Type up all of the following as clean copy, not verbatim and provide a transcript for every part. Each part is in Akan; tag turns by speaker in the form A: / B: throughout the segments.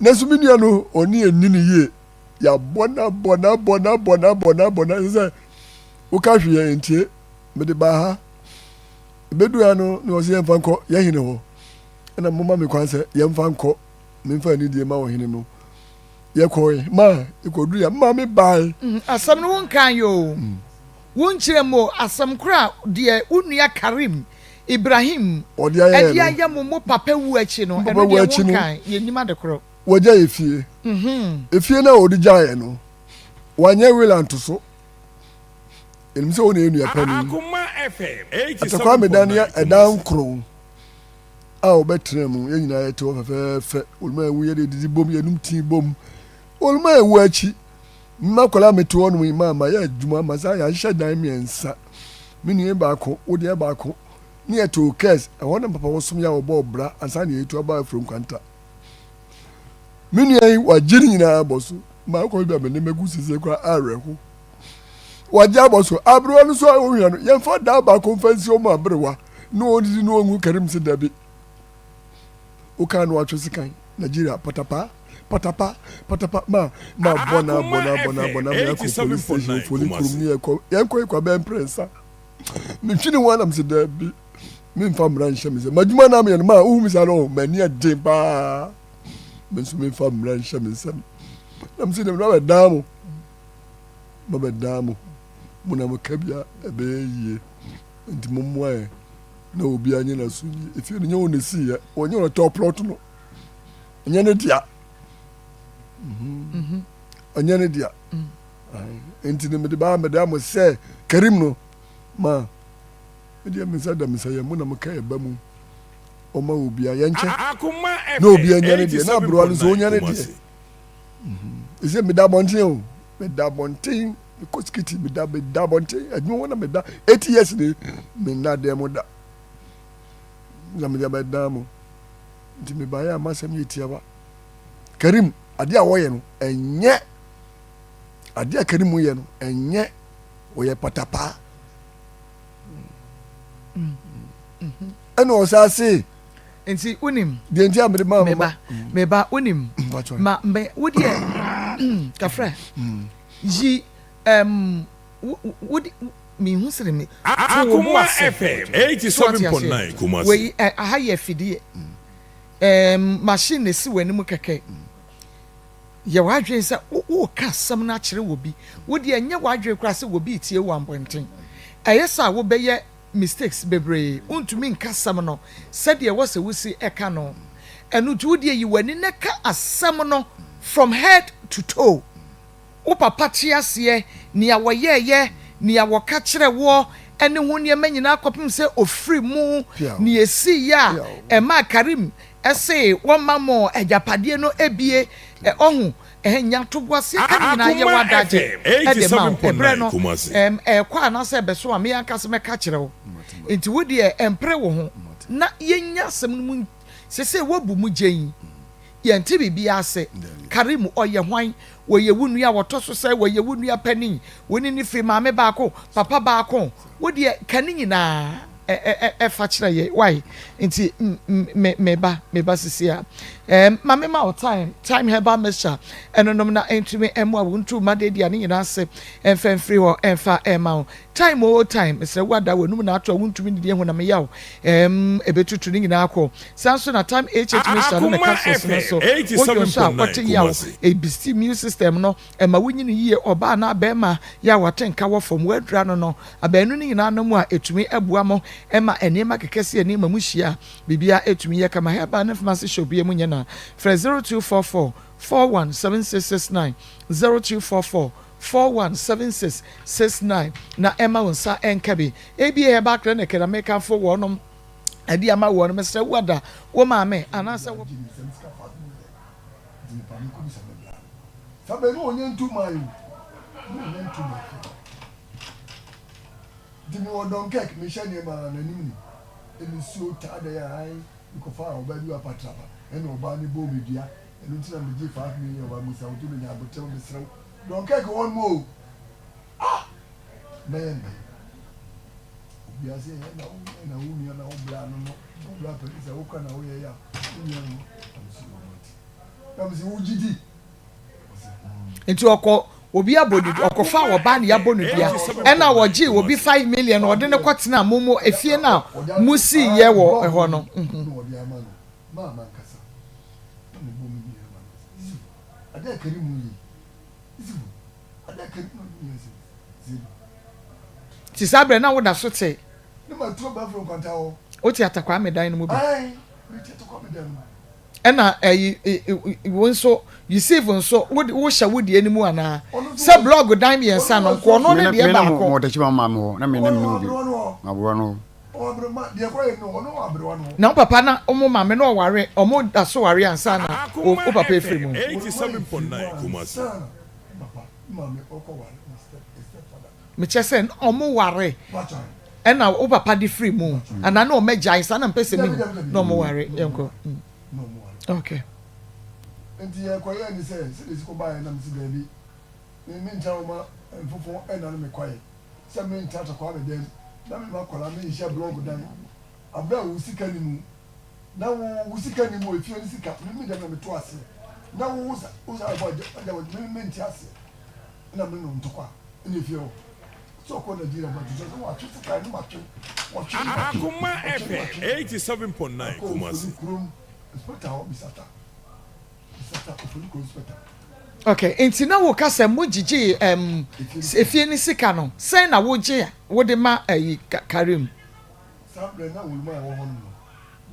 A: Nanso me nua no, ɔne anni no yie. Yɛabɔ no abɔ no abɔ no abɔ no abɔ no abɔ no ɛsɛ sɛ woka hwee a ɛntie. Mede baa ha. Ɛbɛduu ha no na ɔsɛ yɛmfa nkɔ yɛn hene hɔ. Ɛna moma me kwan sɛ yɛmfa nkɔ, memfa anidie ma ɔhene no. Yɛkɔe ma yɛkɔduru yɛ maame bae.
B: Mm, asɛm no wonkan yɛ o. Mm. Wonkyerɛ mu o, asɛm koro a deɛ wo nua Karim Ibrahim
A: Ɔde ayɛ
B: ɛde
A: no.
B: ayɛ mo mo papa wu akyi no,
A: Mo
B: ɛno
A: papa wu
B: deɛ
A: akyi no.
B: wonkan, yɛnnim ade korɔ.
A: Wagya yɛ fie. Efie no a ɔde gyaeɛ no, wanyɛ will anto so. Yɛnim sɛ wo na yɛ nua panin. Atakwame dan no yɛ ɛdan nkron a wɔbɛtena mu. Yɛn nyinaa yɛte hɔ fɛfɛɛfɛ. Oluma ewu yɛde didi bom, yɛnum tii bom. Oluma ewu akyi, mma akwadaa a mete hɔ nom yi maa mayɛ adwuma ma saa yɛahyehyɛ dan mmiɛnsa. Me nua baako, wo deɛ baako. Ne yɛtoo kɛs, ɛhɔ na papa wɔsom yɛ a wɔbɔɔ bra ansa na yɛtu aba afiri nkwanta. Me nua yi wagye ne nyinaa abɔ so. Maakɔ bi a me ne mɛgu sese koraa awerɛho. Wagye abɔ so. Aberewa no so a ohia no, yɛmfa daa baako mfa nsi ɔmo aberewa na ɔndidi na ɔngu karim se dabi. Wokaa no atwe sekan. Nigeria patapa patapa patapa ma ma bɔ na bɔ na bɔ na bɔ na ma yɛakɔ police station ofoli kurom ne yɛkɔ yɛnkɔ yɛkɔ abɛn mprɛnsa. Metwi ne ho anam se dabi. Memfa mmara nhyɛ me nsam. M'adwuma na meyɛ no ma wohu me saa no, m'ani yɛ den paa. Me nso memfa mmara nhyɛ me nsam. Na mesɛ dɛm na bɛdaa mo. Ma bɛdaa mo. Mo na moka bi a ɛbɛyɛ yie. Nti mommoa yɛn na obiara nyɛ n'aso yie. Efie no nyɛ wɔn na esiiɛ. Wɔnyɛ wɔn tɔɔ plɔt no. Ɛnyɛ ne dea. Mhm. Ɛnyɛ ne dea. Mm. Nti no mede baa mede mo sɛ Karim no ma Me deɛ me nsa da me nsa yam, mo na mo ka ɛba mu. Ɔma obia yɛnkyɛ na obia nya ne deɛ na aberewa no nso ɔnya ne deɛ. Ɛsɛ meda abɔnten o, meda abɔnten, mekɔ sikiti, meda meda abɔnten, adwuma hɔ na meda, 8 years ni, menna dan mu da. Na mede abɛdan mo. Nti mebaeɛ a m'asɛm yɛ tiawa. Karim, adeɛ a wɔyɛ no, ɛnyɛ. Adeɛ a Karim yɛ no, ɛnyɛ. Wɔyɛ patapaa. Ɛna ɔsan se.
B: Nti wonim.
A: Deɛ nti a mede maa
B: meba meba wonim ma me wodeɛ kafra yi ɛm wode mehu sere me to wo bo ase so ate aseɛ wei aha yɛ afidie ɛm machine na esi w'anim kɛkɛ. Yɛ w'adwene sɛ woreka asɛm no akyerɛ obi. Wo deɛ nyɛ w'adwene koraa sɛ obi retie wo abɔnten. Ɛyɛ saa a wobɛyɛ mistakes bebree. Wontumi nka asɛm no sɛdeɛ ɛwɔ sɛ wosi ka no. Ɛno nti wo deɛ yi w'ani na ka asɛm no from head to toe. Wo papa te aseɛ, nea wɔyɛeɛ, nea wɔka kyerɛɛ woɔ, ne ho nneɛma nyinaa kɔpem sɛ ɔfiri mu, nea ɛsiiɛ a ɛmaa Karim se wɔmma mo agyapadeɛ no bie, ɔho, nya ntoboaseɛ ka ne nyinaa yɛ w'adagye de ma wo. Ɛberɛ no ɛrekɔ anaasɛ ɛbɛso a, me ankasa mɛka akyerɛ wo. Enti wo deɛ mpere wo ho na yɛnya asɛm no mu. Seesei woabu mu gyenn. Yɛnte biribiara ase. Karim, ɔyɛ hwan? Ɔyɛ wo nua a ɔtɔ so sɛn? Ɔyɛ wo nua panin? Wo ne no firi maame baako, papa baako? Wo deɛ, ka ne nyinaa fa kyerɛ yɛn. Wai? Nti, me, meba, meba sisi a. Ɛɛm, ma mema wo thyme, thyme herbal mixture, ɛno nom na ɛntumi mmoa wo ntu mma deadea ne nyinaa ase mfa mfiri hɔ mfa mma wo. Time oo time, mesrɛ wo ada w'anum na ato a wontumi nnidi honam yaw ɛɛm ɛbɛtutu ne nyinaa akɔ. Saa nso na time HH mixture no ne capsules no nso, wodwo nso a wɔte yaw, ɛboosti immune system no, ɛma wonyini yie, ɔbaa anaa barima yɛ a wɔte nka wɔ fam, woadura no no, abaanu no nyinaa nom a ɛtumi boa mo ma nneɛma kɛkɛ sɛ nneɛma mu hyia a, biribiara ɛtumi yɛ kama. Herbal ne pharmacy shop biara mu nyɛ na. Frɛ 0244 41 7669, 0244 417669 na ɛma wo nsa nka bi. ABA Herbal Clinic na mekamfo wɔnom de ama woɔ no. Mesrɛ wo ada wo maame anaasɛ wo.
A: Dunkirk hɔ nom o ah mɛyɛ ndɛn obiara sɛ ɛyɛ na wo na wo nua na wo bra no no wo bra pɛni sɛ wo kora na woyɛ yɛ a wo nua no na me so yɛ ɔmo ati.
B: Nti ɔkɔ obi abɔ ne ɔkɔfa ɔbaa ne yabɔ no dua ɛna wɔgye obi 5 million ɔde ne kɔ tena mo mo efie na mo si yɛ wɔ ɛhɔ no.
A: Na ɔde ama no maa mankasa na mebɔ me nua ma no sɛ ade a kari mu yi isifu ade a kari mu yi sɛ zedu.
B: Ti saa berɛ na woda so te.
A: Ne ma tuo bɛforo nkwanta hɔ.
B: Wote Atakwame dan no mu bi.
A: Ae, mete Atakwame dan no mu.
B: Ɛna ɛyi wo nso Yusuf nso wo wohyɛ wo deɛ no mu anaa sɛ blɔg dan mmiɛnsa no nko ɔno ne deɛ baako.
C: Me na mo maame hɔ na me na me ne obi aberewa no hɔ.
B: Na wo papa na ɔmo maame na ɔware ɔmo da so ware ansa na wo papa efiri mu. Mekyɛ sɛ na ɔmo ware ɛna wo papa de firi mu anaa na ɔmo agyae saa na mpɛ sɛ mehu na ɔmo ware yɛnkɔ.
A: Na ɔmo ware.
B: Okay.
A: Nti yɛkɔyɛɛ ne sɛ sɛdeɛ esi kɔbaeɛ na mese daabi me mentra wo ma mfofo ɛnna no me kwaeɛ sɛ mentra Takwame dɛm na me ma akwadaa menhyɛ blɔg dan aberɛ a wo sika ni mu na wo wo sika ni mu efie no sika me me dɛm na meto aseɛ na wo wo sa wo sa ɛbɔ agya agya wɔ me mente aseɛ ɛna me no ntɔkwa ɛna efie hɔ sɛ ɔkɔ Nigeria ba tutu sɛ wɔatwe sika ne matwe wɔtwe ne matwe
D: Akoma
A: wɔtwe ne
D: FM
A: matwe
D: 87.9
A: akɔ
D: Kumasi.
A: ofori kurom inspector hɔ bisata bisata ofori kurom inspector.
B: Okay, nti na wo ka sɛ mo gyegye efie ne sika no sɛn na wogye a wode ma ɛyi Karim.
A: Saa berɛ na Oluman wɔ hɔ nom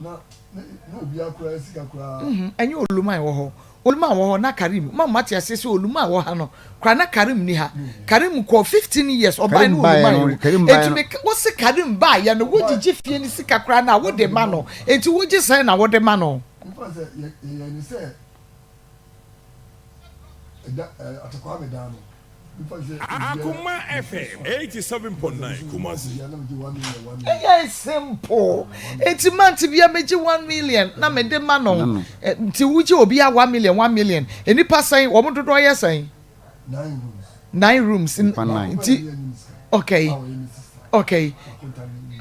A: no na na obiara koraa sika koraa.
B: Ɛnyɛ Oluman wɔ hɔ. Oluman wɔ hɔ na Karim ma mo ate aseɛ sɛ Oluman wɔ ha no koraa na Karim ni ha. Karim kɔɔ 15 years ɔbaeɛ
C: Karim
B: ne
C: baeɛ
B: Oluman
C: no
B: wɔ.
C: Karim baeɛ
B: Enti
C: no.
B: me wo se Karim baeɛ no wogyegye fie ne sika koraa na wode ma no. Enti wogye sɛn na wode ma no?
A: Mefa sɛ yɛ yɛyɛ ne sɛ ɛda ɛɛ Atakwame dan no.
D: Akoma FM 87.9 Kumasi.
B: Ɛyɛ simple. Eti month bia megye 1 million na mede ma no. Nti wogye obi a 1 million 1 million. Enipa sɛn wɔn dodoɔ yɛ sɛn?
A: Nine rooms.
B: Nine rooms.
C: Nipa nine.
B: Nti okay.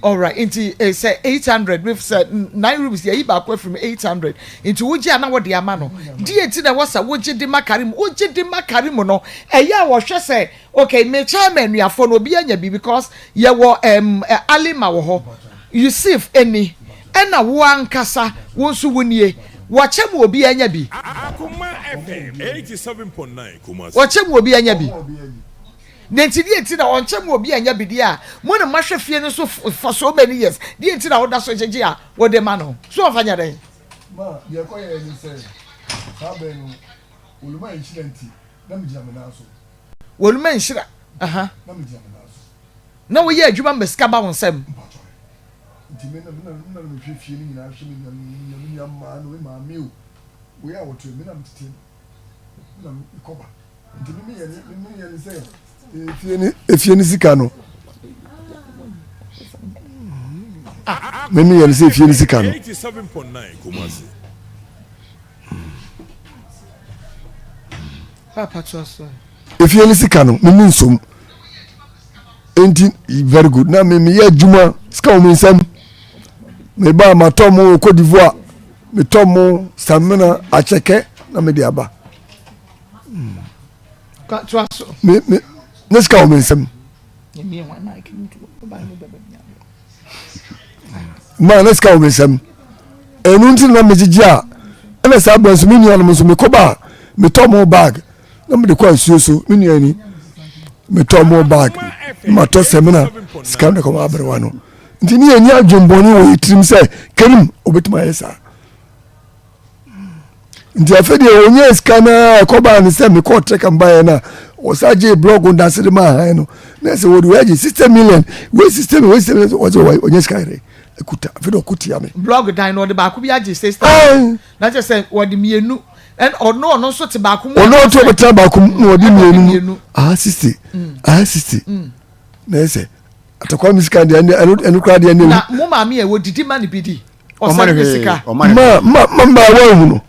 B: Alright, nti sɛ 800 with sɛ nine rooms yɛyi baako afiri mu 800. Nti wogye a na wɔde ama no. Deɛ nti na ɛwɔ sɛ wogye de ma Karim. Wogye de ma Karim no ɛyɛ a wɔhwɛ sɛ okay mekyɛn ma anuafoɔ no obi anya bi because yɛwɔ Alima wɔ hɔ. Yusuf eni ɛna wo ankasa wo nso wo nie. Wɔkyɛ mu obi anya bi.
D: Akoma FM 87.9 Kumasi.
B: Wɔkyɛ mu obi anya bi. Na nti deɛ nti na ɔnkyɛ mu obi anya bi deɛ a mo ne mahwɛ fie no so for so many years deɛ nti na woda so gyegye a wode ma no so ɔfa nya dɛn.
A: Ma deɛ ɛkɔ yɛ ne sɛ saa bɛn no Oluma nhyira nti na megyina me nan so.
B: Oluma nhyira aha.
A: Na megyina me nan so.
B: Na woyɛ adwuma ma sika ba wo nsam.
A: Mpatɔ nti me na me na me na mehwɛ fie no nyinaa hwɛ me nua me nua me nua mmaa no me maame o wei a wɔto me na metete no me na mekɔba nti me meyɛ ne me meyɛ ne sɛ efie ne efie ne sika no me meyɛ ne sɛ efie ne sika no.
D: 87.9 Kumasi.
B: Papa to so.
A: Efie ne sika no me mu nsom nti very good na me meyɛ adwuma sika wɔ me nsam me ba matɔ mo wɔ Cote d'Ivoire metɔ mo samina akyɛkɛ na mede aba.
B: To so.
A: Me me ne sika wɔ me nsam. Maa ne sika wɔ me nsam ɛnu nti na megyegye a ɛna saa bɛn so me nuanom nso mekɔ ba a metɔ mo bag na mede kɔ asuo so me nua ni metɔ mo bag na matɔ sɛmina sika no de kɔma aberewa no nti ne yɛni adwembɔne wɔ yɛ tirim sɛ Karim obɛtumi ayɛ saa nti afei deɛ ɔnyɛ sika no a ɛkɔbaa ne sɛ mekɔɔ trɛka mbaeɛ no a ɔsa gyee blɔg ndase de maa han no na sɛ wɔde wei agye 60 million wei 60 million wei 60 million ɔsɛ ɔnyɛ sika yɛrɛ ɛkuta afei deɛ ɔko tia me.
B: Blɔg dan no ɔde baako bi agye 60 million na kyerɛ sɛ wɔde mmienu ɛn ɔno ɔno nso te baako mu.
A: Ɔno ɔto ɔbɛtena baako mu na ɔde mmienu aha 60 aha 60 na ɛsɛ atakwa mi sika deɛ ɛno ɛno koraa deɛ ɛno.
B: Na mo maame yɛ wɔ didi ma ne bi di. Ɔsɛ ne sika.
A: Ma ma ma mmaa wɔn ehu no.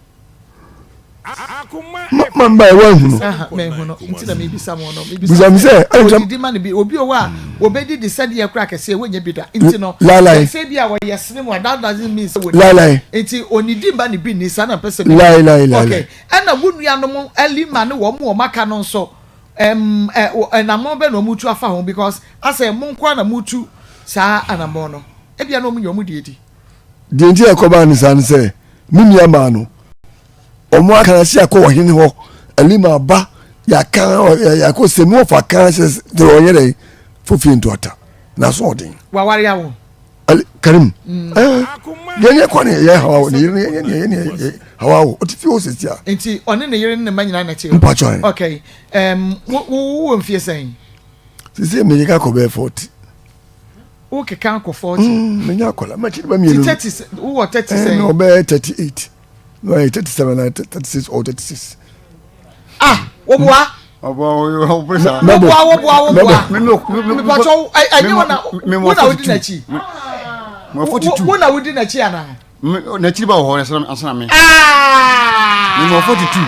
A: Ma mba ɛwɔ ahunu.
B: Mɛhunu nti na mebisa mo no.
A: Bisa mi sɛ ɛnkyɛn.
B: Odidi ma no bi obi owa a obedi de sɛdeɛ kora kɛseɛ wɔnyɛ bi da nti no.
A: Lalai.
B: Sɛ bi a wɔyɛ sene mu a that doesn't mean sɛ wɔdi.
A: Lalai.
B: Nti onidi ma no bi ni saa na mpɛ sɛ.
A: Lai lai lai.
B: Okay ɛna wo nuanom Elima ne wɔn wɔn aka no nso ɛm ɛ ɛnamɔn bɛ na wɔn tu afa ho because asɛ mo nkoa na mo tu saa anamɔn no ebia na wɔn nyɛ wɔn deɛ di.
A: Deɛ nti a ɛkɔbaa no saa ne sɛ, me nuabaa no, wɔn aka ase akɔ ɔhene hɔ, Elima aba, yɛaka, yɛakɔ sɛ mu ɔfa ka sɛ sɛ ɔnyɛ dɛ fofie ntoata, n'aso ɔden.
B: Waware awo.
A: Ali Karim, mm. eh, deɛ ne ɛkɔ ne yɛ hawa ne yere ne yɛ ne yɛ ne yɛ hawa wo, ɔte fie hɔ sɛsi a.
B: Nti ɔne ne yere ne ne mma nyinaa na ɛte hɔ.
A: Mpatsɔ ɛ.
B: Okay, um, wo wo wɔ mfie sɛn?
A: Sisi meyɛ kakɔ bɛyɛ 40.
B: Wo keka akɔ 40.
A: Mm, menya akɔla makyiri ba mmienu.
B: Ti 30 wowɔ 30 sɛn?
A: Ɛna ɔbɛyɛ 38. Na ɔyɛ 37 na 36 or 36.
B: Ah, woboa. Woboa woboa woboa. Mepatɔ ɛnyɛ wo na wo na wodi n'akyi. Wo na wodi n'akyi anaa?
C: N'akyiri ba wɔ hɔ ansa na me. Me wɔ 42.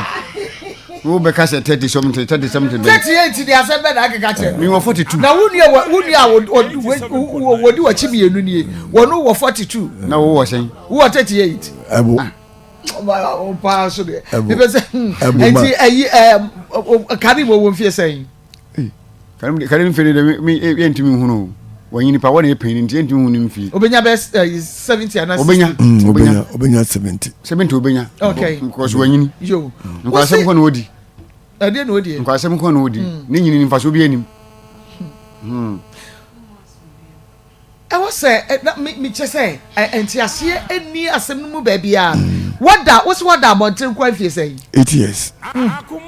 C: Wo bɛka sɛ 30 something 30 something.
B: 38 de asɛm bɛ na akeka kyerɛ.
C: Me wɔ 42.
B: Na wo nua wo nua a wɔdi wɔkyi mmienu nie wɔn wɔ 42.
C: Na wo wɔ sɛn?
B: Wo wɔ 38.
A: Ɛbo.
B: Wo paa so deɛ. Ɛbo. Ɛbɛ sɛ ɛnti ɛyi ɛɛ Karim wɔ mfie sɛn?
C: Karim mfe no de me yɛntumi nhunu o. Wɔnyi nipa wɔn na yɛ panyin nti yɛntumi nhunu mfe.
B: Obenya bɛ eh, 70 ana
C: 60. Obenya.
A: Mm, obenya obenya 70.
C: 70 obenya.
B: Okay.
C: Because wɔnyini.
B: Yo.
C: Nkwasɛm kɔ na odi.
B: Ɛdeɛ na odi.
C: Nkwasɛm kɔ na odi. Mm. Ne nyini mfaso bi anim. Hmm.
B: Ɛwɔ sɛ na me mekyɛ sɛ nteaseɛ nni asɛm no mu baabiara. Wada wo sɛ wada abɔnten kɔ afie sɛn?
A: 8 years.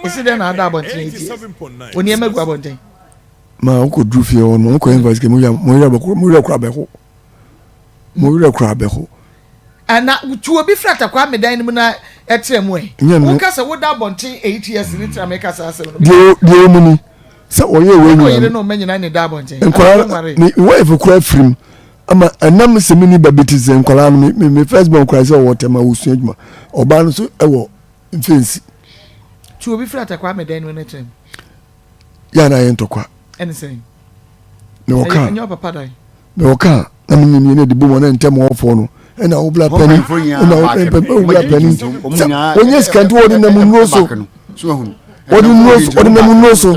B: Ɛsi dɛn na ada abɔnten 8 years? Wo nneɛma gu abɔnten.
A: Ma wokɔ duru fie hɔ no wokɔ invite kɛ mo werɛ bɛko mo werɛ kora bɛho mo werɛ kora bɛho.
B: Na tu obi firi Atakwaa medan no mu na ɛtra mu ɛ. Woka sɛ woda abɔnten 8 years ne tra meka saa asɛm no.
A: Deɛ deɛ mu ni sɛ ɔyɛ wei
B: nyinaa. Ɔyere no mma nyinaa ne da abɔnten.
A: Nkwadaa me wife kura firim ama ɛnam sɛ me ni ba bi te sɛ nkwadaa no me me first born kura sɛ ɔwɔ tɛm a ɔsua adwuma ɔbaa no nso ɛwɔ mfɛnsi.
B: Tu obi firi Atakwaa medan no mu na ɛtra mu.
A: Yɛ a na ayɛ ntɔkwa.
B: Ɛne sɛn?
A: Na ɔka.
B: Ɛnyɛ ɔpapa dan.
A: Na ɔka na me nyimie na ɛde bom ɔne ntɛm ɔfoɔ no ɛna wobla pani ɛna wobla pani sɛ ɔnyɛ sika nti wɔde nam nnuro so wɔde nnuro so wɔde nam nnuro so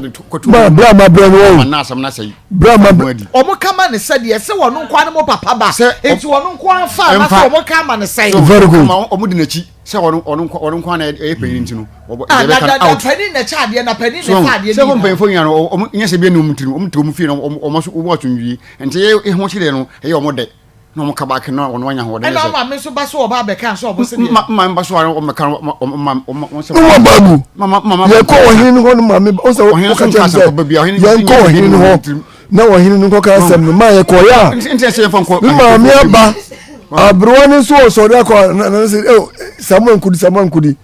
A: ma bra ma brɛ no wɔn bra ma brɛ.
B: Wɔn ka ma ne sɛ deɛ sɛ wɔn nkoa ne mo papa ba eti wɔn nkoa nfa na sɛ wɔn ka ma ne sɛ.
A: Very good.
C: Wɔn di n'akyi sɛ wɔn wɔn nkoa wɔn nkoa na ɛyɛ panyin nti no.
B: Ah, na na na panin na ɛkyɛ adeɛ na panin na ɛfa adeɛ
C: sɛ wɔn mpanyinfoɔ nyinaa no wɔn nyɛ sɛ bi ɛna wɔn ti no wɔn te wɔn fie na wɔn wɔn so wɔn asomdwie nti yɛ ho kyerɛ no ɛyɛ wɔn dɛ na wɔn kaba ake na wɔn anya ahoɔden
B: ɛna ɔma me nso ba so ɔba abɛka so ɔmo se deɛ
C: ma ma ba so a wɔn mɛka wɔn ma wɔn wɔn sɛ
A: ne wɔn ba mu yɛkɔ ɔhene no hɔ no maame ɔsɛ wɔka kyerɛ sɛ yɛnkɔ ɔhene no hɔ na ɔhene no nkɔka asɛm no ma yɛkɔyɛ a me maame aba aberewa no nso ɔsɔre akɔ na na sɛ Samuel Nkudi Samuel Nkudi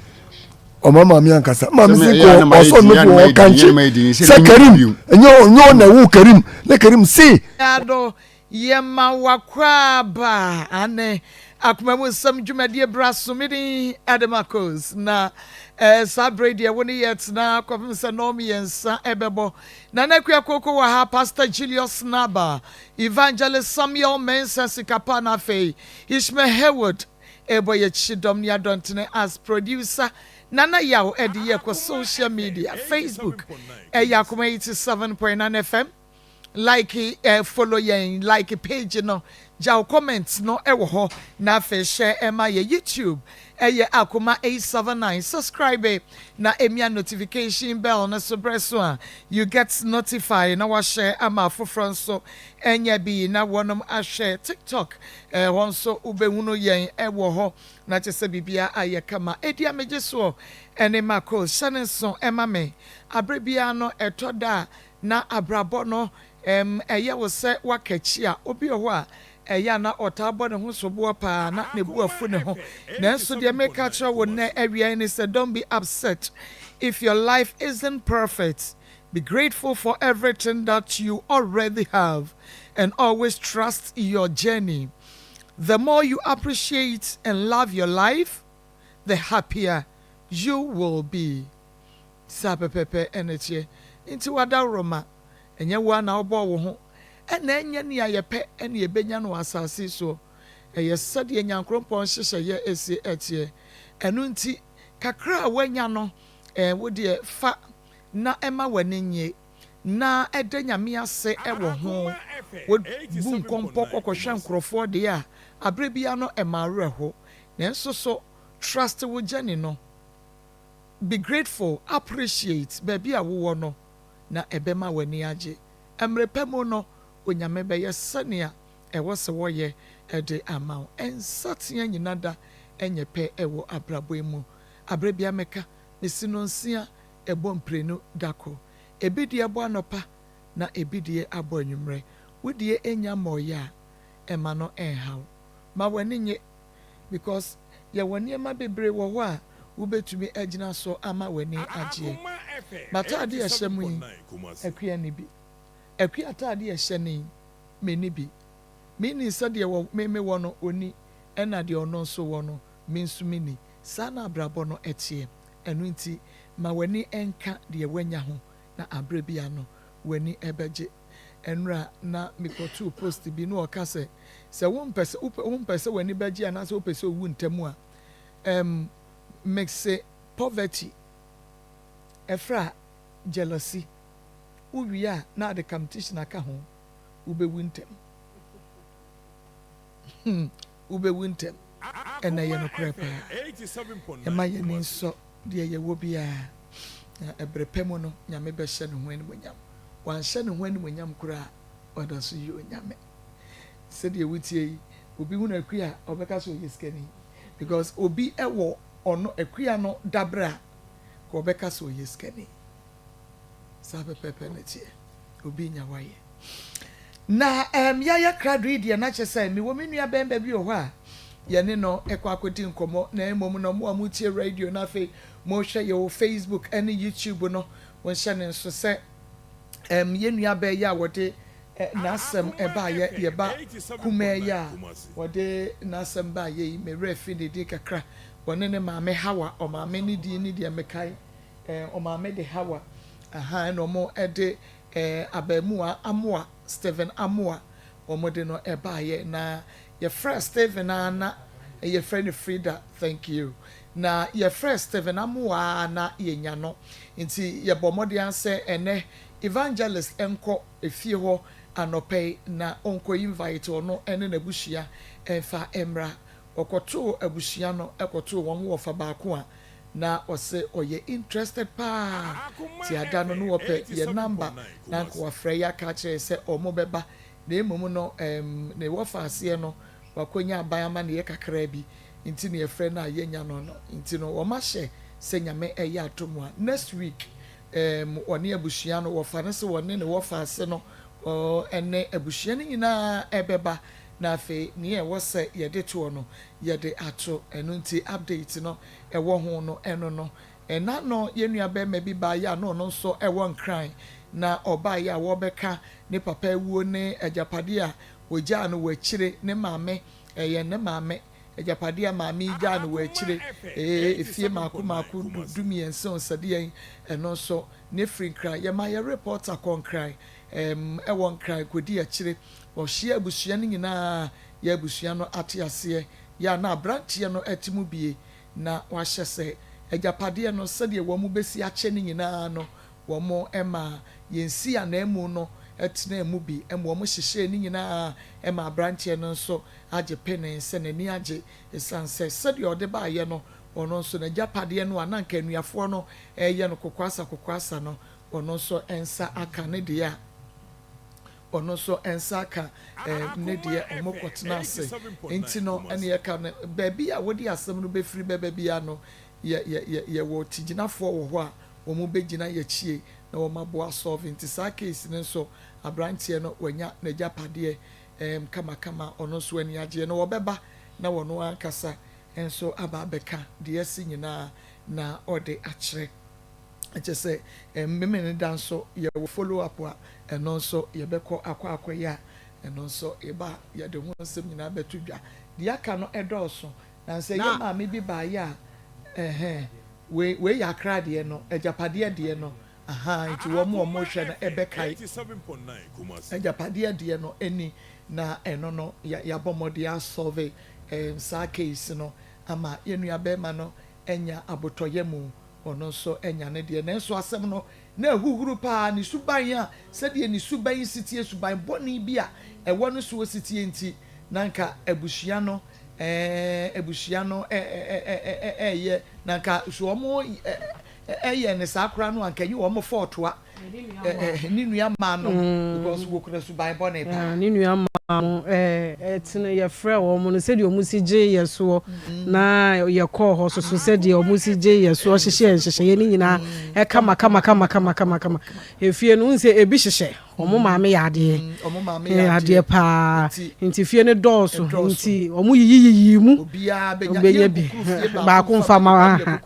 A: ɔma maame ankasa maame si kɔ ɔsɔ no kɔ ɔkankye sɛ Karim ɛnyɛ ɔnyɛ ɔna ɛwo Karim na Karim se.
B: Ado yɛma wakwaaba ane akoma mu nsɛm dwumadie bra so me din ɛde Marcos na eh, saa berɛ deɛ wo ne yɛ tena kɔpem sɛ nɔɔ mmiɛnsa ɛbɛbɔ Nana Akua Koko wɔ ha Pastor Julius Naba Evangelist Samuel Mensah Sikapa na afei Ishmael Haywood Ɛbɔ yɛ kyidɔm ne adɔntene as producer Nana Yaw ɛde yɛ kɔ social media Facebook ɛyɛ Akoma 87.9 FM like eh, follow yɛn like page no gyaw comment no ɛwɔ hɔ na afei hyɛ ɛma yɛ YouTube ɛyɛ Akoma 879 subscribe na emia notification bell no so brɛ so a you get notify na wahyɛ ama afoforɔ nso ɛnyɛ bi na wɔnom ahwɛ TikTok Ɛhɔ nso wobɛhunu yɛn wɔ hɔ, na kyerɛ sɛ biribiara ayɛ kama. Edi a megye soɔ ne Marco, hyɛ no nso ma me. Aberɛ biara no, ɛtɔ da a na abrabɔ no ɛyɛ wo sɛ woaka akyi a, obi wɔ hɔ a ɛyɛ a na ɔtaa bɔ ne ho soboɔ paa na ne bo afu ne ho. Nanso deɛ meka akyerɛ wo nnɛ awia yi ne sɛ, don't be upset if your life isn't perfect. Be grateful for everything that you already have and always trust your journey. The more you appreciate and love your life, the happier you will be. Saa pɛpɛɛpɛ na ɛteɛ. Nti w'adaworoma, ɛnyɛ wo ara na wobɔɔ wo ho, ɛna ɛnyɛ nea yɛpɛ na yɛbɛnya no wɔ asase yi soɔ. Ɛyɛ sɛdeɛ Nyankoropɔn nhyehyɛeɛ si teɛ. Ɛno nti, kakra a woanya no, eh, wo deɛ fa na ɛma w'ani nnye, na da Nyame ase wɔ ho. Wobu nkɔmpɔ kɔkɔhwɛ nkorɔfoɔ deɛ a, aberɛ biara no ɛma wo werɛ ho. Nanso so trust wo journey no. Be grateful, appreciate baabi a wowɔ no, na ɛbɛma w'ani agye. Mmerɛ pa mu no, Onyame bɛyɛ sɛnea ɛwɔ sɛ wɔyɛ de ama wo. Nsateaa nyina da nyɛ pɛ wɔ abrabɔ yi mu. Aberɛ biara mɛka, mesi nonsia ɛbɔ mprenu da koro. Ebi deɛ bɔ anɔpa na ebi deɛ abɔ anwummerɛ. Wo deɛ nnya mmɔeɛ a, ɛmma no nha wo. Ma w'ani nnye because yɛwɔ nneɛma bebree wɔ hɔ a wobɛtumi agyina so ama w'ani agyeɛ. M'ataadeɛ a ɛhyɛ mu yi, Akua nni bi. Akua ataadeɛ a ɛhyɛ no yi, menni bi. Menni sɛdeɛ wɔ me mewɔ no, ɔnni, ɛna deɛ ɔno nso wɔ no, me nso menni. Saa na abrabɔ no teɛ. Ɛno nti, ma w'ani nka deɛ woanya ho, na aberɛ biara no, w'ani bɛgye. Ɛnora na mekɔtoo post bi na ɔka sɛ, sɛ wompɛ sɛ wopɛ wompɛ sɛ w'ani bɛgye anaasɛ wopɛ sɛ owu ntɛm a, ɛm mixe poverty ɛfra jealousy, wowie a na ade competition aka ho, wobɛwu ntɛm. Hmm, wobɛwu ntɛm. Ɛna ɛyɛ nokorɛ paa. Yɛma yɛn ani nsɔ deɛ yɛwɔ biara, na ɛberɛ pa mu no, Nyame bɛhyɛ ne ho animuonyam. Wanhyɛ ne ho animuonyam koraa a, ɔda so yɛ Onyame. Sɛdeɛ wotie yi, obi hunu Akua a, ɔbɛka sɛ ɔyɛ sikani. Because obi wɔ ɔno Akua no daberɛ a, nka ɔbɛka sɛ ɔyɛ sikani. Saa pɛpɛɛpɛ na ɛteɛ. Obi nya wayɛ. Na ɛɛm yɛayɛ krado yi deɛ na kyerɛ sɛ mewɔ me nua bɛrima bi wɔ hɔ a yɛne no kɔ akɔdi nkɔmmɔ na mmom no mo a motie radio no afei mohwɛ yɛwɔ Facebook ne YouTube no monhyɛ no nso sɛ ɛɛm yɛn nua bɛɛ yi a wɔde n'asɛm baayɛ yɛba kumaa yi a wɔde n'asɛm baayɛ yi me werɛ fi ne din kakra wɔne ne maame Hawa ɔmaame ne din ne deɛ mekae ɛɛ ɔmaame de Hawa aha ɛna wɔn de Eh abarimuwa Amoah, Stephen Amoah, wɔn de no baeɛ na yɛfrɛɛ Stephen ara na yɛfrɛ no Frida, thank you, na yɛfrɛɛ Stephen Amoah ara na yɛnya no nti yɛbɔ mmɔden ara sɛ ɛnnɛ Evangelist nkɔ efie hɔ anɔpa yi na ɔnkɔ invite ɔno ne n'abusua mfa mmra. Ɔkɔtoo abusua no kɔtoo wɔn wɔfa baako a Na ɔse ɔyɛ interested paa nti ada no na wɔpɛ yɛ number na anka wafrɛ yɛ aka akyerɛ yɛ sɛ ɔmo bɛba na mmom no ɛɛm ne wɔfa aseɛ no wakɔnya aban amaneɛ kakraa bi nti na yɛfrɛ no a yɛnya no no nti no wɔn ahyɛ sɛ Nyame ɛyɛ atom a next week ɛɛm ɔne abusua no wɔfa no sɛ wɔne ne wɔfa ase no ɔne abusua no nyinaa ɛbɛba na afei nea ɛwɔ sɛ yɛde toɔ no yɛde ato ɛno nti update no ɛwɔ ho no ɛno no ɛna no yɛn nua bɛɛma bi baeɛ a na ɔno nso ɛwɔ Nkran na ɔbaeɛ a wɔbɛka ne papa awuo ne agyapadeɛ a wɔgyaa no wɔ akyire ne maame ɛyɛ ne maame agyapadeɛ a maame yi gyaa no wɔ akyire ee efie maako maako du du mmiɛnsa o sɛdeɛn ɛno nso ne firi Nkran yɛma yɛ reporter kɔ Nkran ɛɛm ɛwɔ Nkran kɔdi akyire wɔhyia abusua no nyinaa yɛ abusua no ate aseɛ yɛ a na aberanteɛ no te mu bie, na wahyɛ sɛ agyapadeɛ no sɛdeɛ wɔn bɛsi akyɛ no nyina ara no wɔn maa yɛn sii ananmu no tenaa mu bi ma wɔn hyehyɛɛ ne nyina ara ma aberanteɛ no nso agye penee sɛ n'ani agye ɛsiane sɛ sɛdeɛ ɔde baeɛ no ɔno nso n'agyapadeɛ no a na anka anuafoɔ no reyɛ no kokoasa kokoasa no ɔno nso nsa aka ne deɛ a ɔno nso nsa aka ne deɛ ɔmo kɔ tena ase nti no ɛne yɛka no baabi a wode asɛm no bɛfiri bɛba biara no yɛ yɛ yɛ yɛwɔ tigyinafoɔ wɔ hɔ a wɔn bɛgyina yɛkyie na wɔn aboa solve nti saa case no nso abranteɛ no wanya n'agyapadeɛ ɛɛm kamakama ɔno nso ani agyeɛ no wɔbɛba na wɔn ankasa nso aba abɛka deɛ asi nyinaa na ɔde akyerɛ. Kyerɛ sɛ Memeneda nso yɛwɔ follow up a ɛno nso yɛbɛkɔ akɔ akɔyɛ a ɛno nso yɛba a yɛde ho nsɛm nyinaa bɛto dwa. Deɛ aka no ɛdɔɔso. Na sɛ yɛn maame bi baeɛ a ɛhɛn. Wei wei yɛ Accra deɛ no, agyapadeɛ deɛ no, ahaa, nti wɔn a wɔhwɛ no ɛbɛkae. Agyapadeɛ deɛ no ɛni, na ɛno no yɛ yɛabɔ mmɔden asɔlve ɛɛm saa case no ama yɛn nua barima no anya abotɔyam, ɔno nso anya ne deɛ. Nanso asɛm no na ɛhuhuru paa, ne suban a sɛdeɛ ne suban si teɛ, suban bɔne bi a ɛwɔ ne soɔ si teɛ nti, na anka abusua no ɛɛ abusua no ɛɛyɛ, na anka so wɔn ɛyɛ ne saa koraa no anka ɛnyɛ wɔn fɔɔtoa ne nua mmaa no because wɔkura suban bɔne paa.
E: Ne nua mmaa no ɛtene yɛfrɛ wɔn no sɛdeɛ wɔn si gye yɛ soɔ na yɛkɔɔ hɔ soso sɛdeɛ wɔn si gye yɛ soɔ hyehyɛ nhyehyɛeɛ no nyinaa ɛkama kama kama kama kama kama efie no n sɛ ebi hyehyɛ Wɔn maame yɛ adeɛ.
B: Wɔn maame
E: yɛ adeɛ paa. Nti fie no dɔɔso. Nti wɔn yiyiyiyi mu.
B: Obiara bɛnya.
E: Bɛnya bi. Baako nfa ma ha.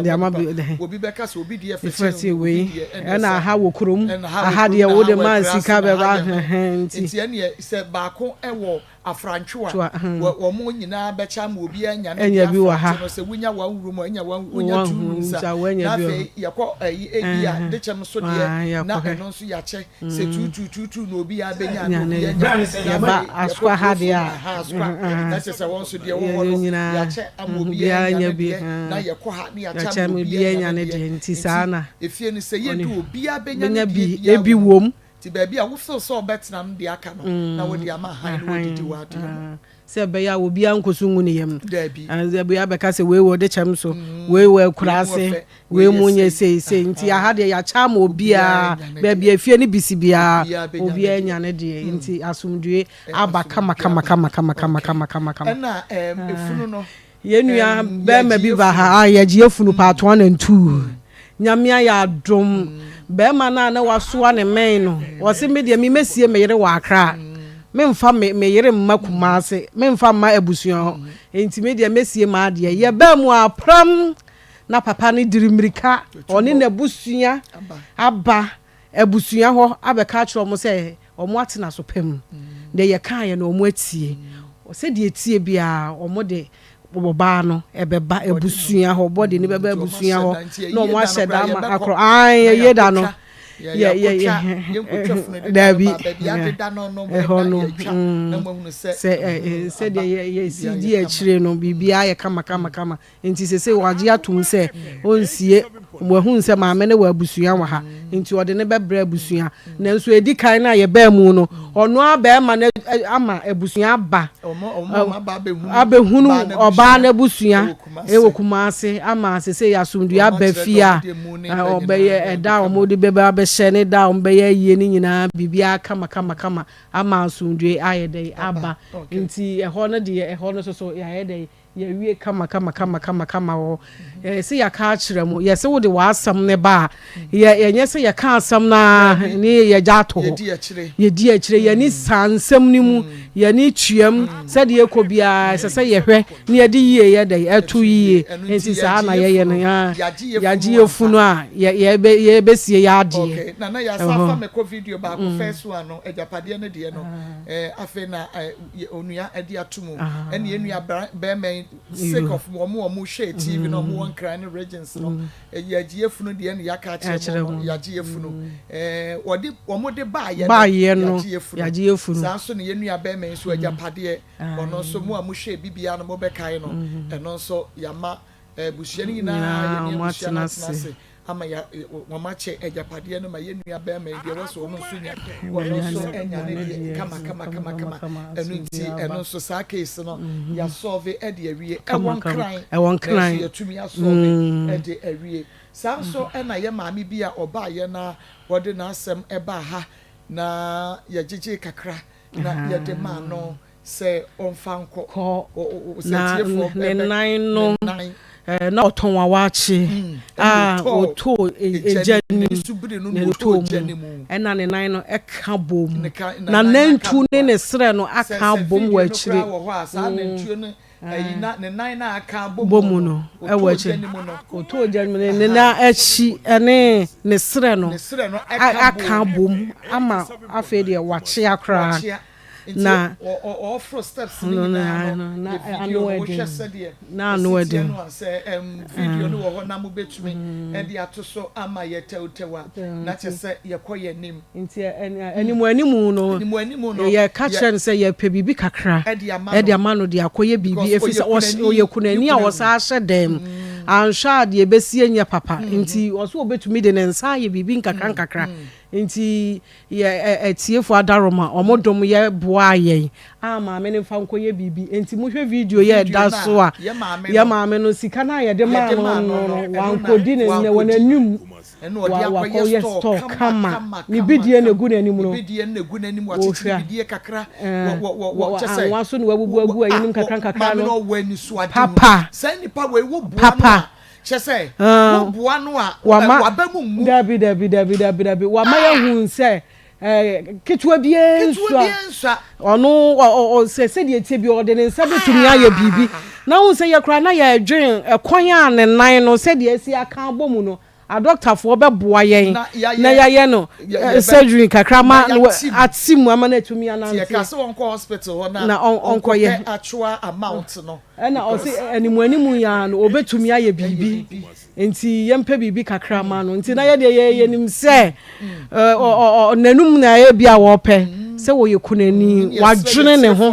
E: De ama bi.
B: Obi bɛka sɛ obi deɛ
E: fɛ kyɛn obi deɛ. Ɛna aha wɔ kurom. Aha deɛ wo de ma sika bɛba. Nti.
B: Nti ɛneɛ sɛ baako wɔ afrantwe a, wɔn nyinaa bɛkyɛ ama obiara anya ne deɛ afrantwe no, sɛ wonya one room a, anya one, wonya two rooms a, na afei yɛkɔ ɛyi ebi a dekyɛm nso deɛ na ɛno nso yɛakyɛ sɛ tuutuu tuutuu na obiara bɛnya na obiara anya, na afei yɛkɔ kuro fam aha asokwa na kyerɛ sɛ wɔn nso deɛ wɔ hɔ no yɛakyɛ ama obiara anya ne deɛ na yɛkɔ ha na yɛakyɛ ama obiara anya ne deɛ nti efie no sɛ yɛdu obiara bɛnya ne deɛ biara wɔ mu. Nti baabi a wo feel sɛ ɔbɛtena no deɛ aka no na wode ama hann na wadidi w'adeɛ no.
E: Sɛ ɛbɛyɛ a obiara nkɔ so ngu ne yam.
B: Daabi.
E: Sɛ obiara bɛka sɛ wei wɔ dekyɛm so, wei wɔ akuraase, wei mu nyɛ sei sei. Nti aha deɛ yɛakyɛ ama obiara, baabi a efie no bi si biara, obiara anya ne deɛ. Nti asomdwoe aba kama kama kama kama kama kama kama kama.
B: Ɛna efunu no.
E: Yɛn nua bɛɛma bi ba ha a yɛgye afunu part one and two. Nyame ayɛ adom. Bɛɛma no a na wasoa ne mmɛn no, ɔse me deɛ me mɛsie me yere wɔ Accra. Memfa me me yere mma Kumasi, memfa mma abusua hɔ. Nti me deɛ mɛsie m'adeɛ. Yɛbaa mu a pram na papa no diri mmirika, ɔne n'abusua aba abusua hɔ abɛka akyerɛ wɔn sɛ Wɔatena so pa mu. Deɛ yɛkaeɛ no, wɔatie. Sɛdeɛ ɛteɛ biara, wɔde ɔbaa no bɛba abusua hɔ. Bɔde no bɛba abusua hɔ na wɔahyɛ da ama akorɔ. Ae, ɛyie da no. Yɛ, yɛ, yɛ, daabi. Ɛhɔ no, sɛ, sɛdeɛ yɛsi di akyire no, biribiara yɛ kama kama kama. Enti seesei wagye atom sɛ ɔnsie. Wahu sɛ maame no wɔ abusua wɔ ha, enti ɔde no bɛbrɛ abusua. Nanso edi kan no a yɛbaa mu no, ɔno ara barima no ama abusua aba abɛhunu ɔbaa no abusua wɔ Kumasi ama seesei asomdwoeɛ aba fie a ɔbɛyɛ ɛda a wɔde bɛba abɛhyɛ ne da a wɔbɛyɛ ayie no nyinaa biribiara kama kama kama ama asomdwoeɛ ayɛ dɛn aba. Nti ɛhɔ no deɛ ɛhɔ no nso so yɛayɛ dɛn Yɛawie kama kama kama kama kama wɔ hɔ. Yɛse yɛaka akyerɛ mo. Yɛse wode w'asɛm no ba a, yɛ yɛnyɛ sɛ yɛka asɛm no ara ne yɛgya ato hɔ. Yɛdi akyire. Yɛn ani sa nsɛm no mu. Yɛn ani tuam. Sɛdeɛ ɛkɔ biara, ɛsɛ sɛ yɛhwɛ na yɛde yie yɛ dɛn? Ɛto yie. Enti saa na yɛyɛ no. Yɛagye yɛn funu a, yɛ yɛbɛ yɛbɛsie yɛn adeɛ.
B: Okay, Nana yɛasan fa me kɔ video baako first one no, agyapadeɛ no deɛ no, eh, afei na eh, onua de ato mu ɛne yɛn nua bɛrima yi sake of wɔn a wɔn hwɛ tv na wɔn wɔ nkran ne regions no yɛagye yɛfunu deɛ ne yɛaka akyerɛ wɔn no yɛagye yɛfunu ɛɛ wɔde wɔn de baayɛ no yɛagye yɛfunu saa nso ne yɛn nua bɛrima yi nso agyapadeɛ ɔno nso mo a mo hwɛ bibia no mo bɛkae no ɛno nso yɛama abusua no nyinaa yɛne abusua no atena ase ama ya wɔn akyɛ agyapadeɛ no ma yɛn nua bɛrima yi deɛ ɛwɔ sɛ ɔno nso nya ɔno nso anya ne deɛ kama kama kama kama ɛno nti ɛno nso saa case no yasɔve ɛde awie ɛwɔ nkran
E: ɛwɔ nkran
B: nanso yɛtumi asɔve ɛde awie saa nso ɛna yɛ maame bi a ɔbaa yɛ na wɔde n'asɛm ɛbaa ha na yɛgyegye kakra na yɛde maa no. Sɛ ɔmfa nkɔ.
E: Kɔ
B: Sɛ
E: na
B: atiefoɔ
E: ne
B: bɛ
E: nan no
B: ne nan.
E: na ɔtɔn awaakye
B: Ɛna
E: a
B: ɔtɔɔ
E: ɔtɔɔ
B: egya
E: egya
B: no mu.
E: no
B: N'ani so biri no
E: mu
B: na
E: na
B: ɔtɔɔ
E: ɔtɔɔ
B: egya
E: mu
B: no mu.
E: ɛna ne nan no ɛka bom
B: Ne ka na
E: na
B: nan no aka
E: nantu ne
B: aboa.
E: ne serɛ no
B: Sɛ
E: aka
B: sɛ
E: abom wɔ
B: video no
E: akyire.
B: koraa wɔ hɔ a saa nantwie no ayi na ne nan no a aka abɔ
E: Bɔ
B: mu
E: mu
B: no
E: no ɛwɔ
B: ɔtɔɔ
E: akyire
B: gya no mu no.
E: Ɔtɔɔ gya no mu no ne nan akyi ɛne ne serɛ no
B: Ne serɛ no ɛka
E: aka
B: bom.
E: abom ama afei deɛ wakyea koraa.
B: Wakyea.
E: Na
B: ɔforo steps no nyinaa no na ano ɛden
E: na ano ɛden
B: no sɛ video no wɔ hɔ na mobɛtumi ɛde ato so ama yɛ tɛwtɛw a na kyɛ sɛ yɛkɔ yɛ anim.
E: Nti anim anim no yɛka kyerɛ no sɛ yɛpɛ biribi kakra ɛde ama no de akɔyɛ biribi ɛfiri sɛ ɔyɛ kunani a ɔsan ahyɛ dan mu anhwɛ a deɛ ɛbɛsie nyɛ papa nti ɔsɛ ɔbɛtumi de ne nsa ayɛ biribi nkakra nkakra nti Yɛ atiefo adaworoma, wɔn dom yɛ boaa yɛn a maame no mfa nkɔyɛ biribi. Enti mohwɛ video yi a ɛda so a, yɛ maame no sika no a yɛde maa no no no, wankɔdi ne nnɛ wɔ n'anim. Wakɔyɛ store kama. Ne bidie na egu n'anim no. Wohwɛ a, anwa so na wabubu agu ayinom kakra nkakra no. Papa, papa.
B: Kyerɛ sɛ, woboa no a, w'aba mu mmu.
E: Dabi, dabi, dabi, dabi, dabi. Wama yɛahu sɛ ketewa biara nsua.
B: Ketewa biara nsua.
E: Ɔno, sɛ sɛdeɛ ɛteɛ bi, ɔde ne nsa bɛtumi ayɛ biribi. Na wohu sɛ yɛ koraa na yɛdwen ɛkwan a ne nan no sɛdeɛ asi aka abɔ mu no, adɔktafoɔ bɛboa yɛn na yɛayɛ no surgery kakra ma ate mu ama no atumi anante.
B: Nti yɛka sɛ ɔnkɔ hospital hɔ
E: na
B: ɔnkɔpɛ actual amount no.
E: Ɛna ɔse animuanimu yi ara no ɔbɛtumi ayɛ biribi nti yɛmpɛ biribi kakra ma no nti na yɛdeɛ yɛ yɛnim sɛ n'anum na ɛyɛ bi a wɔpɛ sɛ wɔyɛ kunani wadwene ne ho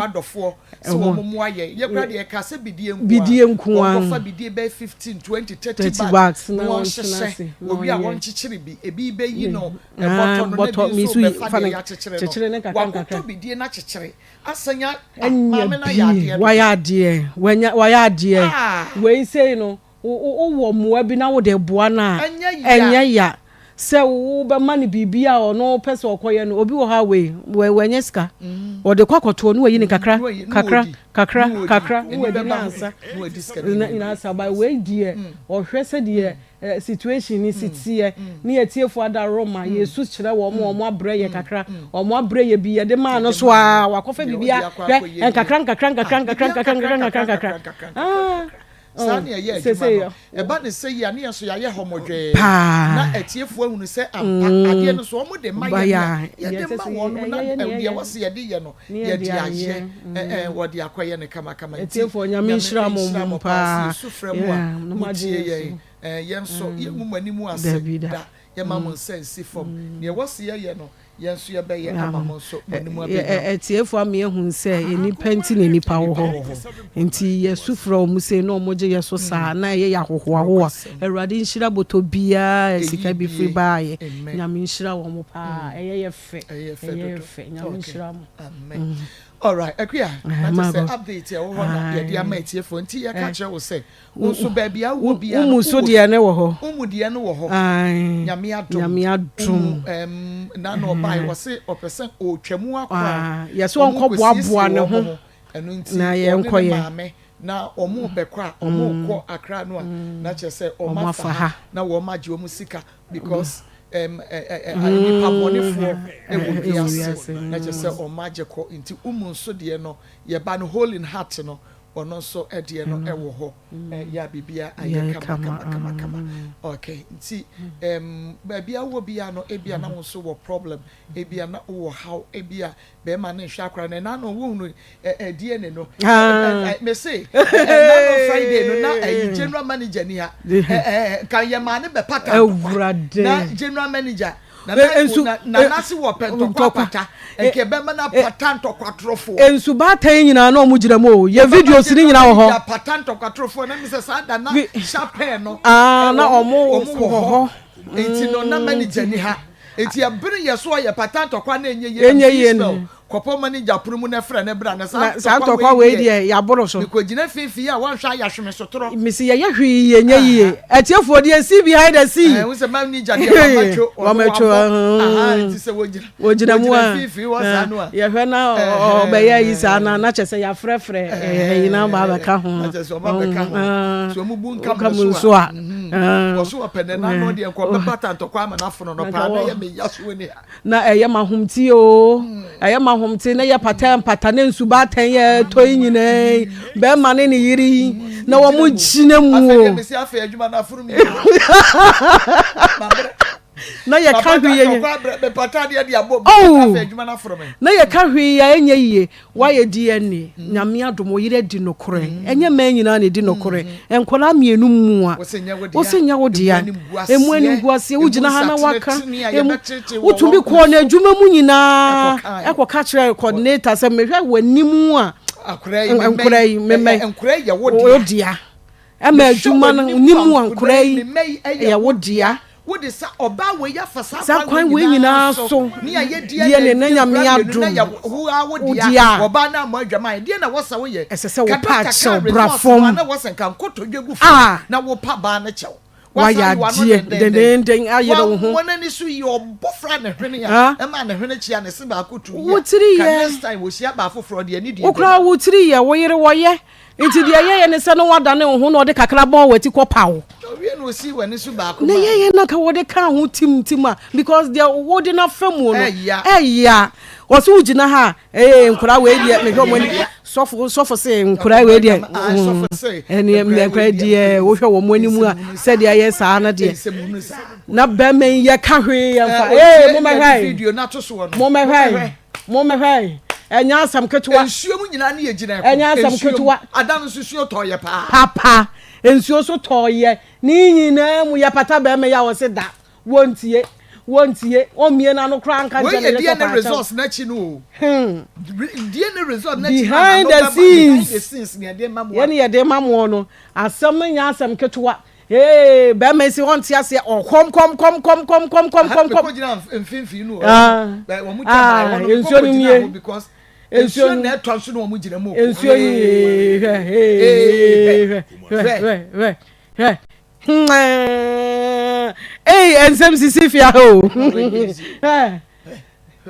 B: sɛ wɔn mu ayɛ yɛ kura deɛ ɛka sɛ bidie nkoa
E: bidie nkoa
B: wɔn kɔfa bidie bɛyɛ 15 20 30 bags na wɔn hyehyɛ wɔwi a wɔn kyekyere bi ebi bɛyi no ɛbɔtɔ no na ebi nso bɛfa deɛ yɛakyekyere no wakɔtɔ bidie no akyekyere Asan a
E: Anya
B: maame no ayɛ
E: bi,
B: adeɛ dodo.
E: wayɛ adeɛ, wanya, wayɛ adeɛ.
B: Ah!
E: Wei sei no, wo, wo, wowɔ mmoa bi na wode boa no a,
B: Ɛnyɛ ya.
E: ɛnyɛ ya sɛ wobɛma no biribi a ɔno pɛ sɛ ɔkɔyɛ no. Obi wɔ hɔ a wei, wa, wanya sika, ɔde kɔ akɔtoɔ na wayi no kakra,
B: Na wayi, na
E: kakra,
B: wadi,
E: kakra,
B: na wadi.
E: kakra, na
B: Ani
E: wadi
B: bɛba
E: na
B: ho,
E: ansa,
B: na wadi sika no
E: na,
B: nyinaa.
E: na asa. But wei deɛ, ɔhwɛ sɛdeɛ situation no si teɛ ne atiefo adaworoma yɛsu kyerɛ wɔn wɔn abrɛ yɛ kakra wɔn abrɛ yɛ bi yɛde maa no so a wakɔfa biribi a hwɛ nkakra nkakra nkakra nkakra nkakra nkakra nkakra nkakra ah
B: saa ne ɛyɛ adwuma no ɛba ne sɛ yi a ne yɛn so yɛayɛ hɔmɔdwɛɛ
E: paa
B: na atiefoɔ ahunu sɛ ampa adeɛ no so wɔn de ma yɛn a yɛde ma wɔn na deɛ wɔsi yɛde yɛ no yɛde ayɛ ɛɛ wɔde akɔyɛ no kamakama
E: nti atiefoɔ nyame nhyira mo paa
B: yɛsu frɛ mo a motie yɛn Ɛɛ, yɛn nso, yɛngu mo anim ase da, yɛmma mo nsa nsi fam. Nea ɛwɔ sɛ yɛyɛ no, yɛn nso yɛbɛyɛ ama mo nso mo anim abɛnyam.
E: Atiefo ama yɛahu sɛ nnipa nti na nnipa wɔ hɔ. Nti yɛsu frɛ wɔn sei na wɔgye yɛn so saa na ɛyɛ yɛn ahohoahoa. Awurade nhyira bɔtɔ biara a sika bi firi baeɛ. Nyame nhyira wɔn paa. Ɛyɛ yɛ fɛ.
B: Ɛyɛ
E: fɛ
B: fɛ.
E: Nyame nhyira mo.
B: Amen. Alright, Akua, na kyerɛ sɛ update a ɛwɔ hɔ na yɛde ama atiefoɔ. Nti yɛka kyerɛ wo sɛ Wo nso baabi a wowɔ biara no,
E: Wo mu so deɛ no wɔ hɔ.
B: Wo mu deɛ no wɔ hɔ.
E: Ae.
B: Nyame adom.
E: Nyame adom.
B: Wo mu ɛɛm na na ɔbae wɔse ɔpɛ sɛ ɔretwa mu akɔ a.
E: Yɛse ɔnkɔ boaboa ne ho.
B: Ɛno nti
E: na
B: ɔne
E: yɛnkɔ
B: ne
E: yɛ.
B: maame na wɔn rebɛkɔ a wɔn rekɔ Accra no a na kyerɛ sɛ wɔn
E: Wɔn
B: afa
E: afa
B: ha
E: ha.
B: na wɔn agye wɔn sika because ɛɛm ɛ ɛ ɛ nnipa bɔnefoɔ ɛwɔ wiase na kyerɛ sɛ wɔn agye kɔ nti wo mu nso deɛ no yɛba no hole in heart no Ɔno nso deɛ no wɔ hɔ yɛ a biribiara ayɛ kama kama kama kama okay nti um, baabi a wowɔ biara no ebia na wo nso wɔ problem ebia na wowɔ haw ebia bɛrima no nhwɛ akora no ɛna no wohunu DNA no mese ɛna no Friday no na ɛyi general manager ni ha nka yɛ maa ne bɛpata ntɔkwa na general manager
E: Nsu
B: Nana se wɔpɛ ntɔkwa apata, nka ɛbɛma no apata ntɔkwa torofoɔ.
E: Nsu baatan yi nyinaa na wɔn gyina mu o, yɛ videos ni nyinaa wɔ hɔ.
B: Apata ntɔkwa torofoɔ na mi sɛ saa da na chapel no.
E: Aa na wɔn wɔ hɔ.
B: Nti no na manager ni ha. Nti ɛbere yɛ so ɔyɛ pata ntɔkwa na enye yie.
E: Enye yie no.
B: Kɔpɔ manager pono mu na frɛ no bra na
E: saa ntɔkwa wei deɛ yɛaboro so.
B: Mekɔgyina mfimfini a wɔnhwɛ a yɛahwe me sotorɔ.
E: Mese yɛyɛ hwee yɛnyɛ yie. Atiefoɔ deɛ see behind the scene.
B: Ɛɛ wosɛ manager deɛ wamatwo ɔno wabɔ. Aha nti sɛ wɔgyina
E: wɔgyina mu a
B: mfimfini hɔ saa no a.
E: Yɛhwɛ na ɔbɛyɛ yi saa na na kyɛ sɛ yɛafrɛfrɛ ɛyi na ɔba abɛka ho.
B: Na kyɛ sɛ ɔba abɛka ho. So ɔmo bu nka
E: mu nso a.
B: Wɔso ɔpɛ ne nan no deɛ nkɔ ɔbɛpata ntɔkwa ama no afono no paa na ɛyɛ me ya so ni ha.
E: Na ɛyɛ ma ahomte oo, ɛyɛ ma ahomte na yɛ pata mpata ne nsu baatan yɛ tɔ yi nyinaa yi, bɛrima ne ne yere yi na wɔn gyina mu o. Na yɛka hwee yɛ oh na yɛka hwee yɛ ɛnyɛ yie. Woayɛ DNA, Nyame adom wo yere adi nokorɛ. Ɛnyɛ mmaa nyinaa na ɛdi nokorɛ. Nkwadaa mmienu mua. Wo se nyɛ wo dea. Emu animguaseɛ, wogyina ha na waka. Emu, wotumi kɔɔ n'adwuma mu nyinaa ɛkɔka kyerɛ coordinator sɛ mehwɛ w'anim a, nkwadaa yi, mmɛn, wo dea. Ɛma adwuma no ni mu a nkoraa yi yɛ wo dea. Saa kwan wei nyinaa so deɛ ne na Nyame adom wo dea. Ɛsɛ sɛ wo pa kyɛw bra fam a wayɛ adeɛ dendenden ayere wo ho. Wo tiri yɛ wo koraa wo tiri yɛ wo yere wɔyɛ. Nti deɛ ɛyɛyɛ ne sɛ na wadane wo ho na ɔde kakra bɔɔ w'ati kɔ paw. Na ɛyɛyɛ na ka wɔde ka ho tim tim a because deɛ wode no afa mu no ɛya. Ɔsɛ wogyina ha ee nkora wei deɛ mehwɛ wɔn ani sɔfo sɔfo se nkora wei deɛ ɛne nkora deɛ wohwɛ wɔn anim a sɛdeɛ ɛyɛ saa no deɛ na bɛrima yi yɛ ka hwee yɛn fa ee mo mɛhwɛ mo mɛhwɛ. Mommɛhwɛ, ɛnyɛ asɛm ketewa.
B: Nsuo mu nyinaa ne yɛ gyina ɛko.
E: Ɛnyɛ asɛm ketewa.
B: Ada no nso nsuo tɔɔyɛ paa.
E: Papa, nsuo nso tɔɔyɛ. Ne nyinaa mu yɛpata bɛrima yi a ɔse da. Wɔntie, wɔntie, ɔmmie n'ano koraa nka nkyerɛ ne yere sɛ
B: ɔpɛ akyɛw. Wei yɛ DNA results n'akyi no o. DNA result n'akyi
E: Behind the scenes. Behind the scenes ne yɛde ma mo. Yɛne yɛde ma mo no, asɛm no nyɛ asɛm ketewa. Ee, bɛrima yi si ɔnte aseɛ ɔkɔm kɔm kɔm kɔm kɔm kɔm kɔm kɔm kɔm.
B: Gyina mfimfini no. Ah, ah,
E: nsuo no nie.
B: Nsuo na ɛtɔ nso na wɔn gyina mu.
E: Nsuo yi hwɛ hwɛ hwɛ hwɛ hwɛ hwɛ. Ee, nsɛm sisi fia o.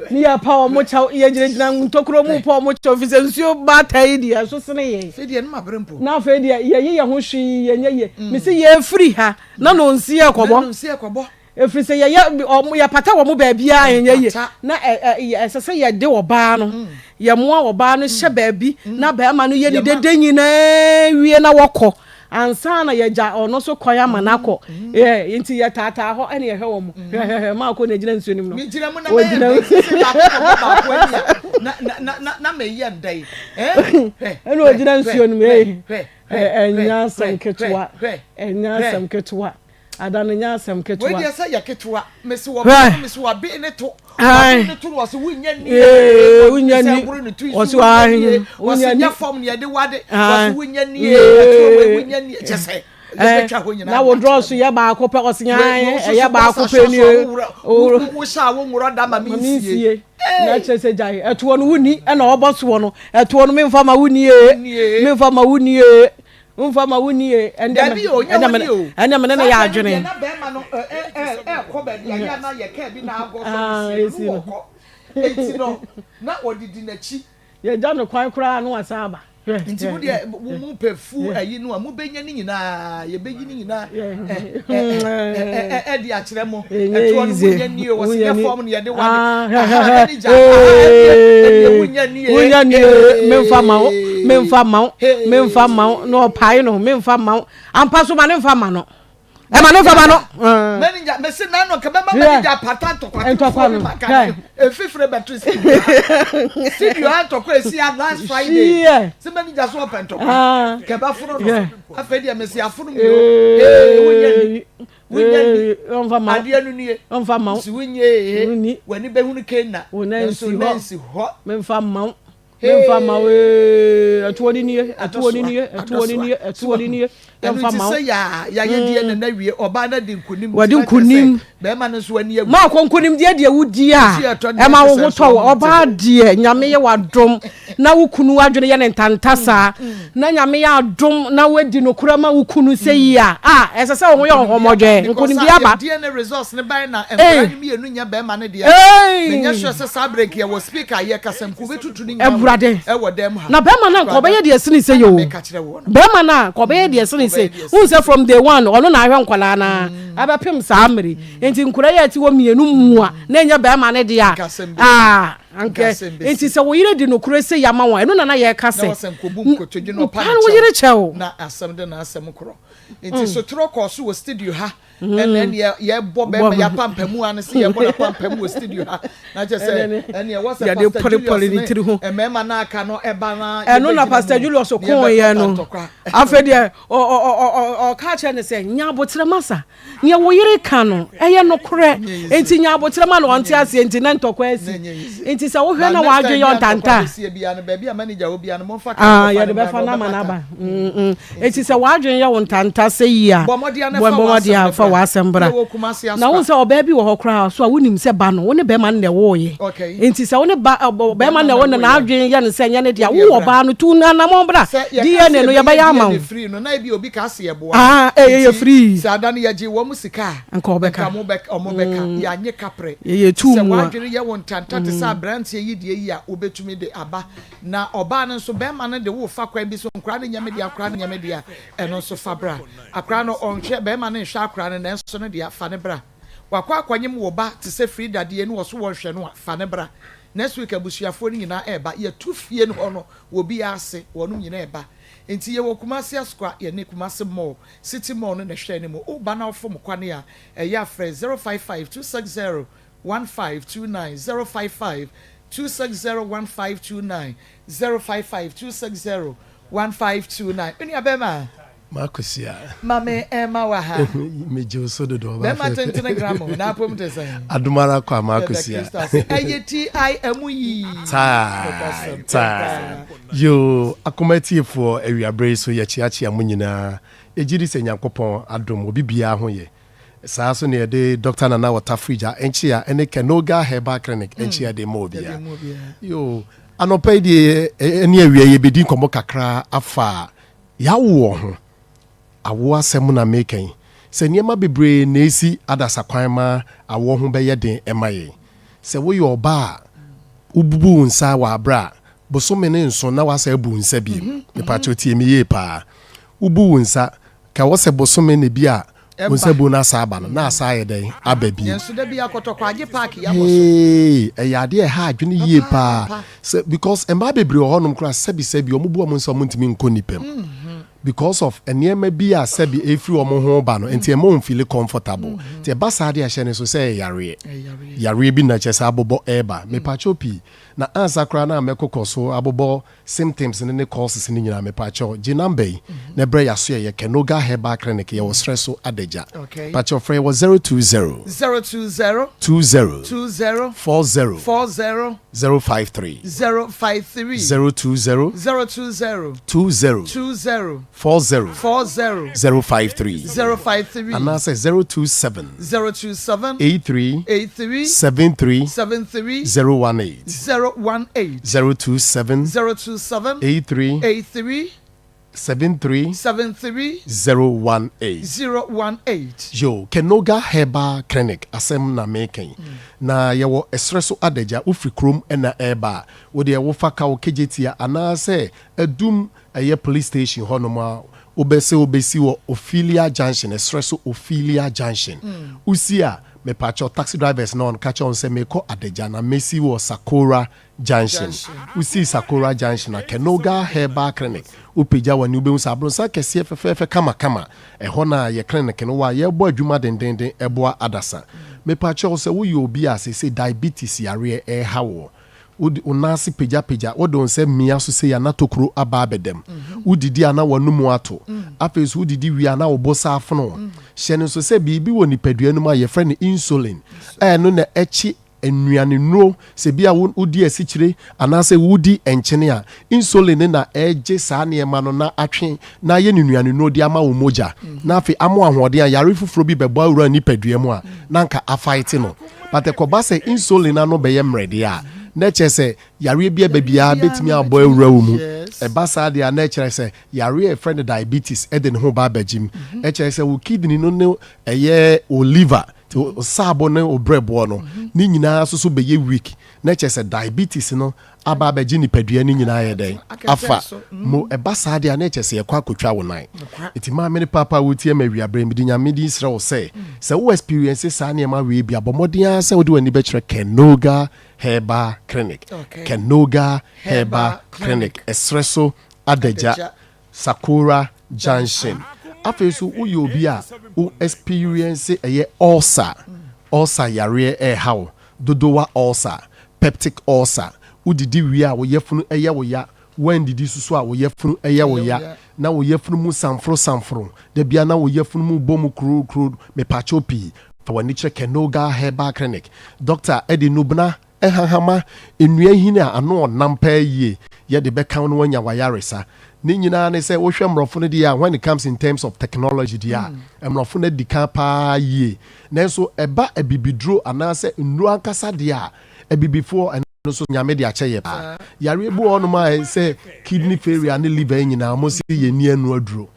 E: Ne yɛ pa wɔn kyɛw, yɛ gyinagyina ntokuro mu pa wɔn kyɛw, fisɛ nsuo baata yi deɛ ɛso sene yɛn.
B: Afei deɛ no ma bere mpo.
E: Na afei deɛ yɛyi yɛn ho hwee yɛnyɛ yie. Mm. Mesi yɛfiri ha na nonsi yɛ kɔbɔ.
B: Na nonsi yɛ kɔbɔ.
E: Efiri sɛ yɛyɛ wɔn yɛpata wɔn baabiara yɛnyɛ yie. Na ɛ ɛ ɛsɛ sɛ yɛde ɔbaa no mm. yɛmoa ɔbaa no hyɛ mm. baabi na bɛrima no yɛ ne dede nyinaa wie na wɔkɔ. Ansa na yɛagya ɔno nso kwan ama no akɔ. Yɛ nti yɛtaataa hɔ ɛna yɛhwɛ wɔn. Hwɛ hwɛ hwɛ maa kɔ na egyina nsuo no mu no.
B: Megyina mu na mɛyɛ ndɛ sɛ baako kɔbɔ baako ani a na na na na na mɛyɛ ndɛ yi.
E: Ɛna ogyina nsuo no mu ee. Ɛnyɛ asɛm ketewa. Ɛnyɛ asɛm ketewa. Ada no nyɛ asɛm ketewa.
B: Wei deɛ sɛ yɛ ketewa. Mesi wɔ bɛ mesi wɔ abe ne to. Wabe ne to no wɔsi wunya ni.
E: Ee wunya ni. Wɔsi wa
B: wunya ni. Wɔsi nyɛ fam ni yɛde wade. Wɔsi wunya ni. Ɛtuo wei wunya ni. Kyɛ sɛ yɛbɛtwa hɔ nyinaa.
E: Na wo drɔs yɛ baako pɛ ɔsi nyan ɛyɛ baako pɛ ni.
B: Wo hyɛ a wo nwura da ma mi nsie.
E: Na kyerɛ sɛ gyae ɛtoɔ no wuni ɛna ɔbɔ soɔ no ɛtoɔ no memfa ma wuni ee memfa ma wuni ee. Nfa ma wo nie. Ɛnde
B: Dabi o, nyɛ wo nie o.
E: Ɛnde me ne no yɛ adwene.
B: Na bɛrima no ɛɛkɔ baabi a yɛ na yɛ kaa bi na agɔ so si no wɔkɔ. Eti no na wɔdidi n'akyi.
E: Yɛgya no kwan koraa na wasan aba.
B: Nti mo deɛ mo pɛ fu ayi no a mo bɛnya ne nyinaa yɛbɛyi ne nyinaa ɛde akyerɛ mo. Ɛtoɔ no mo nya nie o wɔsi nyɛ fɔm no yɛde wade. Aha ɛne gya aha ɛne wo nya nie.
E: Wo nya nie memfa ma wo. Memfa mma wo, memfa mma wo, na ɔpae no, memfa mma wo. Ampa so ma ne mfa mma no. Ɛma ne mfa mma no.
B: Manager, mese na no nka bɛma manager apata ntɔkwa
E: ntɔkwa no.
B: Efifire bɛto studio. Studio ha ntɔkwa esi ha last Friday. Se manager so ɔpɛ ntɔkwa. Kɛbɛ foro no. Afei deɛ mese afono mi o. Ee, wonya ni. Wonya ni. Adeɛ no nie.
E: Ɔmfa mma wo.
B: Si wonye ee. W'ani bɛhunu Kena.
E: Wo nan
B: si hɔ.
E: Memfa mma wo. Memfa mma wo ee, ɛtoɔ no nie, ɛtoɔ no nie, ɛtoɔ no nie, ɛtoɔ no nie,
B: yɛmfa mma wo. Ɛno nti sɛ yɛayɛ deɛ na na wie, ɔbaa no adi nkonim.
E: Wadi nkonim.
B: Bɛrima no nso ani agu.
E: Maakɔ nkonimdeɛ deɛ wodi a, ɛma wo ho tɔ wo. Ɔbaa deɛ, Nyame yɛ w'adom na wo kunu adwene yɛ ne ntanta saa, na Nyame yɛ adom na wadi nokorɛ ma wo kunu sɛ yi a, ah, ɛsɛ sɛ wo ho yɛ ɔhɔmɔdwɛɛ. Nkonimdie aba.
B: Because DNA results no bae na nkwadaa no mmienu nyɛ bɛrima no deɛ. Menyɛ sure sɛ saa berɛ nka yɛwɔ speaker a yɛkasa nka wobɛtutu ne nyinaa
E: Awurade.
B: wɔ dan mu ha.
E: Na bɛrima no a nka ɔbɛyɛ deɛ ɛsene sei
B: Ɛna
E: o.
B: meka kyerɛ woɔ no.
E: Bɛrima no a nka ɔbɛyɛ deɛ ɛsene sei. Wohu sɛ from day one ɔno na ahwɛ nkwadaa no ara ɛbɛpem saa mmere yi. Nti nkwadaa yi a ɛte hɔ mmienu mua na ɛnyɛ bɛrima no deɛ a,
B: Nka asɛm bɛsi.
E: ah, anka
B: Nka asɛm bɛsi.
E: nti sɛ wo yere di nokorɛ sei ama wo a, ɛno na na yɛreka
B: Na
E: sɛ,
B: wɔsɛ nkɔbu nkotodwe na ɔpa
E: mpa
B: ne
E: wo yere
B: kyɛw.
E: kyɛw.
B: Na asɛm de n'asɛm korɔ. Nti sotorɔ kɔɔ so wɔ studio ha. Ɛna ɛneɛ yɛbɔ bɛrima yɛ apampamu a ne se yɛbɔ n'apampamu wɔ studio ha. Na kyerɛ sɛ ɛneɛ wɔ sɛ
E: Yɛde
B: Pastor
E: pɔlepɔle ne
B: Julius
E: tiri
B: ne
E: ho.
B: mmarima no aka no ɛba na
E: Ɛno na
B: yɛbɛgyina
E: Pastor
B: mu
E: Julius
B: na
E: koeɛ
B: yɛbɛpata
E: no.
B: ntɔkwa.
E: Afei deɛ ɔ- ɔ- ɔ- ɔ- ɔka kyerɛ no sɛ, nya aboterɛ masa. Nea wo yere ka no, ɛyɛ nokorɛ. Enti nya aboterɛ ma no ɔnte aseɛ nti na ntɔkwa asi. Enti sɛ wohwɛ na w'adwene yɛ ɔntanta a, ah, yɛde bɛfa no ama no aba. Enti sɛ w'adwene yɛ wo ntanta sɛ yi a, bɔ mmɔden a fa w'asɛm bra. Na wohu sɛ ɔbaa bi wɔ hɔ koraa so a wonim sɛ ba no, wo ne bɛrima no na ɛwooyɛ. Enti sɛ wo ne ba bɛrima no na ɛwɔ no na n'adwene yɛ no sɛ ɛnyɛ ne dea, wo ɔbaa no tu anammɔn bra. DNA no yɛbɛyɛ ama wo. Ah, eh, yɛyɛ free.
B: Sɛ ada no yɛgye wɔn sika a,
E: Nka ɔbɛka.
B: nka mo bɛka, ɔmo bɛka. Yɛanye kaprɛ.
E: Yɛyɛ tuu
B: Sɛ
E: mu a.
B: w'adwene yɛ wo ntanta te sɛ aberanteɛ yi deɛ yi a, wobɛtumi de aba. Na ɔbaa no nso, bɛrima no de wo fa kwan bi so, nkwadaa no nyɛ me dea, akwadaa no nyɛ me dea, ɛno nso fa bra. Akwadaa no, ɔnhwɛ, bɛrima no nhwɛ akwadaa no, nanso ne dea, fa no bra. Wakɔ akɔnyem wo ba te sɛ Frida deɛ ne ɔso wɔnhwɛ no a, fa no bra. Next week abusuafoɔ no nyinaa ɛreba. Yɛtu fie no hɔ no, wɔ biara ase, wɔnom nyinaa ɛreba. Nti yɛwɔ Kumasi Asokwa, yɛne Kumasi Mall, City Mall no na ɛhwɛ anim. Woba na wofom kwane a, ɛyɛ a frɛ 055 260 1529, 055 260 1529, 055 260 1529. Me nua bɛrima.
F: M'akosua.
B: Ma me ɛma wa ha.
F: Megye wo so dodo ɔbaa
B: Bɛrima
F: fɛfɛ.
B: tentene gram na apom te sɛn.
F: Adom ara kwa
B: Yɛda
F: m'akosua.
B: Kristo ase. Ɛyɛ ti I ɛmu yii.
F: Time
B: Nokwasɛm
F: time.
B: paa.
F: Yoo akoma atiefoɔ awiaberɛ yi so yɛkyeakyea mo nyinaa. Yɛgye di sɛ Nyankopɔn adom obi biara ho yɛ. Saa nso na yɛde Dɔkta Nana Wɔtafrigya nkyea ne Kenoga Herbal Clinic nkyea de ma obiara. Yoo anɔpa yi deɛ ɛne awia yi yɛbɛdi nkɔmmɔ kakra afa Y'awoɔ ho, awoɔ asɛm na meka yi, sɛ nneɛma bebree na ɛsi adasa kwan ma awoɔ ho bɛyɛ den ma yɛn. Sɛ woyɛ ɔbaa a, wobubu wo nsa wɔ aberɛ a bosome no nso na woasan abu wo nsa bio. Mepakyɛw tie me yie paa. Wobu wo nsa, ka wɔ sɛ bosome na bi a Wo nsa bu no asa aba no, na asa ayɛ dɛn aba bio?
B: Nanso da bi akɔtɔkɔ agye park yi abɔ so.
F: Hey, ɛyɛ adeɛ a ɛha adwene yie paa. Sɛ because mmaa bebree wɔ hɔnom koraa sɛbi sɛbi wɔn bu wɔn nsa wɔn ntumi nkɔ nipa mu because of nneɛma bi a sɛbi efiri wɔn ho ba no nti ɛma wɔn feel comfortable. Nti ɛba saa deɛ ɛhyɛ ne so sɛ ɛyɛ yareɛ. Yareɛ bi na kyerɛ sɛ abobɔ ɛreba. Mepakyɛw pii na ansa koraa na mɛkokɔ so abobɔ Symptoms no ne causes no nyinaa mepakyɛw gye number yi na brɛ yaso yɛyɛ Kenoga Herbal Clinic yɛwɔ serɛ so adagya pakyɛw frɛ yɛ wɔ 020
B: 020
F: 20
B: 20
F: 40
B: 40
F: 053
B: 053
F: 020
B: 020
F: 20
B: 20
F: 40
B: 40
F: 053
B: 053
F: anaasɛ 027
B: 027
F: 83
B: 83
F: 73
B: 73
F: 018
B: 018
F: 027
B: 027
F: 83
B: 83
F: 73
B: 73
F: 018.
B: 018.
F: Yo, Kenoga Herbal Clinic asɛm na meka yi. Na yɛwɔ ɛserɛ so adagya, wofiri kurom na ɛreba a, wo deɛ wofa ka wo Kejetia anaasɛ Adum ɛyɛ police station hɔ nom a, wobɛ sɛ wobɛsi wɔ Ophelia Junction, ɛserɛ so Ophelia Junction. Wosi a, mepakyɛw taxi drivers no ka kyerɛ wɔn sɛ merekɔ Adagya na mɛsi wɔ Sakora Junction. Wosii Sakora Junction a, Kenoga Herbal Clinic, wopagya w'ani wobɛhu sɛ abronsan kɛseɛ fɛfɛɛfɛ kamakama, ɛhɔ na yɛ clinic no wɔ a yɛrebɔ adwuma dendenden ɛboa adasa. Mepakyɛw sɛ woyɛ obi a seesei diabetes yareɛ ɛreha woɔ, Wode wo nan ase pagyapagya, wode wo nsa mia so sei a na tokuro aba abɛda mu. Wodidi a na w'anomu ato. Afei nso wodidi wie a na wo bo san afono wo. Hyɛ no nso sɛ biribi wɔ nipadua no mu a yɛfrɛ no insulin a ɛno na ɛkye nnuanennuro. Sɛ bi a wodi asikyire anaasɛ wodi nkyene a, insulin no na ɛgye saa nneɛma no na atwe na ayɛ no nnuanennuro de ama wo mogya. Na afei ama wo ahoɔden a yare foforɔ bi bɛbɔ awura nipadua mu a na anka afaete no. But ɛkɔba sɛ insulin ano bɛyɛ mmerɛ deɛ a, na ɛkyerɛ sɛ yareɛ bi a ɛba biara bɛtumi abɔ awura wo mu. Ɛba saa deɛ a, na ɛkyerɛ sɛ yareɛ a yɛfrɛ no diabetes de ne ho ba abɛgye mu. Ɛkyerɛ sɛ wo kidney no ne ɛyɛ wo liver, nti wo saabo ne wo berɛboɔ no, ne nyinaa nso so bɛyɛ weak. Na ɛkyerɛ sɛ diabetes no aba abɛgye nipadua no nyinaa ayɛ dɛn? Afa mu. Ɛba saa deɛ a, na ɛkyerɛ sɛ yɛkɔ akɔtwa wo nan. Nti maame ne paapa a wotie me awiaberɛ yi, mede Nyame din srɛ wo sɛ, sɛ wo experience saa nneɛma wei bi a, bɔ mmɔden ara sɛ wode w'ani bɛkyerɛ Kenoga Herbal Clinic. Kenoga Herbal Clinic, ɛserɛ so Adagya, Sakora Junction. Afei nso woyɛ obi a wo experience ɛyɛ ulcer, ulcer yareɛ ɛreha wo, dodowa ulcer, peptic ulcer, wodidi wie a wo yafunu ɛyɛ wo ya, woandidi nso so a wo yafunu ɛyɛ wo ya, na wo yafunu mu samforo samforo, da biara na wo yafunu mu bɔ mu kurokuro, mepakyɛw pii, fa w'ani kyerɛ Kenoga Herbal Clinic. Doctor ɛde nubena Nhahama, nnua nhini a ano ɔnam paa yie yɛ de bɛka wo na woanya w'ayaresa. Ne nyinaa ne sɛ wohwɛ mmorɔfo no deɛ a, when it comes in terms of technology deɛ a, mmorɔfo no adi kan paa yie. Nanso ɛba abibiduro anaasɛ nnuro ankasa deɛ a, abibifoɔ ɛno nso Nyame de akyɛ yɛ paa. Yareɛ bi wɔ hɔnom a sɛ kidney failure ne liver yi nyinaa wɔn se yɛnni ɛno aduro.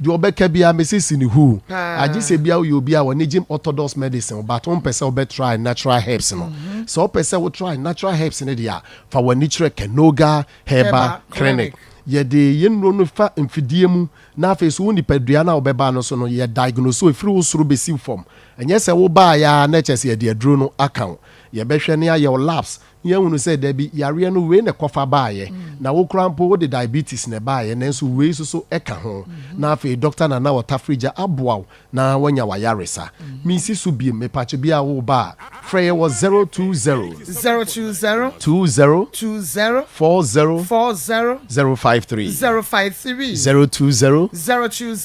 F: Deɛ ɔbɛka biara mese si ne huu. Agye sɛ bia woyɛ obi a w'ani gye orthodox medicine but wompɛ sɛ wobɛ try natural herbs no. Sɛ wopɛ sɛ wo try natural herbs no deɛ a, fa w'ani kyerɛ Kenoga Herbal Clinic. Yɛde yɛn nnuro no fa mfidie mu na afei nso wo nipadua no a wobɛba no so no yɛ diagnose wo ɛfiri wo soro bɛsi fam. Ɛnyɛ sɛ wobaeɛ ara na kyerɛ sɛ yɛde aduro no aka wo. Yɛbɛhwɛ na yɛayɛ wo labs Yɛahunu sɛ dabi, yareɛ no wei na ɛkɔfa baeɛ, na wo koraa mpo wode diabetes na ɛbaeɛ, nanso wei nso so ka ho. Na afei Dɔkta Nana Ɔtafrigya aboa wo na woanya w'ayaresa. Mensi so biom, mepakyɛ biaa woreba a, frɛ yɛn wɔ 020.
B: 020.
F: 20.
B: 20.
F: 40.
B: 40.
F: 053.
B: 053.
F: 020.
B: 020.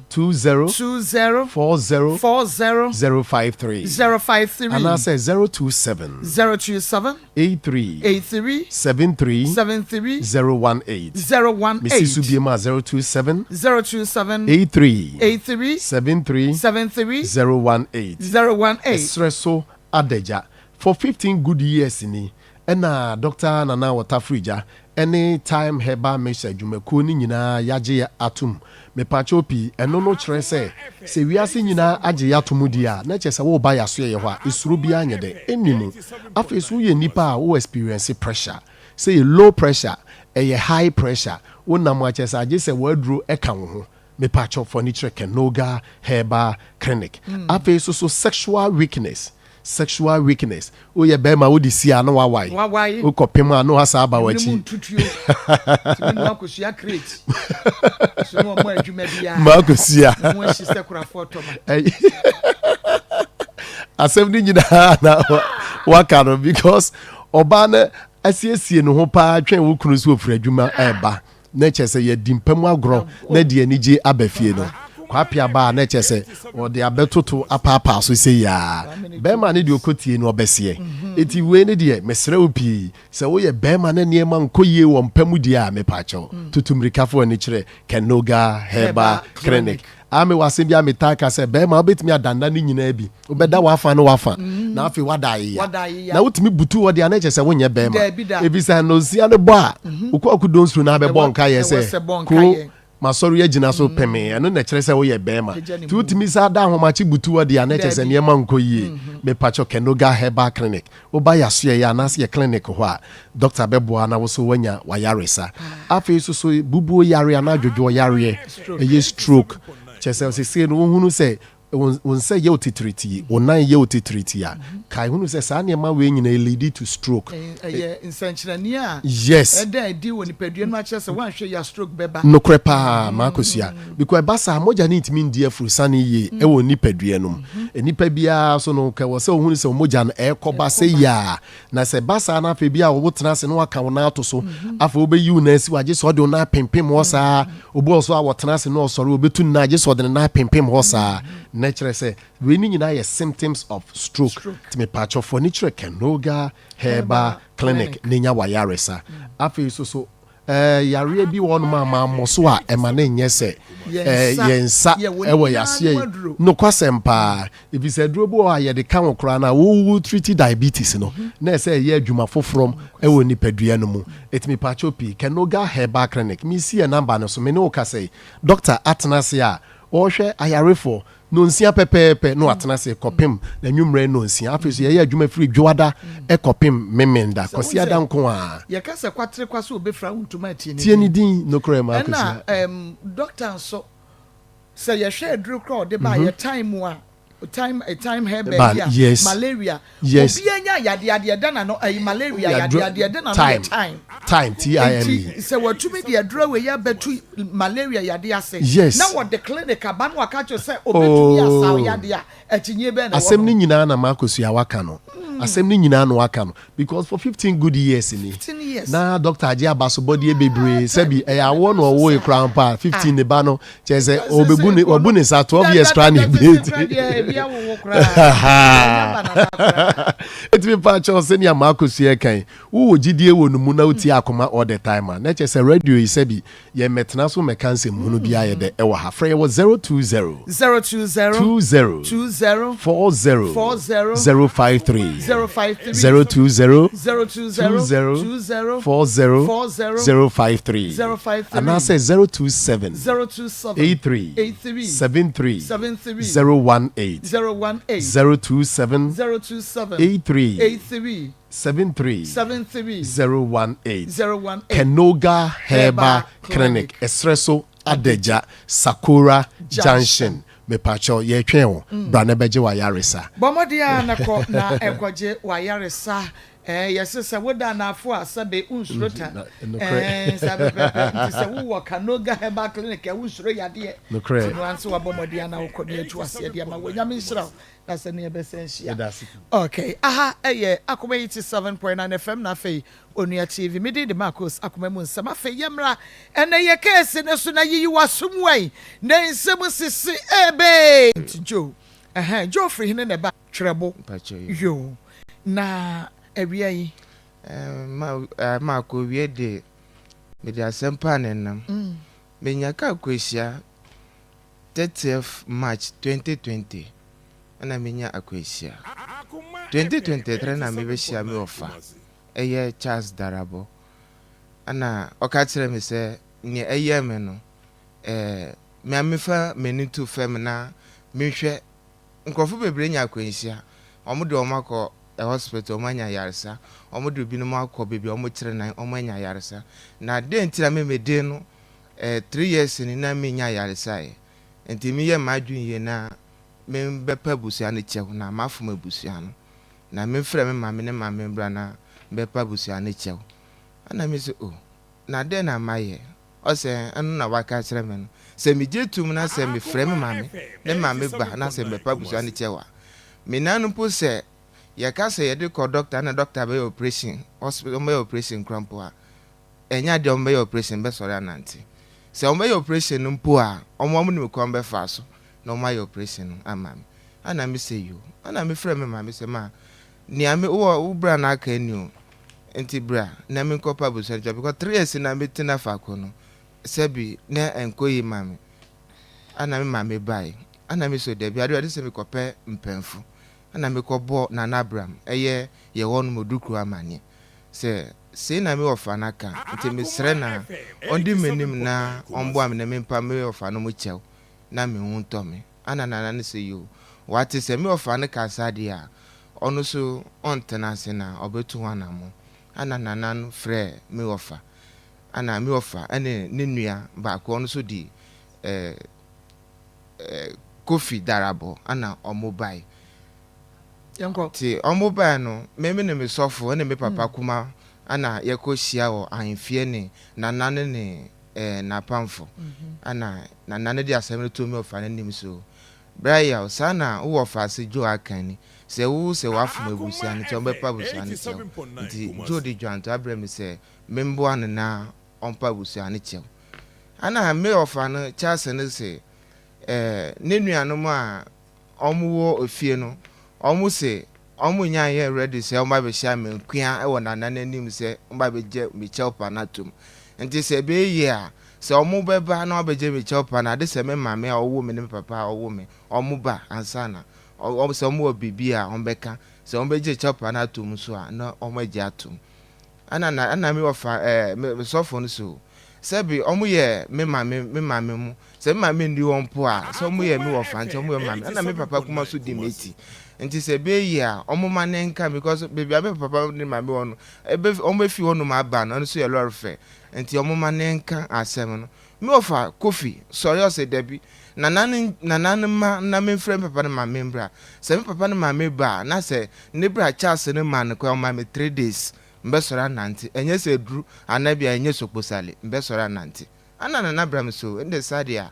F: 20.
B: 20.
F: 40.
B: 40.
F: 053.
B: 053.
F: Anaasɛ 027.
B: 027.
F: 83.
B: 83.
F: 73.
B: 73.
F: 018.
B: 018.
F: Mesi so biom a 027.
B: 027.
F: 83.
B: 83.
F: 73.
B: 73.
F: 018.
B: 018.
F: Ɛserɛ so adagya. For 15 good years ni ɛna Dɔkta Nana Wɔtafrigya ɛne Thyme Herbal Mixture adwumakuo no nyinaa yagye yɛ atom. Mepakyɛw pii, ɛno no kyerɛ sɛ, sɛ wiase nyinaa agye yɛ atom deɛ a, na kyerɛ sɛ woreba yɛ asoɛeɛ hɔ a, esuro biara nyɛ dɛn? Ɛnni mu. Afei nso woyɛ nnipa a wo experience pressure, sɛ ɛyɛ low pressure, ɛyɛ high pressure, wonam a kyerɛ sɛ agye sɛ w'aduro ka wo ho. Mepakyɛw fa w'ani kyerɛ Kenoga Herbal Clinic. Afei nso so sexual weakness, Sexual weakness, Woyɛ bɛrima wode si a na wawae,
B: Wawae.
F: wokɔpem a na wasan aba
B: Ɛmene mu
F: w'akyi.
B: ntutuo. Tumi noa kosua crate. So no ɔmmɔ adwuma biara.
F: Ma kosua.
B: Ne ho ahyi sɛ korafoɔ tɔma.
F: Asɛm no nyinaa na waka no because ɔbaa no asiesie ne ho paa twɛn wo kunu sɛ ofiri adwuma ɛreba. na kyerɛ sɛ yɛadi mpa mu agorɔ na de anigye aba fie no, Kwapea ba a na kyerɛ sɛ ɔde abɛtoto apaapaa so sei ara. Bɛrima no deɛ ɔkɔtie no ɔbɛseɛ. Enti wei no deɛ mesrɛ wo pii, sɛ woyɛ bɛrima na nneɛma nkɔ yie wɔ mpa mu deɛ a, mepaakyɛw, tutu mmirika fa w'ani kyerɛ Kenoga Herbal Clinic. A mewɔ asɛm bi a metaa ka sɛ, bɛrima wobɛtumi ada nna no nyinaa bi. Wobɛda w'afa ne w'afa, mm. na afei wada ayeya. Na wotumi butu hɔ deɛ a na kyerɛ sɛ wonyɛ bɛrima. Ɛfiri sɛ nonsia no bɔ a, mhm. wokɔ akɔdɔ nsuo no abɛbɔ nkayɛ sɛ ko masɔre agyina so mm. pemee ɛno na ɛkyerɛ sɛ woyɛ bɛrima nti wotumi saa da ahomakye butu hɔ deɛ a na kyerɛ sɛ nneɛma nkɔ yie mhm. mepakyɛ Kenoga Herbal Clinic Woba yɛ asoɛeɛ anaasɛ yɛ clinic hɔ a, dɔkta bɛboa na wo so woanya w'ayaresa. Afei nso so bubuo yareɛ anaa dwodwoɔ yareɛ, ɛyɛ stroke, kyerɛ sɛ seesei no wohunu sɛ wo nsa yɛ wo titiritii, wo nan yɛ wo titiritii a, kae hunu sɛ saa nneɛma wei nyinaa leadi to stroke.
B: Ɛyɛ nsɛnkyerɛnneɛ a
F: Yes.
B: ɛda adi wɔ nipadua no mu akyerɛ sɛ woanhwɛ yie a stroke bɛba.
F: Nokorɛ paa, M'Akosua. Because ɛba saa a, mogya no ntumi ndi afurusane yie wɔ nipadua no mu. Nipa biara nso no, nka ɛwɔ sɛ ohunu sɛ mogya no ɛrekɔba sɛ yie a. Na sɛ ɛba saa na afei bi a wotena ase na waka wo nan ato so, afei wobɛyi wo nan asi hɔ agye sɛ ɔde wo nan apempem hɔ saa. Obi wɔ so a wɔtena ase na ɔsɔre, obetu ne nan agye sɛ ɔde ne nan apempem hɔ saa. Na kyerɛ sɛ wei ne nyinaa yɛ symptoms of stroke. Nti mepaakyɛw fa w'ani kyerɛ Kenoga Herbal Clinic na nya w'ayaresa. Afei nso so Eh, yareɛ bi wɔ hɔnom a mammɔ so a ɛma no nyɛ sɛ eh, yɛn nsa wɔ yɛn aseɛ yi. Nokwasɛm paa, ɛfiri sɛ aduro bi wɔ hɔ a yɛde ka wo koraa no a wowu treat diabetes no mhm. na ɛsɛ ɛyɛ adwuma foforɔ wɔ nipadua no mu. Ɛtumi paakyɛw pii, Kenoga Herbal Clinic, mesi yɛ namba no so, me ne wo kasa yi, dɔkta atena ase a ɔrehwɛ ayarefoɔ Nonsia pɛpɛɛpɛ na watena ase kɔpem n'anwummerɛ nonsia. Afei nso yɛyɛ adwuma firi Dwoada kɔpem Memenda, Kwasiada nko ara.
B: Yɛka sɛ kwaterekwa sɛ obɛfira wo ntoma a tie ne
F: Tie ne din, nokorɛ ma
B: Ɛna
F: Akosua.
B: ɛɛm dɔkta nso sɛ yɛhwɛ aduro koraa a ɔde ba a yɛ time mu a. Time time herbal yi a
F: yes.
B: Malaria
F: yes.
B: Obiara nya yadeɛ adeɛ da n'ano ayi malaria yadeɛ adeɛ da n'ano yɛ time
F: time T I M E.
B: Nti sɛ watumi de aduro wei abɛtu malaria yadeɛ ase
F: yes.
B: Na wɔde clinic aba na waka kyerɛ sɛ obetumi oh. asaw yadeɛ a akyinnye bɛn na ɛwɔ
F: Asɛm no nyinaa na Marcus a waka no asɛm no nyinaa na waka no because for 15 good years ni na doctor agye abasobɔdeɛ bebree sɛbi ɛyɛ awoɔ na ɔwoe koraa mpo a 15 ne ba no kyerɛ sɛ ɔbɛbu ne wabu ne nsa 12 years koraa na ebie nti ɛtumi pa kyɛw sɛnea Marcus yɛ kan wowɔ gyidie wɔ no mu na wotie akoma all the time a na kyerɛ sɛ radio yi sɛbi Yɛ mmɛtena so mmɛka nsɛmhunu bi ayɛ dɛ ɛwɔ ha. Frɛ yɛ wɔ 020.
B: 020.
F: 20.
B: 20.
F: 40.
B: 40.
F: 053.
B: 053.
F: 020.
B: 020.
F: 20.
B: 20.
F: 40.
B: 40.
F: 053.
B: 053.
F: Anaasɛ 027.
B: 027.
F: 83.
B: 83.
F: 73.
B: 73.
F: 018.
B: 018.
F: 027.
B: 027.
F: 83.
B: 83.
F: 73.
B: 73.
F: 018.
B: 018.
F: Kenoga Herbal Clinic, ɛserɛ so Adagya, Sakora Junction. Mepakyɛw, yɛretwɛn wo. Bra na bɛgye w'ayaresa.
B: Bɔ mmɔden ara na kɔ na kɔgye w'ayaresa. Ɛɛ, yɛse sɛ woda anaafo a, sɛbe wonsuro ta. Ɛɛ, saa pɛpɛɛpɛ. Nti sɛ wowɔ Kanoga Herbal Clinic a, wonsuro yadeɛ.
F: Nokorɛ.
B: Nti no ara nso wabɔ mmɔden ara na wokɔ na yɛatu aseɛ de ama wo. Nyame nhyira wo. Na sɛ ne yɛbɛsan hyia.
F: Yɛda ase pii.
B: Ok, aha ɛyɛ Akoma 87.9 FM na afei Onua TV. Me din de Marcos Akoma mu nsɛm. Afei yɛmmra ɛnɛ yɛ keesi no so na yiyi w'asom wai na nsɛm sisi ebee. Nti Joe, ɛhɛn, Joe firi hene na ɛba? Twerɛbo,
G: Mpakyɛ
B: yoo. Na awia yi?
G: Eh, ma, eh, Marco wie de, mede asɛm paa na ɛnam. Menya kaa kɔ ahyia 30th March 2020 na menya akwanhyia. 2023 na mebɛhyia me wɔfa, ɛyɛ Charles Darabo. Ɛna ɔka kyerɛ me sɛ nea ɛyɛ me no, eh, me a mefa m'ani to fam na mehwɛ nkurɔfo bebree nya akwanhyia. Wɔn de wɔn akɔ hospital, wɔn anya ayaresa. Wɔn de binom akɔ baabi a wɔkyerɛ nan, wɔn anya ayaresa. Na dɛn nti na me mede no eh, 3 years ni na menya ayaresa ɛ. Nti meyɛ m'adwene yie na membɛpɛ abusua no kyɛw na mafom abusua no. Na memfrɛ me maame ne maame mbra na mbɛpɛ abusua no kyɛw. Ɛna me sɛ, oh, na dɛn na mayɛ? Ɔsɛ ɛno na waka kyerɛ me no. Sɛ megye tom na sɛ mefrɛ me maame ne maame ba na sɛ mbɛpɛ abusua no kyɛw a, me nan no mpo sɛ yɛka sɛ yɛde kɔ doctor na doctor bɛyɛ operation, hospital wɔbɛyɛ operation koraa mpo a, ɛnyɛ adeɛ a wɔbɛyɛ operation bɛsɔre anante. Sɛ wɔbɛyɛ operation no mpo a, wɔn wɔn nim kwan bɛfa so na wɔn ayɛ operation no ama me. Ɛna me sɛ yoo. Ɛna me frɛ me maame sɛ ma nea me wɔ wo bra na aka ni o. Nti bra na me nkɔpɛ abusua no kyɛw because 3 years na me tena faako no sɛbi na ɛnkɔ yie ma me. Ɛna me maame bae. Ɛna me sɛ dabi adeɛ ade sɛ mekɔpɛ mpɛnfo. Ɛna mekɔbɔ Nana Abram ɛyɛ yɛ hɔ nom Odukuro amaneɛ sɛ sei na me wɔfa no aka nti mesrɛ na ɔndi m'anim na ɔmboa me na mempa me wɔfa no mo kyɛw na me ho ntɔ me. Ɛna Nana no sɛ yoo wate sɛ me wɔfa no ka saa deɛ a ɔno so ɔntena ase na ɔbɛtu ho anamɔ. Ɛna Nana no frɛɛ me wɔfa ɛna me wɔfa ɛne ne nua baako ɔno so di eh, eh, Kofi Darabo ɛna ɔmo bae.
B: Yɛnkɔ.
G: Nti ɔmo bae no, me me ne me sɔfo ne me papa kuma ɛna yɛkɔ hyia wɔ ahemfie ne Nana no ne eh, n'apamfo. Ɛna Nana no de asɛm no too me wɔfa no anim so. Bra yaw, saa na wo wɔfa ase Joe aka ni, sɛ wo sɛ wafom abusua no nti ɔmbɛpa abusua no kyɛw. Nti Joe de dwanto abrɛ me sɛ memboa no na ɔmpa abusua no kyɛw. Ɛna me wɔfa no Charles no se eh, ne nuanom a ɔmo wɔ efie no, ɔmo se ɔmo nya nyɛ ready sɛ ɔmo abɛhyia me nkoa wɔ Nana n'anim sɛ ɔmo abɛgye me kyɛw pa no atom. Nti sɛ ɛbɛyɛ yie a, sɛ ɔmo bɛba na wɔabɛgye me kyɛw pa no, ade sɛ me maame a ɔwoo me ne me papa a ɔwoo me, ɔmo ba ansa na sɛ ɔmo wɔ biribi a ɔmo bɛka, sɛ ɔmo bɛgye kyɛw pa no atom nso a, na ɔmo agye atom. Ɛna na ɛna me wɔfa ɛɛ me me sɔfo no so sɛbi ɔmo yɛ me maame me maame mu sɛ me maame nni hɔ mpo a sɛ ɔmo yɛ me wɔfa nti ɔmo yɛ me maame ɛna me papa kuma so di m'akyi nti sɛ ɛbɛyɛ yie a ɔmo ma ne nka because beebi a me papa ne maame wɔ no ebe ɔmo bɛfi hɔ nom aba no ɛno so yɛ lɔre fɛ nti ɔmo ma ne nka asɛm no. Me wɔfa Kofi sɔre ɔsɛ dabi. Nana no Nana no mma na memfrɛ me papa ne maame mbra. Sɛ me papa ne maame ba a, na sɛ ne bra Charles no maa no kwan a, ɔma me 3 days mbɛsɔre anantse. Ɛnyɛ sɛ aduru anaa bi a ɛnyɛ sokposale, mbɛsɔre anantse. Ana Nana bra me so, ndɛ saa deɛ a,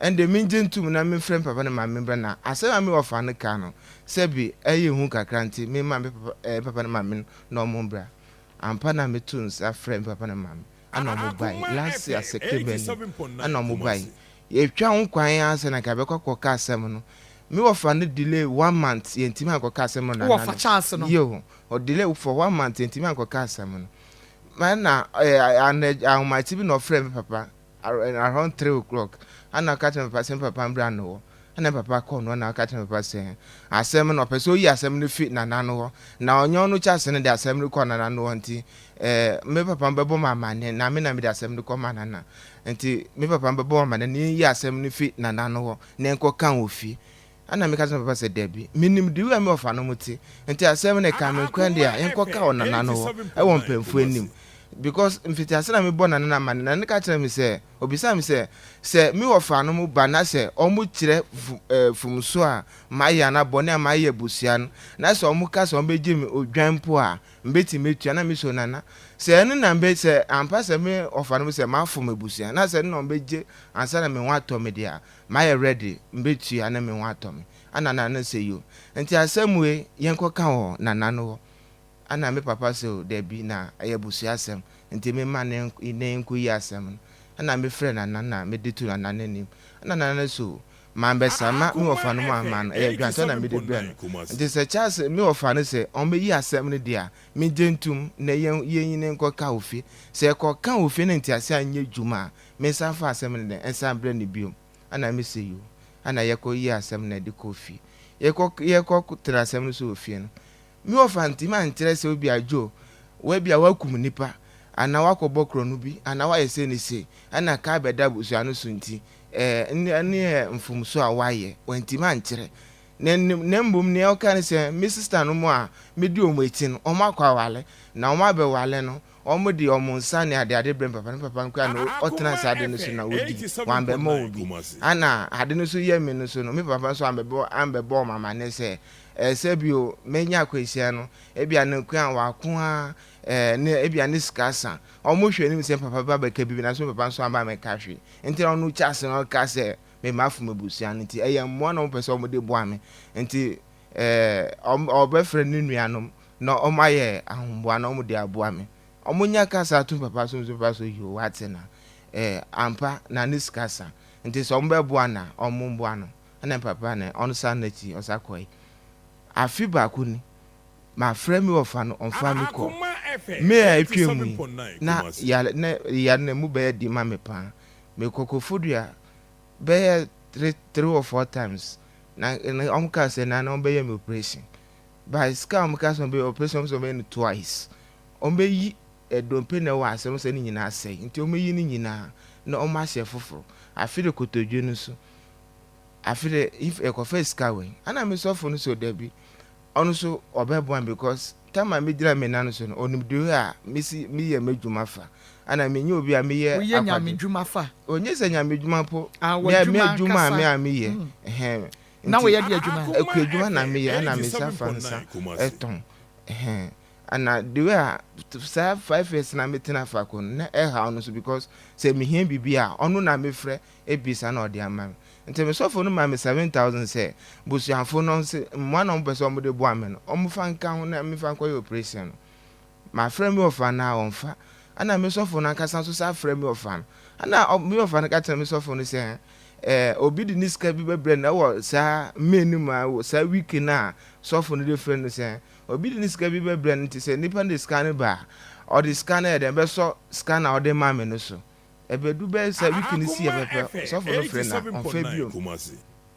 G: ɛnde mengye ntom na memfrɛ me papa ne maame mbra na asɛm a me wɔfa no kaa no, sɛbe ɛyɛ hu kakra nti memma me papa eh, me papa ne maame no na ɔmo mbra. Ampa na metoo nsa frɛɛ me papa ne maame, ana ɔmo bae.
D: Akoma
G: Last year
D: FM
G: September ni,
D: 87.9
G: ana ɔmo bae.
D: Kumasi.
G: Yɛtwa ho kwan ara sɛ na nka yɛbɛkɔ akɔka asɛm no. Me wɔfa no delay one month yɛntumi ankɔka asɛm no
B: Wo
G: nana
B: wɔfa
G: no.
B: Charles no?
G: Yiw, ɔ delay for one month yɛntumi ankɔka asɛm no. Ɛna ɛɛ anadwo ahomakye bi na ɔfrɛɛ me papa around 3 o'clock ɛna ɔka kyerɛ me papa sɛ me papa mbra no hɔ. Ɛna me papa kɔɔ no hɔ na ɔka kyerɛ me papa sɛ asɛm no ɔpɛ sɛ oyi asɛm no fi nana no hɔ na ɔnyɛ ɔno Charles no de asɛm no kɔ nana no hɔ nti ɛɛ me papa bɛbɔ me amanneɛ na me na mede asɛm no kɔma nana nti me papa bɛbɔ me amanneɛ na yɛnyi asɛm no fi nana no hɔ na yɛnkɔka wɔ fie. Ɛna meka kyerɛ me papa sɛ dabi, menim de wei a me wɔfa no mo te nti asɛm no ɛka me nkoa deɛ a yɛnkɔka wɔ nana no hɔ ɛwɔ mpanyinfoɔ anim because mfitiase na mebɔ nana no amanneɛ. Nana no ka kyerɛ me sɛ obisaa me sɛ sɛ me wɔfa no mo ba na sɛ ɔmo kyerɛ fomso a mayɛ anaa bɔne a mayɛ abusua no na sɛ ɔmo ka sɛ ɔmo bɛgye me odwan mpo a mbɛtumi atua. Na me so nana sɛ ɛno na mbɛ sɛ ampa sɛ me wɔfa no mo sɛ mafom abusua na sɛ ɛno na ɔmo bɛgye ansa na me ho atɔ me deɛ a mayɛ ready mbetua na me ho atɔ me. Ana nana no sɛ yo nti asɛm wei yɛnkɔ ka wɔ nana no hɔ. Ana me papa sɛ o dabi na ɛyɛ abusua asɛm nti me ma ne ne nkɔ yi asɛm no. Ɛna me frɛ nana na me de to nana no anim. Ɛna nana no sɛ o mambɛsa ma me
D: Akoma
G: wɔfa no mu ama
D: FM
G: no ɛyɛ dwantɔ na mede brɛ
D: 87.9
G: no
D: Kumasi.
G: nti sɛ Charles me wɔfa no sɛ ɔmbɛyi asɛm no deɛ a megye ntom na yɛn yɛnyini nkɔ ka wɔ fie. Sɛ yɛkɔ ka wɔ fie na ntease anyɛ dwuma a mensan fa asɛm no dɛn nsan brɛ no biom. Ɛna me sɛ yo ɛna yɛkɔ yi asɛm no de kɔ fie. Yɛkɔ yɛkɔ tena asɛm no so wɔ fie no me wɔfa ntimi ankyerɛ sɛ obi adwo wabia wakum nipa anaa wakɔbɔ korɔno bi anaa wayɛ sei ne sei ɛna ka bɛda abusua no so nti ɛɛ ɛne yɛ mfomso a wayɛ wantimi ankyerɛ na na mmom nea ɔka ne sɛ me sister no mu a medi wɔn akyi no wɔn akɔ awale na wɔn abɛwale no wɔn de wɔn nsa ne adeade brɛ me papa ne papa nkura na ɔtena saa ade no so na odi wɔn abɛma wɔ bi ana ade no so yɛ me no so no me papa nso ambɛbɔ ambɛbɔ wɔn amane sɛ ɛsɛ bio menya akwanhyia no ebia ne kwan wako a ɛɛ ne ebia ne sika sa wɔn hwɛ anim sɛ papa ba bɛka bibi na so papa nso aba mɛka hwee nti ɔno kyɛ ase na ɔka sɛ mema afom abusua no nti ɛyɛ mmoa na wɔn pɛ sɛ wɔn de boa me nti ɛɛ ɔbɛfrɛ ne nuanom na wɔn ayɛ ahomboa na wɔn de aboa me. Wɔn nya kasa to papa so nso papa so yi o wate na ɛɛ ampa na ne sika sa nti sɛ wɔn bɛboa na wɔn mboa no. Ɛna papa na ɔno sa n'akyi ɔsa kɔɛ. Afi baako ni mafrɛ mi wɔfa no ɔmfa mi kɔ me a etwa mu yi na yare na yare na mu bɛyɛ di ma me paa. Mekɔ Kofodua bɛyɛ three or four times na wɔn kaa sɛ na na wɔn bɛyɛ mi operation but sika a wɔn kaa sɛ wɔn bɛyɛ operation, wɔn sɛ wɔn bɛyɛ no twice. Wɔn bɛyi ɛdompe na ɛwɔ asɛm sɛ ne nyinaa sɛe nti wɔn bɛyi ne nyinaa na wɔn ahyɛ foforɔ. Afi de kotodwe no so afi de if ɛkɔfɛ sika wɛn ɛna mi sɔfo no so dabi ɔno nso ɔbɛboa mi because time a mi gyina mi nan so no onim de a mi si mi yɛ m'adwuma fa ɛna mi nye obi a mi yɛ
B: woyɛ nyame dwuma fa.
G: Onye sɛ nyame dwuma po. Mi a mi adwuma a mi a mi yɛ ɛhɛn.
B: Na woyɛ de adwuma?
G: Ekua adwuma na mi yɛ ɛna mi nsa fa nsa ɛtɔn ɛhɛn. Ɛna the way a saa 5 years na mi tena faako no na ɛhaw no so because sɛ mi hia biribi a ɔno na mi frɛ ebisa na ɔde ama mi. Nti mi sɔfo no ma mi 7,000 sɛ busuafo no nse mmoa na ɔmo pɛ sɛ ɔmo de boa mi no ɔmo fa nka ho na mi fa nkɔyɛ operation no. Ma frɛ mi ɔfa na ɔnfa. Ɛna mi sɔfo no ankasa nso sa frɛ mi ɔfa no ɛna mi ɔfa no ka kyerɛ mi sɔfo no sɛ obi de ne sika bi bɛbrɛ no ɛwɔ saa May no mu a wɔ saa week no a sɔfo no de frɛ no sɛ obi de ne sika bi bɛbrɛ no nti sɛ nipa no de sika no ba a ɔde sika no yɛ dɛ bɛsɔ sika na ɔde ma me no so ɛbɛdu bɛyɛ sɛ week no si yɛ pɛpɛ sɔfo no frɛ na ɔmfɛ bio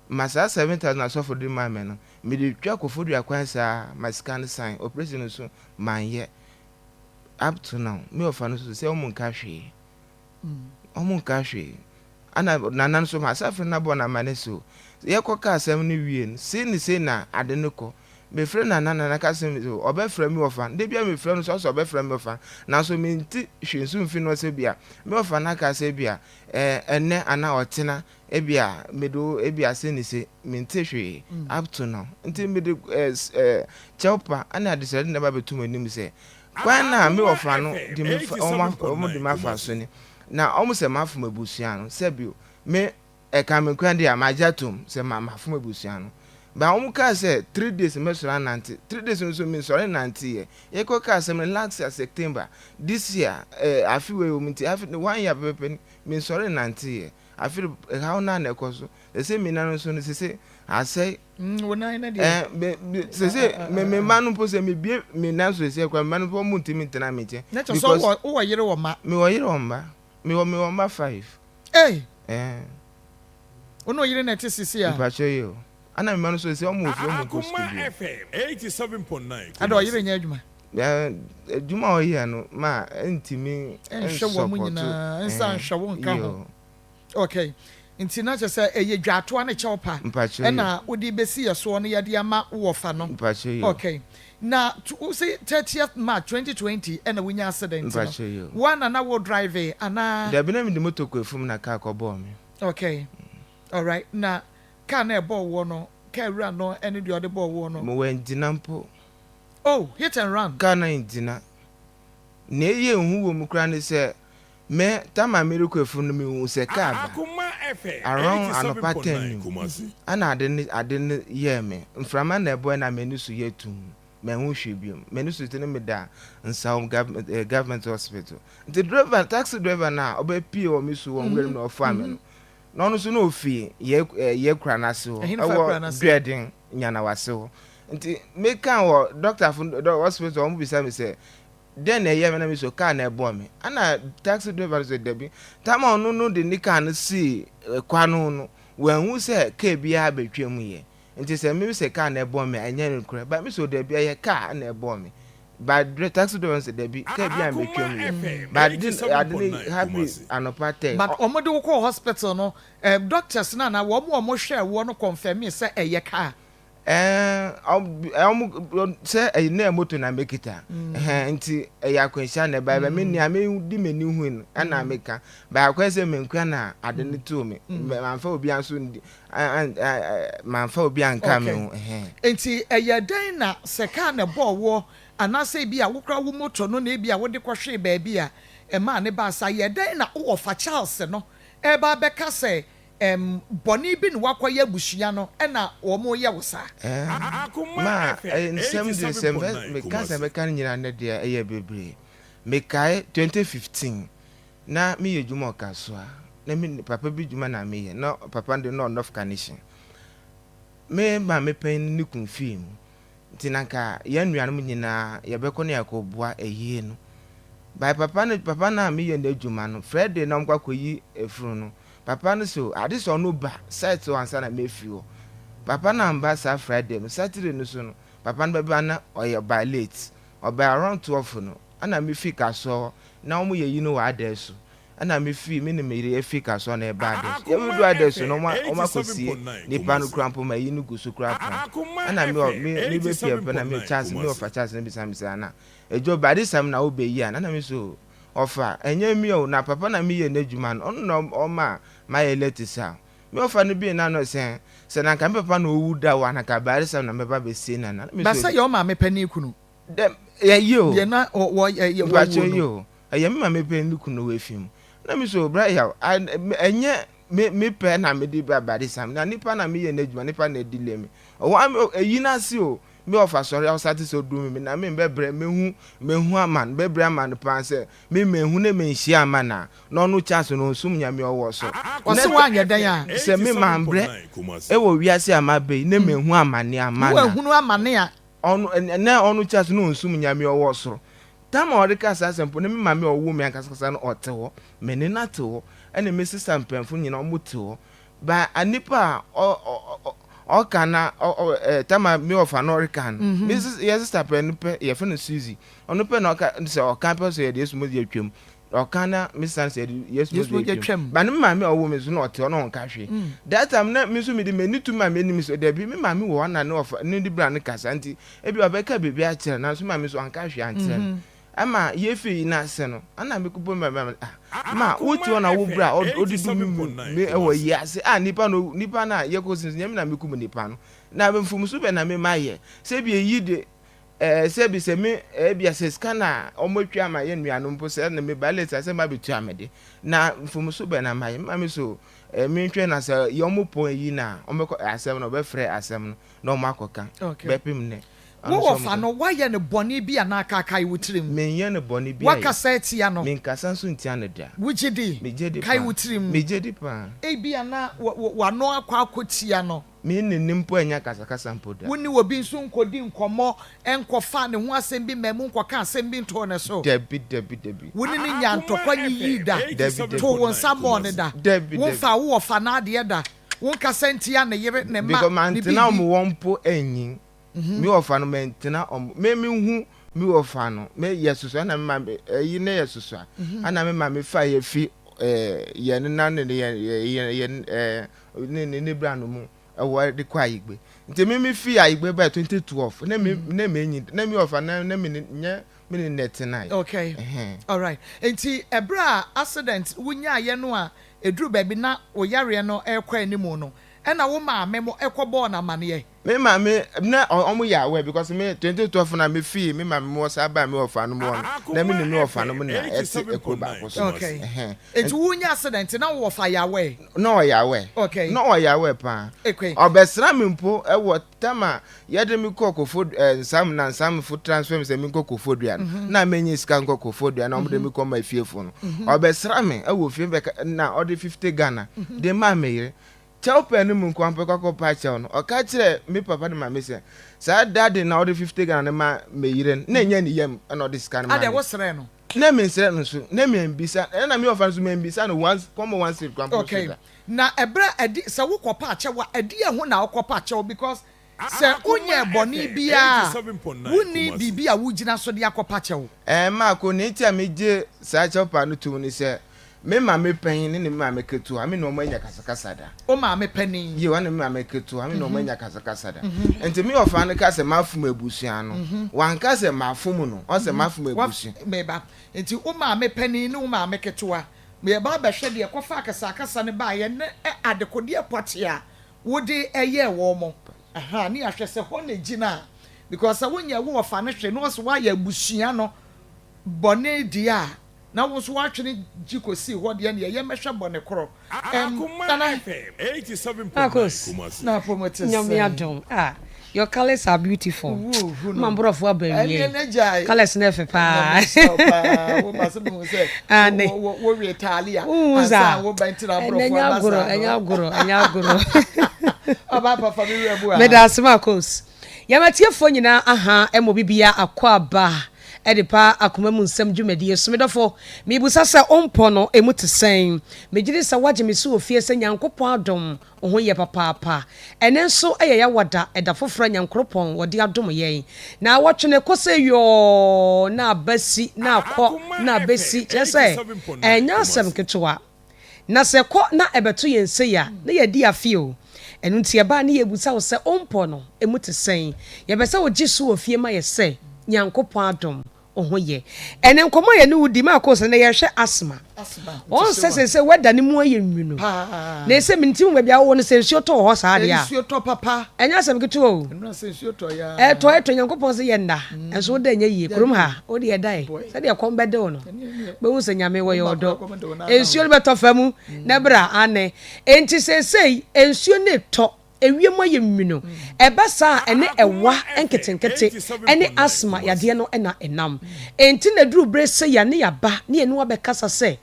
G: ma saa 7,000 na sɔfo de ma me no mede twa Kofodua kwan saa ma sika no san operation no so manyɛ. Up to now me ɔfa no so sɛ ɔmo nka hwee, ɔmo nka hwee. Ana nana nso ma asafo no abɔ n'amane so yɛkɔ ka asɛm no wie no sei ne sei na ade no kɔ. Mefrɛ Nana, Nana ka sɛ me ɔbɛfrɛ me wɔfa no. Da biara mefrɛ no sɛ ɔsɛ ɔbɛfrɛ me wɔfa no, nanso mente hwee nso mfi no hɔ sɛ ebia me wɔfa no aka sɛ ebia ɛɛ ɛnnɛ anaa ɔkyena ebia mede wo ebia sei ne sei. Mente hwee up to now. Nti mede ɛɛ ɛɛ kyɛwpa ne adesrɛde na ɛba abɛto mo anim sɛ kwan no a me wɔfa no de me fa wɔn wɔn de me afa so ni. Na wɔn sɛ mafom abusua no sɛbio me Ɛka me nkwa de a, magye atom sɛ ma mafom abusua no. But wɔn kaa sɛ three days mɛsɔre anante, three days no nso mensɔre nnanteeɛ. Yɛkɔ kaa asɛm no last year September, this year eh, afe wei wɔ mu nti afe no one year pɛpɛpɛ ni mensɔre nnanteeɛ. Afe no ɛhaw no ara na ɛkɔ so. Sese me nan nso no sese asɛe.
B: Mm, wo nan no deɛ.
G: Eh, me, me, sese me, me mma no mpo sɛ mebie me nan so sese koraa me mma no mpo wɔn ntumi ntena me nkyɛn.
B: Na kyerɛ sɛ wowɔ, wowɔ yere wɔ mma?
G: Mewɔ yere wɔ mma. Mewɔ, mewɔ mma five.
B: Ei!
G: Ɛɛ.
B: Wo ne wo yere na ɛte sisi a?
G: Mpakyɛ yi o. Ana me mma no so sɛ ɔmo wɔ fie ɔmo nkɔ sukuu
D: Akoma
G: bio.
D: FM 87.9
B: Ada ɔyere
D: Kumasi.
B: nyɛ adwuma?
G: Ɛɛ adwuma a ɔyɛ no ma ɛntumi
B: Ɛnhwɛ wɔn
G: nsɔpɔto
B: nyinaa, nsa
G: ɛɛ
B: nhwɛ wo nka
G: yi
B: ho.
G: o.
B: Okay. Nti na kyerɛ sɛ ɛyɛ dwaatoa ne kyɛw pa
G: Mpakyɛ yi o.
B: ɛna wode bɛsi yɛ soɔ no yɛde ama wo wɔfa no.
G: Mpakyɛ yi o.
B: Okay. Na to wo se 30th March 2020 ɛna wonya accident no.
G: Mpakyɛ yi o.
B: Wo ara na na wo drive anaa?
G: Dabi na mede moto kɔ afum na car kɔ bɔɔ me.
B: Okay. Alright. Na car no a ɛbɔɔ woɔ no, car wura no ɛne deɛ ɔde bɔɔ woɔ no?
G: Mo wangyina mpo.
B: Oh, hit and run.
G: Car no angyina. Nea ɛyɛ nhu wɔ mu koraa ne sɛ Me time a merekɔ afuom no mehuu sɛ car ba
D: Akoma FM
G: around anɔpa 10
D: 87.9
G: no mu
D: Kumasi.
G: ɛna ade no ade no yɛɛ me mframa na ɛbɔɛ na m'ani so yɛ tumm manhu hwee biom m'ani so te no meda Nsawam government eh, government hospital nti driver taxi driver no a ɔbɛpie wɔ me so wɔ nwura mu na ɔfaa me no na ɔno nso na ofi yɛ eh, yɛ kura no ase hɔ
B: Ɛhe ne fa kura
G: ɛwɔ
B: no ase?
G: Duaden Nyanawase hɔ nti meka wɔ doctor fo hospital wɔn bisa me sɛ Dɛn na ɛyɛɛ me na me so kaa na ɛbɔɔ me? Ɛna taxi driver no sɛ dabi. Tam a ɔno no de ne kaa no sii kwan no ho no, wanhu sɛ kaa biara abɛtwa mu yɛ. Nti sɛ me sɛ kaa na ɛbɔɔ me a, ɛnyɛ nokorɛ. But me so dabi, ɛyɛ kaa na ɛbɔɔ me. But taxi driver no sɛ dabi, kaa biara mmɛtwa mu yɛ. But ade ade no happen anɔpa 10.
B: But wɔn de wo kɔɔ hospital no, eh, doctors no anaa wɔn a wɔhwɛɛ woɔ no confirmee sɛ ɛyɛ kaa?
G: Ɛɛ ɔmo sɛ ɛyɛ na moto na mekita ɛhɛn nti ɛyɛ akwanhyia na ɛbae bɛ me nea me di m'ani hui no ɛna meka bɛ akɔyɛ sɛ menkura na ade no too me manfa obi anso ndi manfa obi anka me ho ɛhɛn.
B: Nti ɛyɛ dɛn na sɛ kaa na ɛbɔɔ woɔ anaasɛ ebi a wokura wo moto no na ebi a wode kɔhwee baabi a ɛmaa ne baa saa ɛyɛ dɛn na wo wɔfa Charles no ɛreba abɛka sɛ Ɛm, bɔne bi na woakɔyɛ abusua no na wɔreyɛ wo saa.
G: Ɛɛ, ma ɛyɛ nsɛm de sɛ mɛ meka sɛ mɛka no nyinaa nnɛ deɛ ɛyɛ bebree. Mekae 2015 na meyɛ adwuma wɔ Kasoa na me papa bi dwuma na meyɛ na papa no de na ɔwɔ North Carnation. Me maame panyin no ne kun fii mu. Nti na nka yɛn nuanom nyinaa yɛbɛkɔ na yɛakɔboa ayie no. By papa no papa no a meyɛ n'adwuma no Friday na wɔkɔ akɔyi efunu no. Papa no so ade sɛ ɔno ba site hɔ ansa na mɛfiri hɔ. Papa no amba saa Friday no, Saturday no so no papa no bɛba na ɔyɛ ɔbaa late. Ɔbaa around 12 no ɛna mefiri Kasoa hɔ na wɔn yɛ yi no wɔ Adɛɛso. Ɛna mefiri me ne me yere yɛfiri Kasoa na yɛbaa Adɛɛso.
D: Akoma
G: Yɛbɛduru Adɛɛso no
D: FM
G: wɔn wɔn akɔsie
D: 87.9
G: nipa no
D: Kumasi.
G: koraa mpo ma ayi no gu so koraa pɔn.
D: Akoma
G: Ɛna me ɔ
D: FM
G: me mebɛpie pɛ na me
D: 87.9
G: Charles me
D: Kumasi.
G: wɔfa Charles no bisa me sɛ ana Adwo ba adesɛm na wobɛyi a na na me so Ɔfa, ɛnyɛ me o, na papa na meyɛ n'adwuma no, ɔno na ɔma mayɛ late saa. Me ɔfa no bue n'ano sɛ, sɛ na anka me papa na owu da o a, na anka abaresɛm na mɛba abɛsie no anaa? Na me
B: Ba
G: so,
B: sɛ yɛ wo maame panin kunu.
G: Dɛ, ɛyɛ o.
B: Deɛ na wɔ, wɔ, ɛ, wɔwuo
G: Mpakyɛw
B: no.
G: yi o, ɛyɛ me maame panin ne kunu na wafi mu. Na me so, bra yaw, a, ɛnyɛ me, me pɛ na mede ba abaresɛm, na nipa na meyɛ n'adwuma, nipa na ɛdelay me. Ɔwɔ, a, ɛyi n'ase o, Me ɔfa sɔre a ɔsate sɛ ɔduru me me na me mbɛbrɛ mehu mehu aman bɛbrɛ aman paa sɛ me mehu ne menhyia aman a na ɔno Charles no ɔnsum Nyame ɔwɔ soro
B: Ɔse
G: na
B: woanyɛ dɛn a.
G: sɛ me mambrɛ ɛwɔ wiase a maba yi ne mehu amane aman a.
B: Woahunu amane a.
G: Ɔno na ɔno Charles no ɔnsum Nyame ɔwɔ soro Tam a ɔreka saa asɛm mpo no me maame a ɔwoo me ankasa no ɔte hɔ me ne no ate hɔ ɛne me sista mpanyinfo nyinaa ɔmo te hɔ Ba a nipa a ɔ ɔ ɔka na ɔ ɔ ɛ tama mi ɔfa na ɔreka no. Mi sis yɛ sista pɛ no pɛ yɛfrɛ no Suzy. Ɔno pɛ na ɔka sɛ ɔka pɛ sɛ yɛde esu mu de atwam. Ɔka na me san sɛ Yesu mogya atwam. Ba ne maame a ɔwɔ me so na ɔte hɔ na ɔnka hwee. Mm. That time na me nso mede m'ani to maame anim sɛ dabi me maame wɔ hɔ na ne ɔfa ne de bra ne kasa nti ebi ɔbɛka biribi akyerɛ nanso maame nso anka hwee ankyerɛ no. Mm-hmm. Ama yɛfiri yi n'ase no ana mekɔbɔ me maame ah ma wote hɔ na wo bra ɔde du me mu me ɛwɔ yi ase a nipa no nipa no a yɛkɔ sin so nyɛ me na mekum nipa no na mfomso bɛ na me ma yɛ sɛ bi eyi de Ɛɛ, sɛbi sɛ me, ebia sɛ sika na wɔatwa ama yɛn nuanom mpo sɛ na meba late a sɛ mabetua me de. Na mfomso bɛn na mayɛ? Me maame so, ɛɛ, mentwɛn na sɛ yɛ wɔn pɔn ayi no a, wɔbɛkɔ asɛm no, wɔbɛfrɛ asɛm no na wɔakɔka.
B: Okay.
G: Bɛpem nnɛ.
B: Wo wɔfa no, woayɛ no bɔne bi anaa kaakae wo tirim?
G: Menyɛ no bɔne biara.
B: Woakasa atia no?
G: Menkasa nso ntia no da.
B: Wogye di?
G: Megye di
B: Kae
G: paa.
B: wo tirim.
G: Megye di paa.
B: Ebia na w'ano akɔ akɔtia no.
G: Me ne no mpo annya akasakasa mpo da.
B: Wo ne obi nso nkɔdi nkɔmmɔ nkɔfa ne ho asɛm bi mma mu nkɔka asɛm bi ntoo ne so.
G: Dabi, dabi, dabi.
B: Wo ne no nyaa ntɔkwa nyiyii da.
G: Dabi, dabi.
B: Too wo nsa mmɔɔ no da.
G: Dabi, dabi.
B: Womfaa wo wɔfa n'adeɛ da. Wonkasa ntia ne yere, ne mma,
G: Because
B: ne
G: mantena
B: biribi.
G: wɔn hɔ mpo anyin. Me wɔfa no mantena wɔn, me mehu me wɔfa no, me yɛ soso ɛna me maame, ɛyi ne yɛ soso a, ɛna me maame fa yɛ fi ɛɛ yɛn nena ne yɛn yɛn yɛn ɛɛ. ne ne ne bra no mu ɛwɔ de kɔ ayigbe nti mi mi fi ayigbe bɛɛ 2012 ne mi mm. ne mi enyi ne mi ɔfa ne ne mi nyɛ mi ne ne tena yi.
B: okay alright nti ɛbrɛ a accident wunyaayɛ no a eduru baabi na oyareɛ no ɛrekɔ anim no ɛna wo maame mo ɛkɔ bɔɔ no amaneɛ.
G: Me maame na ɔmo yɛ aware because me 2012 na me fii me maame mu wɔ saa baa me wɔfa no mu wɔ no na me ne me wɔfa no mu na ɛte ekuro baako so.
B: Okay. Nti wo nya accident na wo wɔfa yɛ aware?
G: Na ɔyɛ aware.
B: Okay.
G: Na ɔyɛ aware paa.
B: Okay.
G: Ɔbɛsra me mpo ɛwɔ tam a yɛde me kɔ kofo ɛɛ nsam na nsamfo transfer me sɛ me nkɔ kofodua no mhm. na menye sika nkɔ kofodua na ɔmo de me kɔ ma efiefo no. Mhm. Ɔbɛsra me ɛwɔ fie bɛka na ɔde 50 Ghana mhm. de maa me yere. Kyɛwpɛ no mu nkoa mpo kɔkɔpa kyɛw no, ɔka kyerɛɛ me papa ne maame sɛ, saa da de na ɔde 50 Ghana no ma me yere no, na ɛnyɛ ne yam na ɔde sika no maa
B: Adɛn,
G: me.
B: wosrɛɛ no?
G: Na mensrɛ no nso, na mambisa, ɛna me ɔfa no nso mambisa no one, kɔmmɔ one cedi koraa mpo nso
B: Okay,
G: da.
B: na ɛberɛ a ɛde, sɛ wokɔpa kyɛw a, ɛdeɛn ho na wokɔpa kyɛw? Because sɛ wonyɛɛ bɔne biara a, wonni biribi a wogyina so de akɔpa kyɛw.
G: Ɛɛ, Marko, nea enti a migye saa kyɛwpa no tom ne sɛ, me maame panyin ne me maame ketewa, me ne wɔn annya kasakasa da.
B: Wo maame panin?
G: Yiw, ɔne me maame ketewa, me ne wɔn annya kasakasa da. Enti me wɔfa no ka sɛ mafom abusua no. Wanka sɛ mafom no, ɔse mafom abusua.
B: Me ba, enti wo maame panin ne wo maame ketewa, yɛba abɛhwɛ deɛ ɛkɔfaa akasakasa no baeɛ ne adekodeɛ pɔtee a wode yɛɛ wɔn ahaa ne yɛahwɛ sɛ hɔ na egyina a because sɛ wonyɛ wo wɔfa no hwee na ɔsɛ woayɛ abusua no bɔne deɛ a na wo nso woatwene gye kɔsii hɔ deɛ neɛ yɛmmɛhwɛ bɔne korɔ ɛm nana
E: Marcus,
B: na apɔmu te
E: Nyame
B: sɛn
E: adom. Ah, your colors are beautiful.
B: Woo,
E: Ma mborɔfo aba
B: ɛneɛ
E: awiei.
B: na gyae
E: Colors no ɛfɛ paa.
B: Nyame nhyira wo paa wo ma sɛ mehu sɛ
E: Ane.
B: wo wo wo we taale a
E: Wohu
B: ansa
E: saa.
B: wo ba nti na
E: Ɛnɛ
B: aborɔfo
E: ɛnyɛ
B: aba
E: agorɔ,
B: saa
E: ɛnyɛ
B: no
E: agorɔ, ɛnyɛ agorɔ.
B: Ɔbaa pa fa me wura mu a.
E: Meda ase Marcus. Yɛn atiefoɔ nyinaa aha ɛmɔ bibia akɔ aba ɛde pa akoma mu nsɛm dwumadie so. Medɔfo, mebusa sɛ wo mpɔ no ɛmu te sɛn? Megyedi sɛ woagye me so wɔ fie sɛ Nyankopɔn adom Wo ho yɛ papaapa. Ɛnnɛ nso yɛ Yawada, ɛda foforɔ a Nyankoropɔn wɔde adom yɛn. Naawɔtwe no ɛkɔ sɛ yɔɔ na aba si na akɔ na abɛsi, kyerɛ sɛ ɛnyɛ asɛm ketewa. Na sɛ ɛkɔ na ɛbɛto yɛn sei a, na yɛadi afe o. Ɛno nti ɛba a ne yɛrebisa wo sɛ wo mpɔ no, ɛmu te sɛn? Yɛpɛ sɛ wogye so wɔ fie ma yɛ sɛ Nyankopɔn adom. Wo ho yɛ. Ɛnɛ nkɔmmɔ a yɛne wo di, Marco, sɛ nnɛ yɛrehwɛ asthma. Wɔn sɛ sɛ sɛ wɛda no mu ayɛ nwunu. Na ɛsɛ me nti baabi a wowɔ no sɛ nsuo tɔ wɔ hɔ saa deɛ a.
B: Nsuo tɔ papa.
E: Ɛnyɛ asɛm ketewa o.
B: Nnura sɛ nsuo tɔ ya.
E: Ɛtɔ ɛtɔ Nyankopɔn sɛ yɛ nna. Nso wo da nyɛ yie. Kurom ha wo deɛ da ɛ. Sɛdeɛ kɔm bɛde wo no. Bɛhu sɛ Nyame wɔyɛ ɔdɔ. Nsuo no bɛtɔ fa mu na bra ane. Enti seesei nsuo no retɔ. Ewiem ayɛ nwunu. Ɛba saa a, ɛne ɛwa nketenkete ne asthma yadeɛ no na ɛnam. Enti na ɛduru bere sɛ yɛne yɛn ba ne yɛne wo abɛkasa sɛ,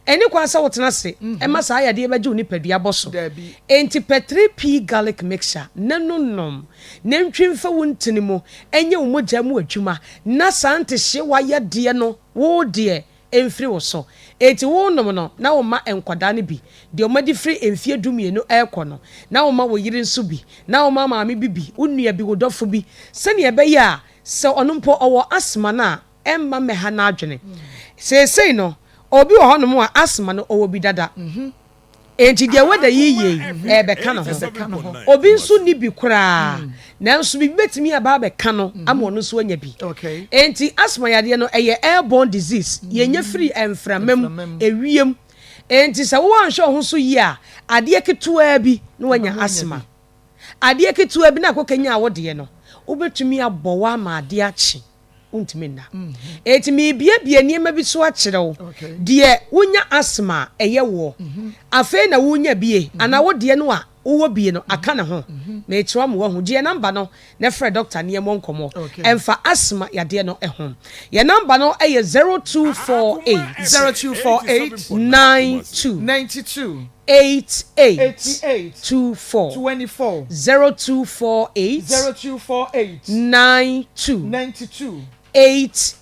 E: ɛnni kwan sɛ wotena ase ma saa yadeɛ yi bɛgye wo nipadua bɔ so. Enti pɛ 3P Garlic Mixture na no nom na ntwi mfa wo ntini mu nyɛ wo mogya mu adwuma na saa ntehyeewa yadeɛ no wo deɛ mfiri wo so. Enti worenom no, na woma nkwadaa no bi, deɛ wɔadi firi mfeɛ dumienu rekɔ no, na woma wo yere nso bi, na woma maame bi bi, wo nua bi, wo dɔfo bi, sɛdeɛ ɛbɛyɛ a sɛ ɔno mpo ɔwɔ asthma no a, ɛmma mmɛha n'adwene. Seesei no, Obi wɔ hɔnom a asthma no ɔwɔ bi dada. Enti deɛ wɛda yi yɛ yi, ɛrebɛka ne ho. Obi nso nni bi koraa, nanso biribi bɛtumi aba abɛka no ama ɔno nso anya bi. Enti asthma yadeɛ no, ɛyɛ airborne disease. Yɛnya firi mframa mu, ewiem. Enti sɛ woanhwɛ wo ho so yie a, adeɛ ketewaa bi na woanya asthma. Adeɛ ketewa bi na akɔkanyan wo deɛ no, wobɛtumi abɔ wo ama adeɛ akye, wontumi nna. Enti merebuebue nneɛma bi so akyerɛ wo, deɛ wonya asthma a ɛyɛ woɔ, afei na worenya bie anaa wo deɛ no a wowɔ bie no aka ne ho. Merekyerɛ wo ama woahu. Gye yɛn namba no na frɛ dɔkta na yɛmmɔ nkɔmmɔ ɛmfa asthma yadeɛ no ho. Yɛn namba no yɛ 0248
B: 0248
E: 92
B: 92
E: 88
B: 88
E: 24
B: 24
E: 0248
B: 0248
E: 92
B: 92
E: 88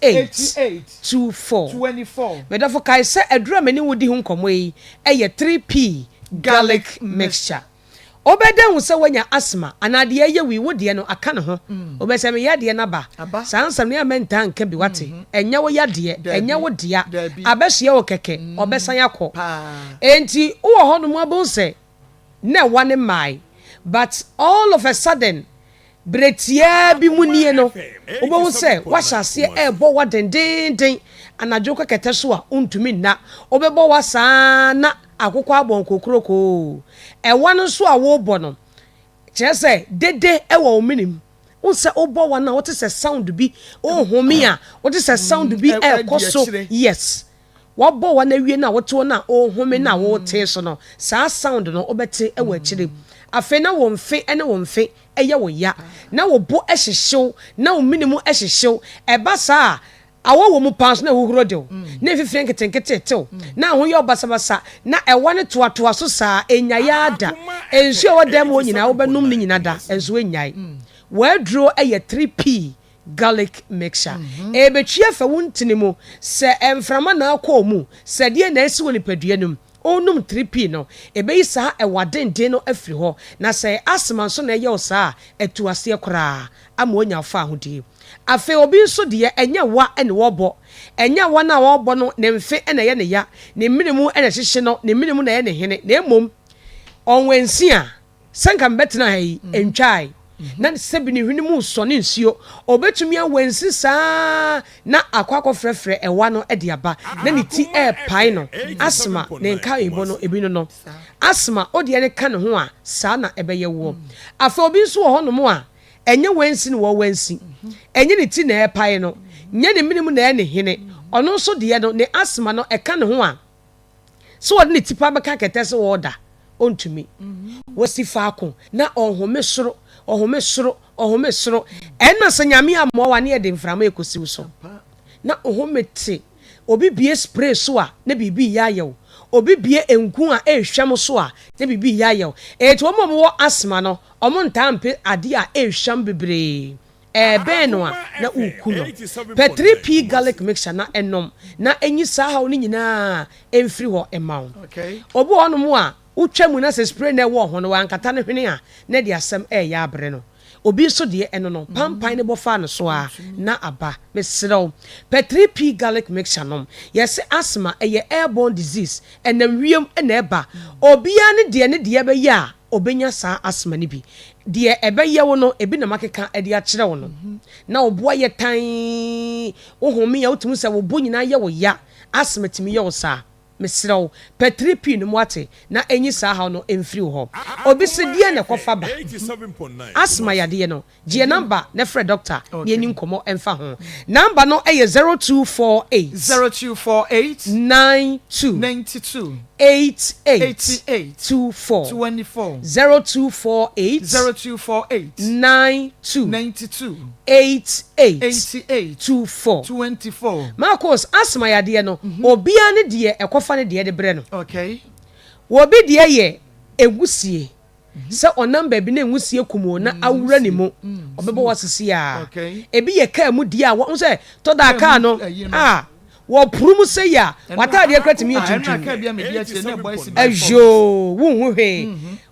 B: 88
E: 24.
B: 24.
E: Me dɔfo kae sɛ aduru a me ne wo di ho nkɔmmɔ yi yɛ 3P Garlic Mixture. Wobɛda ahu sɛ woanya asthma anaa deɛ ɛyɛ wo yi, wo deɛ no aka ne ho. Wobɛyɛ sɛ me yadeɛ no aba. Saa nsɛm no yɛ a mɛntaa nka bi, woate? Ɛnyɛ wo yadeɛ, ɛnyɛ wo dea. Abɛsoɛ wo kɛkɛ, ɔbɛsan akɔ. Enti wowɔ hɔnom a wobɛhu sɛ na ɛwa no mmae but all of a sudden berɛ tiaa bi mu nie no, wobɛhu sɛ woahyɛ aseɛ ɛrebɔ wa dendeenden anadwo wokɔ kɛtɛ so a wontumi nna. Wobɛbɔ wa saa na akokɔ abɔ nkokurokoo. Ɛwa no nso a worebɔ no, kyerɛ sɛ dede wɔ wo menem. Wohu sɛ wobɔ wa no a wote sɛ sound bi, wohome a wote sɛ sound bi ɛrekɔ so. Yes. Wabɔ wa no awie no a wote hɔ no a wohome no a wote so no, saa sound no wobɛte wɔ akyire. Afei na wo mfe ne wo mfe yɛ wo ya, na wo bo hyehye wo, na wo mene mu hyehye wo. Ɛba saa a, Awɔ wɔ mu paa nso na ahuhuro de wo, na mfifire nketenkete te wo, na ho yɛ wo basabasa, na ɛwa no toatoa so saa, ɛnnyae ara da. Nsuo a ɛwɔ dan mu hɔ nyinaa wobɛnom ne nyina da, nso ɛnnyae. W'aduro yɛ 3P garlic mixture. Ɛrebɛtwi afa wo ntini mu, sɛ mframa na akɔ wo mu, sɛ deɛn na asi wɔ nipadua no mu, wonom 3P no, ɛbɛyi saa ɛwa denden no afiri hɔ. Na sɛ ɛyɛ asthma nso na ɛyɛ wo saa a, atu aseɛ koraa ama woanya wo faahodie. Afei obi nso deɛ, ɛnyɛ wa na ɔrebɔ. Ɛnyɛ wa no a ɔrebɔ no, ne mfe na ɛyɛ ne ya, ne mene mu na ɛhyehye no, ne mene mu na ɛyɛ ne hene, na mmom ɔnwansi a, sɛ nka mebɛtena ha yi, ɛntwae. Na sɛbi ne hwene mu resɔ ne nsuo. Ɔbɛtumi awansi saa ara na akɔ akɔfrɛfrɛ ɛwa no de aba, na ne ti repae no. Asthma, ne nkaebɔ no, ebi no no. Asthma, wo deɛ no ka ne ho a, saa na ɛbɛyɛ woɔ. Afei obi nso wɔ hɔnom a, Ɛnyɛ wansi na wɔwansi, ɛnyɛ ne ti na ɛrepae no, nyɛ ne mene mu na ɛyɛ ne hene. Ɔno nso deɛ no, ne asthma no, ɛka ne ho a, sɛ ɔde ne ti paa bɛka kɛtɛ sɛ ɔreda, ɔntumi. Wasi faako na ɔhome soro, ɔhome soro, ɔhome soro. Ɛnna sɛ Nyame ammoa wo a, na yɛde mframa rekɔsi wo so. Na ɔhome te. Obi bue spray so a, na biribi reyɛ ayɛ wo. Obi bue nku a ɛrehwam so a, na biribi reyɛ ayɛ wo. Enti wɔn a wɔwɔ asthma no, Wɔntaa mpe ade a ɛrehwam bebree. Ɛrebɛn no a, na woreku no. Pɛ 3P garlic mixture na nom, na enyi saa haw no nyinaa mfiri hɔ mma wo. Obi wɔ hɔnom a, wotwa mu na sɛ spray na ɛwɔ ho no, wankata ne hwene a, na ɛde asɛm reyɛ abrɛ no. Obi nso deɛ, ɛno no, pampan no bɔ faa no so ara na aba. Mesrɛ wo, pɛ 3P garlic mixture nom. Yɛse asthma, ɛyɛ airborne disease, ɛnam wiem na ɛba. Obiara ne deɛ ne deɛ bɛyɛ a, ɔbɛnya saa asthma no bi. Deɛ ɛbɛyɛ wo no, ebi na makeka de akyerɛ wo no. Na wo bo ayɛ tann, wo home a wotumi hu sɛ wo bo nyinaa yɛ wo ya. Asthma tumi yɛ wo saa. Mesrɛ wo, pɛ 3P no mu ate na ɛnyi saa haw no mfiri wo hɔ. Obi se deɛn na ɛkɔfa ba? Asthma yadeɛ no, Gye yɛn number na frɛ doctor na yɛnni nkɔmmɔ mfa ho. Number no yɛ 0248.
B: 0248.
E: 92.
B: 92.
E: 88.
B: 88.
E: 24.
B: 24.
E: 0248.
B: 0248.
E: 92.
B: 92.
E: 88.
B: 88.
E: 24.
B: 24.
E: Marcos, asthma yadeɛ no, obiara ne deɛ ɛkɔfa ne deɛ de brɛ no.
B: Okay.
E: Obi deɛ yɛ nwusie. Sɛ ɔnam baabi na nwusie kum o na awura ne mu, ɔbɛbɔ wa sisi a. Ebi yɛ kaa mu deɛ a, wɔn sɛ tɔ da kaa no a wɔpuru mu sɛ yɛ a, w'ataadeɛ kura tumi yɛ tuntum. Ɛyoo, wonhu hwee.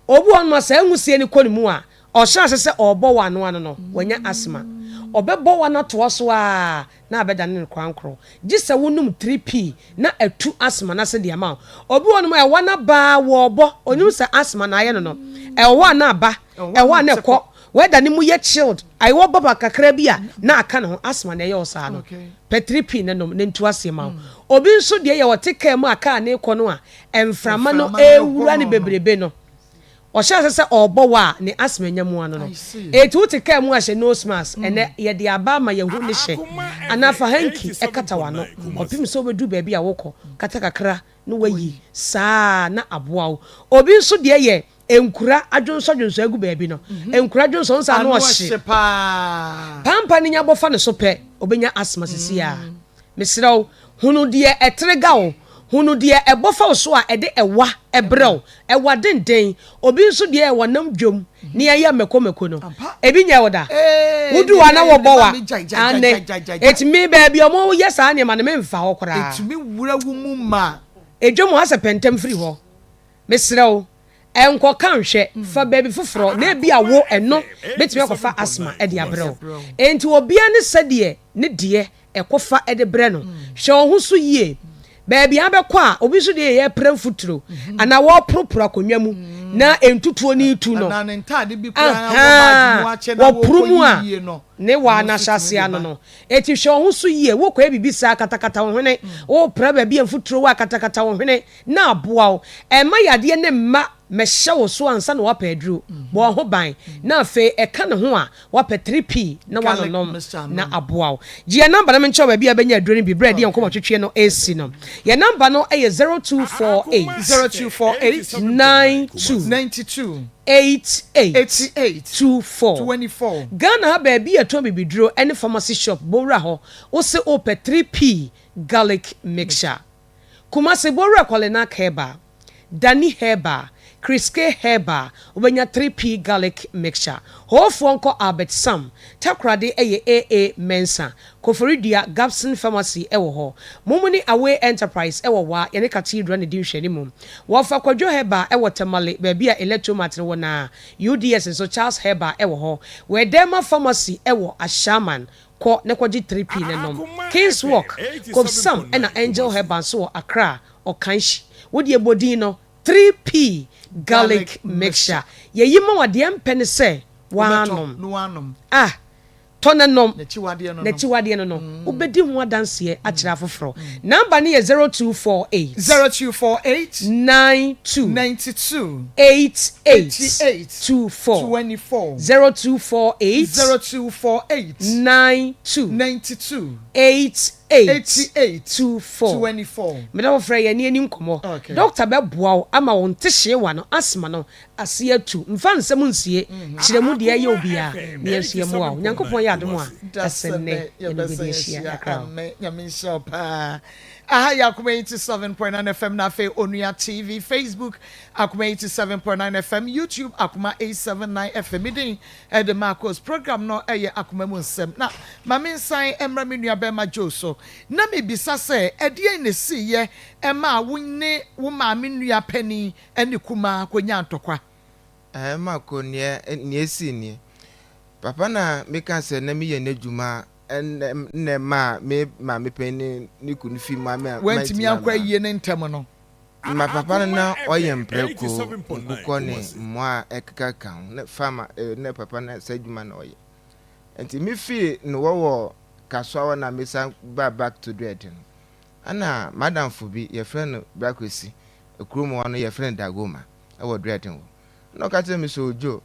E: Obi wɔ hɔnom a saa nwusie no kɔ ne mu a, ɔhyɛ ase sɛ ɔrebɔ wɔ ano ano no, wanya asthma.
H: Ɔbɛbɔ wa no atoa so ara na abɛdane no korankorɔ. Gye sɛ wonom 3P na atu asthma no ase de ama wo. Obi wɔ hɔnom a ɛwa no aba ara wɔrebɔ, ɔnim sɛ asthma na ayɛ no no. Ɛwɔ hɔ a na aba, ɛwɔ hɔ a na ɛkɔ. Weather no mu yɛ chilled, ɛwɔ baba kakra bi a na aka ne ho, asthma na ɛyɛ wo saa no. Pɛ 3P no nom na ntu aseɛ ma wo. Obi nso deɛ yɛ ɔte kaa mu a kaa no rekɔ no a mframa no rewura no bebrebe no. Ɔhyɛ ase sɛ ɔrebɔ wa a, ne asthma nya mu ano no. Enti wote kaa mu a hyɛ nose mask. Ɛnnɛ, yɛde aba ama yɛahu ne hyɛ. Anaa fa hanky kata w'ano kɔpem sɛ wobɛduru baabi a wokɔ. Kata kakra na woayi. Saa ara na aboa wo. Obi nso deɛ yɛ nkura adwonsɔdwonsɔ agu baabi no. Nkura dwonsɔ, wohu sɛ ano ɔhye. Pampa no nya bɔ fa ne so pɛ, ɔbɛnya asthma seesei ara. Mesrɛ wo, hunu deɛ ɛtrega wo, hunu deɛ ɛbɔ fa wo so a ɛde ɛwa brɛ wo, ɛwa denden. Obi nso deɛ ɛwɔ nam dwam ne ayɛ mako mako no, ebi nyɛ wo da. Wodu hɔ a na wɔbɔ wa, aane. Enti me baabi a wɔyɛ saa nneɛma no, memfa hɔ koraa.
B: Ɛtumi wura wo mu ma.
H: Edwam hɔ asɛ pɛ ntɛm firi hɔ. Mesrɛ wo, nkɔka nhwɛ, fa baabi foforɔ, na ebia wo ɛno bɛtumi akɔfa asthma de abrɛ wo. Enti obiara ne sɛdeɛ ne deɛ ɛkɔfa de brɛ no. Hwɛ wo ho so yie. Baabi a wobɛkɔ a, obi nso deɛ yɛrepra mfuturo anaa wɔreporoporo akonnwa mu na ntutuo no retu no. Ahaa, wɔporo mu a, ne waa no ahyɛ aseɛ ano no. Enti hwɛ wo ho so yie. Wokɔyɛ biribi saa a, katakata wo hwene. Worepra baabi a mfuturo wɔ a, katakata wo hwene na aboa wo. Mma yadeɛ no mma mmɛhyɛ wo so ansa na woapɛ aduro. Bɔ wo ho ban na afei ɛka ne ho a, Woapɛ 3P na woanonom na aboa wo. Gye yɛn namba na menkyerɛ wo baabi a wobɛnya aduro no bi berɛ a yɛde yɛn nkɔmmɔtwetweɛ no resi no. Yɛn namba no yɛ 0248
B: 0248
H: 92
B: 92
H: 88
B: 88
H: 24.
B: 24.
H: Ghana ha baabi a yɛtɔn bibiduro ne pharmacy shop, bɔ wura hɔ, wose wopɛ 3P garlic mixture. Kumasi, bɔ wura Kɔlenak Herbal. Danny Herbal, Kriske Herbal, wobɛnya 3P Garlic Mixture. Hoofoɔ nkɔ Albert Sam, Takoradi yɛ AA Mensah, Koforidua Gabson Pharmacy wɔ hɔ. Mumuni Away Enterprise wɔ Wa, yɛne Cathedral na ɛdi nhwɛanimu. Wɔfa Kwadwo Herbal wɔ Tamale, baabi a Electromart no wɔ no ara. UDS nso Charles Herbal wɔ hɔ. Wɛdɛɛma Pharmacy wɔ Ashaiman, kɔ na kɔgye 3P no nom. Kings Walk, Kobsam ɛna Angel Herbal nso wɔ Accra. Ɔkanhyi. Wo deɛ bɔ din no, 3P garlic mixture. Yɛyi ma wo a, deɛ mpɛ ne sɛ woanom. Ah, tɔ na nom. N'akyiwadeɛ no no, wobɛdi ho adanseɛ akyerɛ afoforɔ. Number no yɛ 0248.
B: 0248.
H: 92.
B: 92.
H: 88.
B: 88.
H: 24.
B: 24.
H: 0248.
B: 0248.
H: 92.
B: 92.
H: 88.
B: 88
H: 24.
B: 24.
H: Meda wo frɛ yɛn ne yɛni nkɔmmɔ.
B: Okay.
H: Doctor bɛboa wo ama wo ntehyee no asthma no ase atu. Mfa nsɛm nsie. Kyerɛ mu deɛ ɛyɛ obiara na yɛn nso yɛmmoa wo. Nyankopɔn yɛ adom a, ɛsɛ nnɛ yɛne bɛdi ahyia kakra o.
B: Amen. Nyame nhyira wo paa. Aha yɛ Akoma 87.9 FM na afei Onua TV, Facebook Akoma 87.9 FM, YouTube Akoma 879 FM. Me din de Marcos. Program no yɛ Akoma mu nsɛm. Na ma me nsan mmra me nua bɛrima Joe so na mebisa sɛ ɛdeɛn na ɛsiiɛ ɛmaa wo ne wo maame nua panin ne kumaa kɔnyaa ntɔkwa?
G: Ɛɛ Marco, neɛ neɛ esii nie. Papa na meka sɛ na meyɛ n'adwuma ɛnna ɛmaa me maame panin ne ne kunu fi mu a
B: Wantumi
G: mantumi
B: ankɔ
G: amma.
B: ayie no ntɛm no.
G: Ma papa no na ɔyɛ mprako, nkokɔ ne mmoa a ɛkeka ho ne farmer na papa no saa adwuma na ɔyɛ. Nti me fii no wɔ wɔ Kasoa hɔ na me san ba back to Duarte no. Ɛna m'adamfo bi yɛfrɛ no Bra Kwesi, kurom hɔ no yɛfrɛ no Dagoma ɛwɔ Duarte hɔ. Ɛna ɔka kyerɛɛ me sɛ Ojo,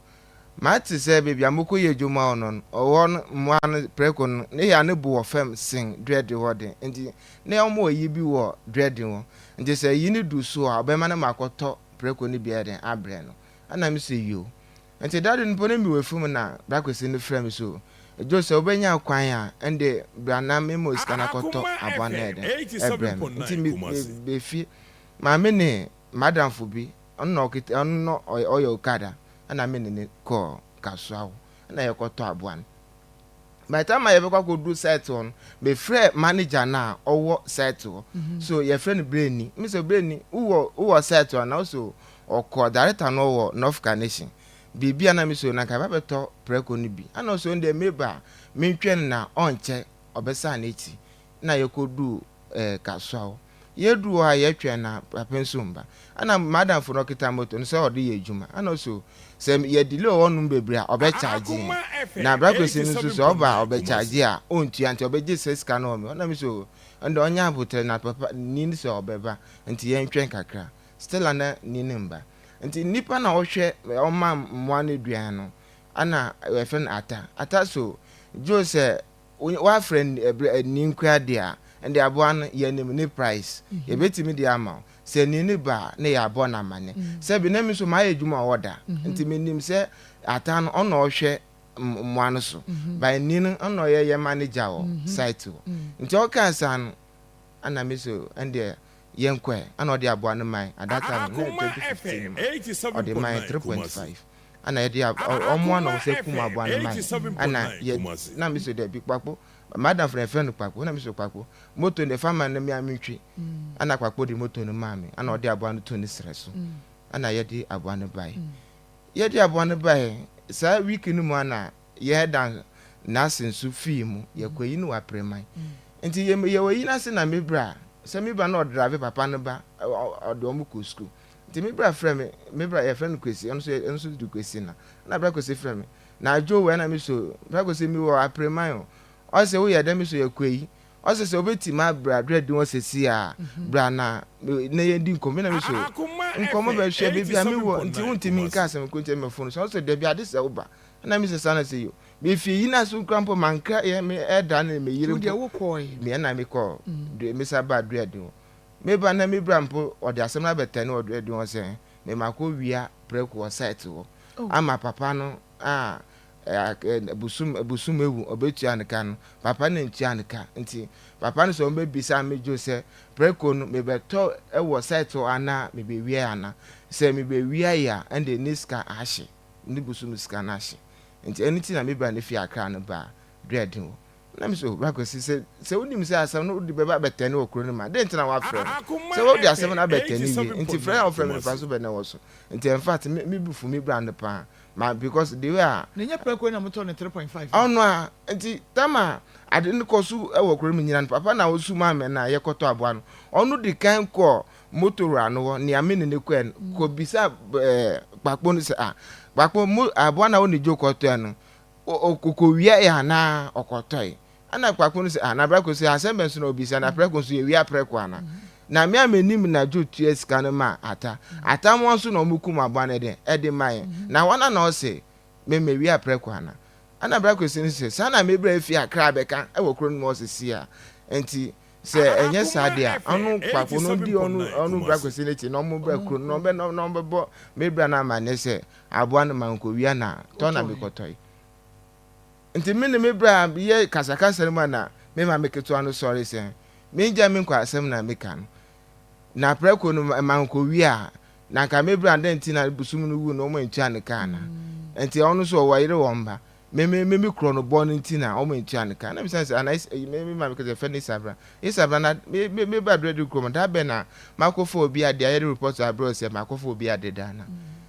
G: mate sɛ baabi a mokɔyɛ adwuma wɔ no no, ɔhɔ no mmoa no prɛko no ne yɛ a ne bo wɔ fam sen Duarte hɔ de. Nti na wɔwɔ ayi bi wɔ Duarte hɔ. Nti sɛ ayi no du so a, ɔbɛma no makɔtɔ prɛko no bi ayɛ dɛn abrɛ no. Ɛna me sɛ yoo. Nti da de no mpo na mewɔ afuom na Bra Kwesi no frɛɛ me sɛ Ojo sɛ wobɛnya kwan a ɛnde bra na mema wo sika na kɔtɔ aboa no ayɛ dɛn ɛbrɛ me. Nti me me bɛfie. Maame ne m'adamfo bi, ɔno na ɔkita, ɔno na ɔyɛ okada, ɛna me ne no kɔɔ Kasoa hɔ, ɛna yɛkɔtɔ aboa no. By the time a yɛbɛkɔ akɔduru site hɔ no, mefrɛɛ manager no a ɔwɔ site hɔ. So yɛfrɛ no Breni. Me sɛ Breni, wowɔ wowɔ site hɔ anaa? Ɔsɛ ɔkɔ director no wɔ North Carnation. Biribi a na me so na nka yɛba bɛtɔ prɛko no bi. Ɛna ɔsɛ ɔno deɛ meba a, Mentwɛn no na ɔnkyɛ ɔbɛsan n'akyi. Nna yɛkɔduu eh, Kasoa hɔ. Yɛduu hɔ a yɛtwɛn na papa nso mba. Ɛna m'adamfo no ɔkita moto no sɛ ɔde yɛ adwuma. Ɛna ɔse o, sɛ yɛ delay wɔ hɔnom bebree a ɔbɛ charge yɛn. Na bra Kwesi no nso sɛ ɔba a ɔbɛ charge a ɔntua nti ɔbɛgye saa sika no wɔ me hɔ. Ɛna mese o, ɛnde ɔnyɛ aboterɛ na papa ni no sɛ ɔbɛba nti yɛntwɛn kakra. Still a na ni no mba. Nti nipa na ɔhwɛ ɔma mmoa no aduan no ɛna yɛfrɛ no Ata. Ata so Joe sɛ Woafrɛ ni nkoa deɛ a, ɛnde aboa no yɛnim ne price. Yɛbɛtumi de ama wo. Sɛ ni no ba a, na yɛabɔ no amane. Sɛbi na me nso mayɛ adwuma wɔ hɔ da, nti menim sɛ Ata no ɔno na ɔhwɛ mmoa no so. But ni no ɔno na ɔyɛ yɛn manager wɔ site hɔ. Nti ɔkaa saa no, ɛna me nso ɛndeɛ yɛnkɔ ɛ. Ɛna ɔde aboa no mae. At that time no, na ɛyɛ 2015 mu. Ɔde mae 3.5. Ana yɛde ɔmo ana ɔmo sɛ kum aboa no mae. Ana yɛ na me so dabi kpakpo madamfo na yɛfrɛ no kpakpo na me so kpakpo moto no fa ma no me a mentwi. Ana kpakpo de moto no maa me ana ɔde aboa no too ne serɛ so. Ana yɛde aboa no bae. Yɛde aboa no bae saa week no mu ana yɛda n'ase nso fii mu yɛkɔ ayi no wɔ Apreman. Nti yɛ yɛwɔ ayi no ase na me bra sɛ me bra na ɔdrave papa no ba ɔde ɔmo kɔ school. Nti me bra frɛ me, me bra yɛfrɛ no Kwesi, ɔno nso ɔno nso de Kwesi na. Ɛna bra Kwesi frɛ me, na adwo wɔ ɛna me so, bra Kwesi me wɔ Apreman o. Ɔse woyɛ dɛn me so yɛ Kweyi. Ɔse sɛ wobɛtumi abra dwadi hɔ sɛsi a, bra na na yɛndi nkɔmmɔ. Me na me so, nkɔmmɔ bɛ hwɛ baabi a me wɔ nti wontumi nka asɛm nko nkyerɛ me phone so. Ɔse dabi ade sɛ woba. Ɛna me sɛ saa na sɛ yo. Me fie yi na so kura mpo mankra yɛ me ɛda ne me yere mpo. Me ɛna me kɔ, me sa ba dwadi hɔ. Me ba na me bra mpo ɔde asɛm no abɛtɛne wɔ ɔde hɔ sɛ me ma kɔ wia prɛko wɔ site hɔ ama papa no a bosom bosom ewu ɔbɛtua ne ka no papa no ntua ne ka nti papa no sɛ ɔmo bɛbisa me dwo sɛ prɛko no mebɛtɔ wɔ site hɔ anaa mebɛwia ana sɛ mebɛwia yɛ a ɛnde ne sika ahye ne bosom sika no ahye nti ɛno nti na me bra no fi Accra no baa Dwɛɛden hɔ Na me so, Bra Kwasi, sɛ, sɛ wonim sɛ asɛm no wode bɛba abɛtɛne wɔ kuro no mu a, dɛn nti na woafrɛ me? Sɛ wode asɛm no abɛtɛne wie, nti frɛ a wofrɛ me no mfaso bɛn na ɛwɔ so? Nti in fact, me, me bo fu me bra no paa. Ma, because the way a.
B: Na ɛnyɛ prɛko na motɔɔ no 3.5
G: no? Ɔno a, nti tam a ade no kɔ so wɔ kuro no mu nyina no, papa na ɔsu maa me na yɛkɔtɔ aboa no. Ɔno di kan kɔɔ moto wura no hɔ, nea me ne no kɔɛ no, kɔbisa ɛɛ Kpakpo no sɛ, ah, Kpakpo, mo, aboa no a wo ne Joe kɔtɔɛ no, Ɔkɔwiae anaa ɔkɔtɔe? Ɛnna prako no se, Ah, na prako se, asɛm bɛn so na wobisa? Na prako nso, yɛwia prako anaa? Na me a mennim na Joe tua sika no maa Ata. Ata mmoa nso na wɔkum aboa no dɛn? Ɛde ma yɛn. Na hwan na ɔse me mewia prako anaa? Ɛnna prako se no se, Saa na me bra afi Accra abɛka wɔ kuro no mu hɔ seesei a. Enti sɛ ɛnyɛ saa deɛ a, ɔno prako no ndi ɔno ɔno bra Kwesi no akyi na wɔmmra kuro no na wɔbɛ na wɔbɛbɔ me bra no amanneɛ sɛ Aboa no mankowia na tɔ na mekɔtɔe. Nti me ne me bra yɛ kasakasa no mu a na me maame ketewa no sɔre sɛ mengyae me nkwasɛm na meka no. Na prɛko no mankowia a, na nka me bra dɛn nti na bosom no wu no wɔn antua ne ka ana? Nti ɔno nso ɔwɔ yere wɔ mba. Me me me me korɔ no bɔ no nti na wɔn antua ne ka. Na bisa sɛ ana me me maame kasa fɛ ne Isabra. Isabra na me me me ba duro kurom da bɛn na makɔfa obi ade ayɛ de report abrɛ wo sɛ makɔfa obi ade da ana?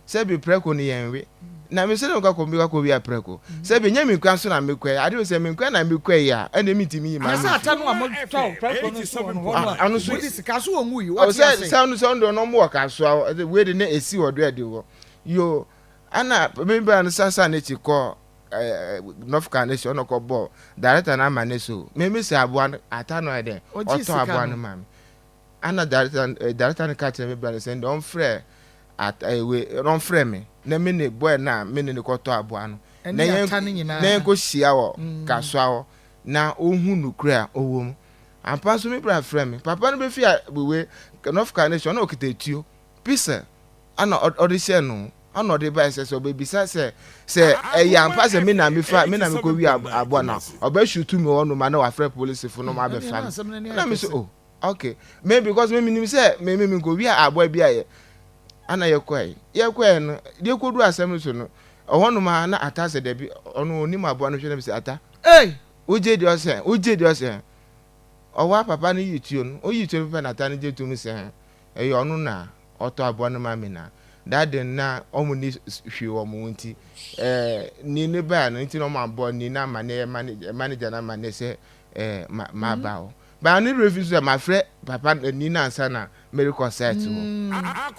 G: Sɛbi prɛko no yɛnwe. Na me sɛ mekɔ akɔ mekɔ akɔwia prɛko. Sɛbi ɛnyɛ me nkwa nso na mekɔɛ. Ade sɛ me nkwa na mekɔɛ yi a, ɛnna mentumi nyi
B: Na
G: m'ano
B: sɛ ata
G: mfiri.
B: no a motɔɔ prɛko no nso wɔ no hɔ no a,
G: Ah, ɔno nso
B: mode sika so wɔn wui,
G: ɔ
B: wɔte
G: sɛ
B: ase.
G: sɛ ɔno sɛ ɔno deɛ ɔno ɔmo wɔ kasoa hɔ. Ɛsɛ wei de na esi wɔ do ɛde hɔ. Yo, ɛna me bra no sasa n'akyi kɔ ɛɛ North Carolina ɔno kɔ bɔ director no ama ne so. Me me sɛ aboa no ata no ayɛ dɛn?
B: Ɔgyee
G: Ɔtɔn
B: sika
G: aboa
B: no.
G: no ma me. Ana director eh, director no ka kyerɛ me bra no sɛ ndɛ ɔmfrɛ at eh, we ɔmfrɛ me na me ne boy no a me ne no kɔtɔ aboa no na
B: Ɛne
G: yɛn
B: ata no
G: na
B: nyinaa.
G: yɛn kɔ hyia wɔ kasoa hɔ na ɔhu nokorɛ a ɔwɔ mu. Ampa nso me bra frɛ me. Papa no bɛfi a we North Carolina ɔna ɔkita tuo pistol ana ɔde hyɛ no ana ɔde bae sɛ sɛ ɔbɛbisa sɛ sɛ ɛyɛ ampa sɛ me na mefa me na mekɔwi aboa no a ɔbɛhyew tumi hɔ nom ana wafrɛ polisifo no ma abɛfa me. Na me so oh Ok me because me menim sɛ me me menkɔ wia aboa bi ayɛ ana yɛkɔɛ yɛkɔɛ no deɛ kɔdu asɛm no so no ɛhɔ nom a na ata sɛ dabi ɔno onim aboa no hwɛ na sɛ ata
B: Ei!
G: wogye deɛ ɔsɛ wogye deɛ ɔsɛ ɔwɔ a papa no yi tuo no oyi tuo no pɛ na ata no gye tom sɛ ɛyɛ ɔno na ɔtɔ aboa no ma me na. That day no na wɔn nni hwee wɔ wɔn ho nti ɛɛ ni ne baa no nti na wɔn abɔ ni no amaneɛ manager manager no amaneɛ sɛ ɛɛ ma ma ba hɔ. Baa ne werɛ fi nso sɛ mafrɛ papa ni no ansa na merekɔ site hɔ.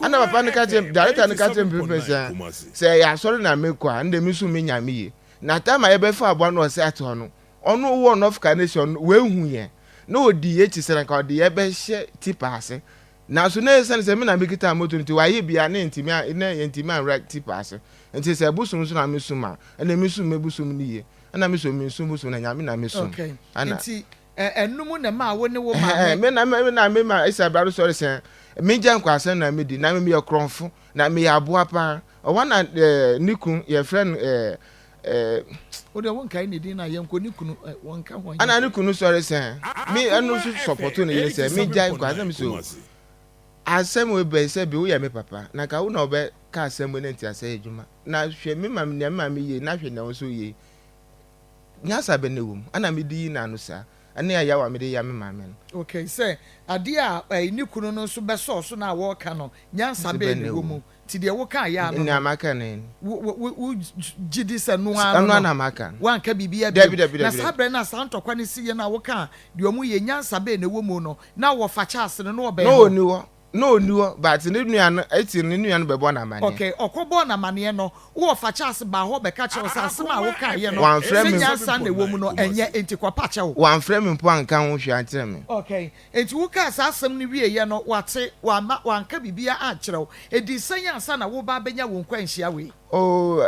G: Ɛna papa no ka kyerɛ director no ka kyerɛ me pɛpɛ sɛ sɛ ɛyɛ asɔre na mekɔ a ɛnde me nso me nyame yie. Na time a yɛbɛfa aboa no wɔ site hɔ no ɔno wɔ North Carnation no wahu yɛn na ɔdi yɛn akyi sɛ nka ɔde yɛn bɛhyɛ tipa ase. Nanso na esiane sɛ me na mekita moto no nti, wayɛ bi a na yɛntumi a na yɛntumi anwura tipa ase. Nti sɛ bosom nso na mesom a, ɛnna mesom me bosom no yie. Ɛnna me so mensom bosom na Nyame na mesom.
B: Okay.
G: Ɛnna.
B: Nti ɛ ɛno mu na ɛmaa wo ne wo maame.
G: Ɛhɛn, me na me na me ma Isabel no sɔre sɛ mengya nkwasɛm na medi, na me meyɛ korɔmfo, na meyɛ aboa paa. Ɔhɔ na ɛɛ ne kun, yɛfrɛ no ɛɛ ɛɛ.
B: Wo deɛ wonkae ne din na yɛnkɔ ne kunu ɛ wɔnka ho anyɛ
G: Ɛna ne kunu sɔre sɛ me ɛno nso sɔpɔto ne yere sɛ mengyae nkwasɛm na me so asɛm wei bɛn sɛ bi woyɛ me papa na nka wo na wobɛ ka asɛm wei na nti asɛe adwuma na hwɛ me maame nea me maame yie na hwɛ nea wo nso yie nyansa bɛn na ɛwɔ mu ɛna mede yi n'ano saa ɛne ɛyaw a mede ya me maame no.
B: Okay sɛ adeɛ a ɛyi ne kunu no nso bɛsɔɔ so na wɔreka no nyansa bɛn na ɛwɔ mu Nti deɛ wokaa yɛ ano
G: Nea
B: no,
G: maka no ni.
B: wo, wo, wo, wo gye di sɛ no ara
G: Ɛno
B: no
G: ara
B: no,
G: na maka no.
B: woanka biribiara
G: Dabi,
B: bio?
G: dabi,
B: Na
G: dabi,
B: saa
G: dabi.
B: berɛ no a saa ntɔkwa no siiɛ no a wokaa deɛ wɔyɛ, nyansa bɛn na ɛwɔ mu no, na wɔfa Charles no, na ɔbɛn
G: Na
B: hɔ?
G: ɔnni hɔ. Na ɔnni hɔ, but ne nua no, akyiri no, ne nua no bɛbɔɔ no amaneɛ.
B: Okay, ɔkɔbɔɔ no amaneɛ no, wo wɔfa Charles baa hɔ bɛka kyerɛɛ wo sɛ asɛm a wokaeɛ no,
G: Wamfrɛ
B: sɛ
G: me.
B: nyansa na ɛwɔ mu no, ɛnyɛ, enti kɔpa kyɛw.
G: Wamfrɛ me mpo anka ho hwee ankyerɛ me.
B: Okay, Enti wokaa saa asɛm no wieeɛ no, wate, wamma, wanka biribiara ankyerɛ wo. Ɛdii sɛn ansa na woreba abɛnya wo nkwanhyia wei?
G: Oh,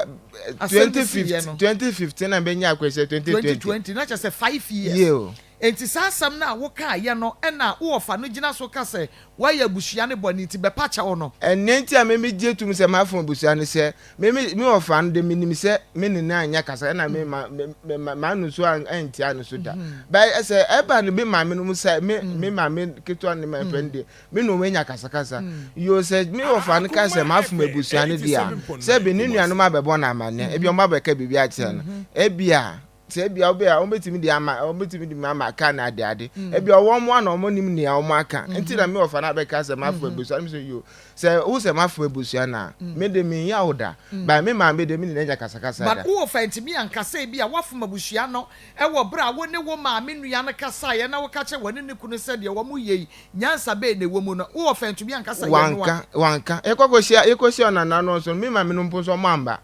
B: Asɛm no siiɛ no.
G: 2015 na mebɛnya akwanhyia, 2020.
B: 2020, na kyerɛ sɛ 5 years.
G: Yie o.
B: Enti saa asɛm no a wokaeɛ no na wo wɔfa no gyina so ka sɛ woayɛ abusua no bɔne nti bɛpa kyɛw no.
G: Nea nti a me megye tom sɛ mafom abusua ne sɛ, Me me me wɔfa no de menim sɛ me ne no anyɛ kasa ɛna me ma me me ma m'ano nso antia no so da. But sɛ ɛba no me maame no mu sɛ me me maame ketewa ne ma pɛ no deɛ me ne wɔn anya kasakasa. Yoo sɛ me wɔfa no ka sɛ mafom abusua no deɛ a sɛ bi ne nuanom abɛbɔ no amanneɛ ebi wɔn abɛka biribi akyerɛ no ebia Sɛ ebia wobɛ a wɔbɛtumi de ama wɔbɛtumi de ama aka na ade ade mm. ebia wɔn a na wɔn nim nea wɔn aka mm-hmm. nti na mi wɔfa na abɛka sɛ mafo mm-hmm. abusua mi sɛ yo sɛ wo sɛ mafo abusua na mm. me de mi nya wo da mm. ba me maame de mi ne nya kasakasa da.
B: But wo wɔfa ntumi ankasa ebi a wafom abusua no ɛwɔ bere a wo ne wo maame nua no kasaeɛ na woka kyerɛ wɔne ne kunu sɛ deɛ wɔn yɛ yi nyansa bɛɛ na ɛwɔ mu no wo wɔfa ntumi ankasa
G: yɛ no a. Wanka wanka yɛkɔ kɔ hyia yɛkɔ hyia ɔnana no nso me maame no mpo nso ɔmo amba.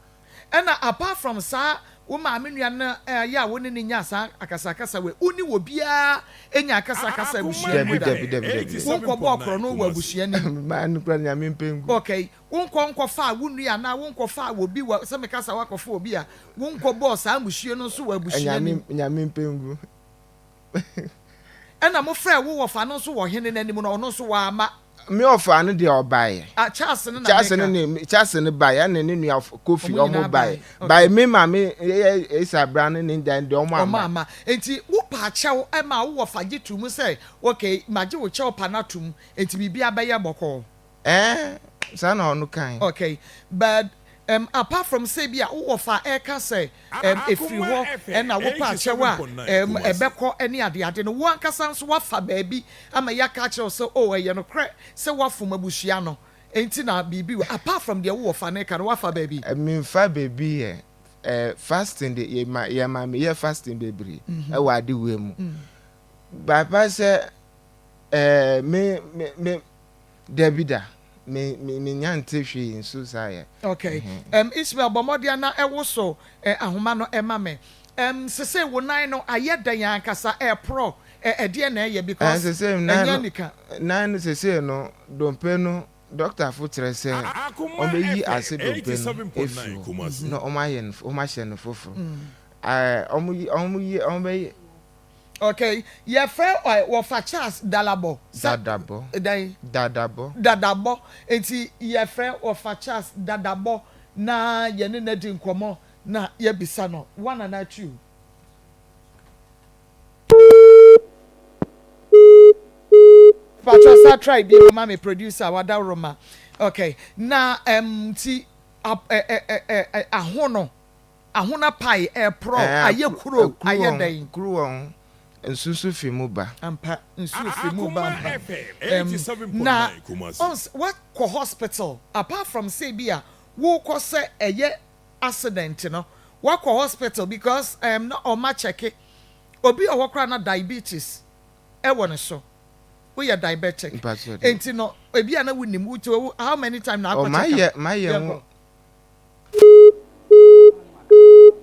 B: Ɛna apart from saa wo maame nua no yɛ a wo ne no nyaa saa akasakasa wei, wo ne obiara nyaa akasakasa abusua no mu
G: Dabi
B: da?
G: dabi dabi dabi dabi.
B: Wo nkɔ bɔɔ korɔno wɔ abusua no mu?
G: Maa no kura Nyame mpɛ ngu.
B: Okay, wo nkɔ nkɔ faa wo nua anaa wo nkɔ faa obi wɔ, sɛ meka sɛ wakɔ fa obi a, wo nkɔ bɔɔ saa mmusuo no nso wɔ abusua no
G: Nyame
B: mu?
G: Nyame mpɛ ngu.
B: Ɛna mo frɛɛ wo wɔfa no nso wɔ ɔhene no anim no, ɔno nso wamma.
G: Me ɔfa no deɛ ɔbaeɛ.
B: Ah, Charles no na
G: Charles no
B: meka.
G: ne Charles no baeɛ ɛna ne nua Kofi
B: Ɔmo nyinaa
G: ɔmo baeɛ.
B: baeɛ. Okay.
G: Bae me maame yɛ Esa bra ne ne dan deɛ ɔmo
B: Ɔmo
G: amma.
B: amma. Enti wo paa kyɛw maa wo wɔfa gye too mu sɛ, okay, magye wo kyɛw pa no atom, enti biribiara bɛyɛ bɔkɔɔ.
G: Ɛɛ, saa na ɔno kae.
B: Okay, but um, apart from sɛ bi a wo wɔfa ɛka sɛ um, ɛfiri hɔ ɛna wopɛ akyɛw a um, ɛbɛkɔ ne adeade no, wo ankasa nso woafa baabi ama yɛaka akyerɛ wo sɛ oh, ɛyɛ nokorɛ sɛ woafom abusua no, enti na biribi wɔ, apart from deɛ wo wɔfa no reka no, woafa baabi?
G: Memfa baabi yɛ eh, fasting de, yɛma, yɛma meyɛ fasting bebree ɛwɔ ade wei mu. But sɛ eh, me, me, me, Dabi da, me me menya nte hwee nso saa yɛ.
B: Okay. Um, Ismael, bɔ mmɔden na ɛwoso eh, ahoma no ɛma me. Um, sesei wo nan no ayɛ dɛn ankasa? Ɛreporɔ? Eh, ɛdeɛn na ɛyɛ?
G: Eh,
B: Because
G: sesei nan
B: ɛnyɛ
G: no,
B: anika.
G: nan no sesei no, dompe no, dɔktafo kyerɛ sɛ wɔbɛyi ase dompe no afi hɔ na wɔayɛ no, wɔahyɛ no foforo. Eh, wɔyi, wɔyi, wɔbɛyɛ.
B: Okay, yɛfrɛ ɛ wɔfa Charles Dalabɔ sɛ
G: Dadabɔ.
B: dɛn?
G: Dadabɔ.
B: Dadabɔ. Nti yɛfrɛ wɔfa Charles Dadabɔ na yɛne no adi nkɔmmɔ na yɛabisa no one anaa two. Patrɔ sa try bio ma me producer wadaworo Okay, na ɛm nti ɛ ɛ ɛ ɛ ahono. Ahona pae, ɛreporɔw,
G: Ɛɛ,
B: ayɛ
G: kuru
B: kuro,
G: kuru
B: ayɛ
G: wɔ ho,
B: dɛn?
G: kuru wɔ ho. Nsu nso fi mu ba.
B: Ampa, nsuo fi mu ba ampa. Ɛm, na ɔns wakɔ hospital apart from sɛ bi a wokɔ sɛ ɛyɛ accident no, wakɔ hospital because ɛm na ɔma kyɛke. Obi wɔ hɔ koraa na diabetes ɛwɔ ne so. Woyɛ diabetic.
G: Mpatsɔ de.
B: Enti no, ebi a na wonim, wo how many time na
G: Oh,
B: akɔ check
G: mayɛ
B: up?
G: mayɛ
B: Yɛnkɔ.
G: ho.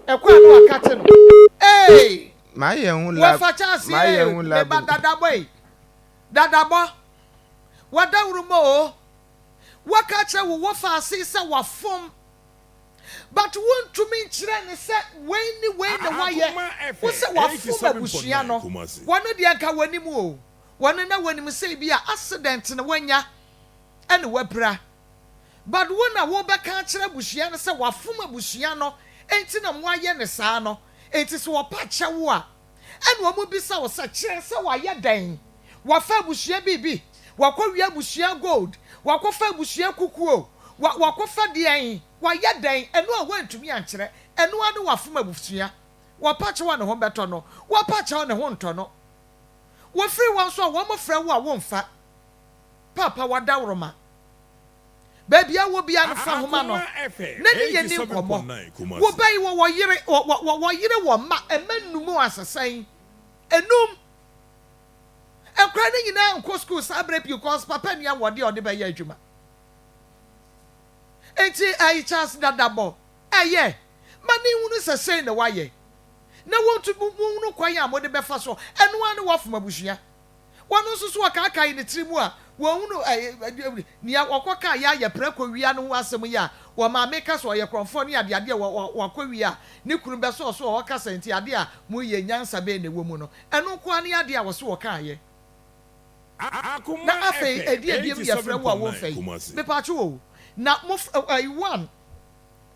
B: Ɛkɔ a na wakate no. Ee!
G: Mayɛ ho lab.
B: Wɔfa kyase
G: Mayɛ
B: ee,
G: ho
B: me
G: lab.
B: ba dadabɔ ei. Dadabɔ, wadawuruma o. Waka akyerɛ wo wɔfa ase sɛ wafom. But wontumi nkyerɛ no sɛ wei ne wei na wayɛ. Wo sɛ wafom abusua no. Wɔno deɛ nka wɔnim o. Wɔno na wɔnim sɛ ebi a accident na wanya ɛna wapira. But wo na wobɛka akyerɛ abusua no sɛ wafom abusua no nti na moayɛ no saa no, nti sɛ wɔpa kyɛ wo a, ɛna wɔn bisa wo sɛ kyerɛ sɛ wayɛ dɛn? Wafa abusua biribi? Wakɔwia abusua gold? Wakɔfa abusua kukuo? Wa wakɔfa deɛn? Wayɛ dɛn? Ɛno a woantumi ankyerɛ, ɛno ara ne wafom abusua. Wɔpa kyɛw a ne ho bɛtɔ no, wɔpa kyɛw a ne ho ntɔ no. Wɔfiri hɔ nso a wɔfrɛ wo a womfa. Paapa wadaworoma. Baabi a wɔ biara no fa nhoma no na ne yɛn ni nkɔmmɔ. Wo ba yi wɔwɔ yere, wɔwɔ yere wɔ mma, mma nnum o asesɛn nnum. Nkwadaa no nyinaa nkɔ sukuu saa berɛ pii cause papa nni ahoɔden a ɔde bɛyɛ adwuma. Nti ɛyi Charles Dadabɔ ɛyɛ ma ne nhunu sɛ sei na wayɛ na wɔntu monhunu kwan a mode bɛfa so ɛno ara ne wafom abusua. Wɔn nso so wɔkaakae ne tiri mu a wɔhunu nea wɔkɔkaa yɛ ayɛ prɛko wia no ho asɛm yi a wɔn maame ka sɛ ɔyɛ korɔmfoɔ ne adeadeɛ a wakɔ wia a ne kunu bɛsɔɔ so a ɔka sɛ nti adeɛ a moreyɛ nyansa bɛn na ɛwɔ mu no ɛno nko ara ne adeɛ a wɔse wɔkaeɛ. Na afei ɛdeɛ biom yɛfrɛ wo a womfa yi mepatwo o na mo one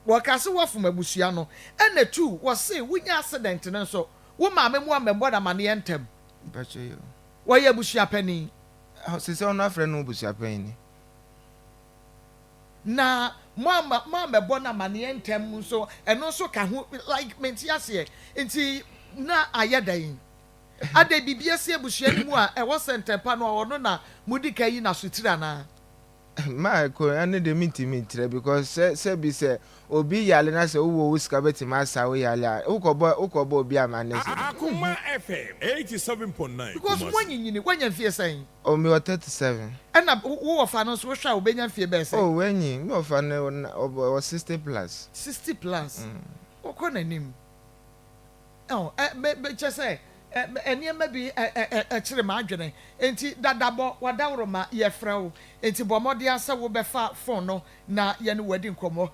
B: wɔka se woafom abusua no ɛna two wɔse wonya accident no nso wo maame mo ammɛbɔ no amaneɛ ntɛm.
G: Mpakyɛ yo.
B: Wɔyɛ abusua panin.
G: Sese ɔno afrɛ no abusua panyin.
B: Na mo amma mo ammɛbɔ no amaneɛ ntɛm nso ɛno nso ka ho like mente aseɛ nti na ayɛ dɛn? Adɛn biribi asi abusua no mu a ɛwɔ sɛ ntɛmpa no ɔno na modi kan yi no asotire anaa?
G: Ma ko ɛno deɛ mentumi nkyerɛ because sɛ sɛbi sɛ obi yale na sɛ wowɔ wo sika bɛtumi asa wo yale a wokɔbɔ wokɔbɔ obi amane sɛ.
D: Akoma FM 87.9
B: Because
D: Kumasi.
B: woanyinyini, woanya mfie sɛn?
G: Oh mewɔ 37.
B: Ɛna wo wɔfa no nso wohwɛ a obenya mfie bɛyɛ sɛn?
G: Oh wanyi, me wɔfa no ɔwɔ 60 plus.
B: 60 plus, ɔkɔ n'anim. Oh, ɛ, me, me, kyerɛ sɛ, ɛ, ɛ, nneɛma bi ɛ, ɛ, ɛ, ɛkyere m'adwene. Enti, dadabɔ, w'adaworoma, yɛfrɛ wo. Enti bɔ mmɔden ara sɛ wobɛfa fon no na yɛne wo adi nkɔmmɔ.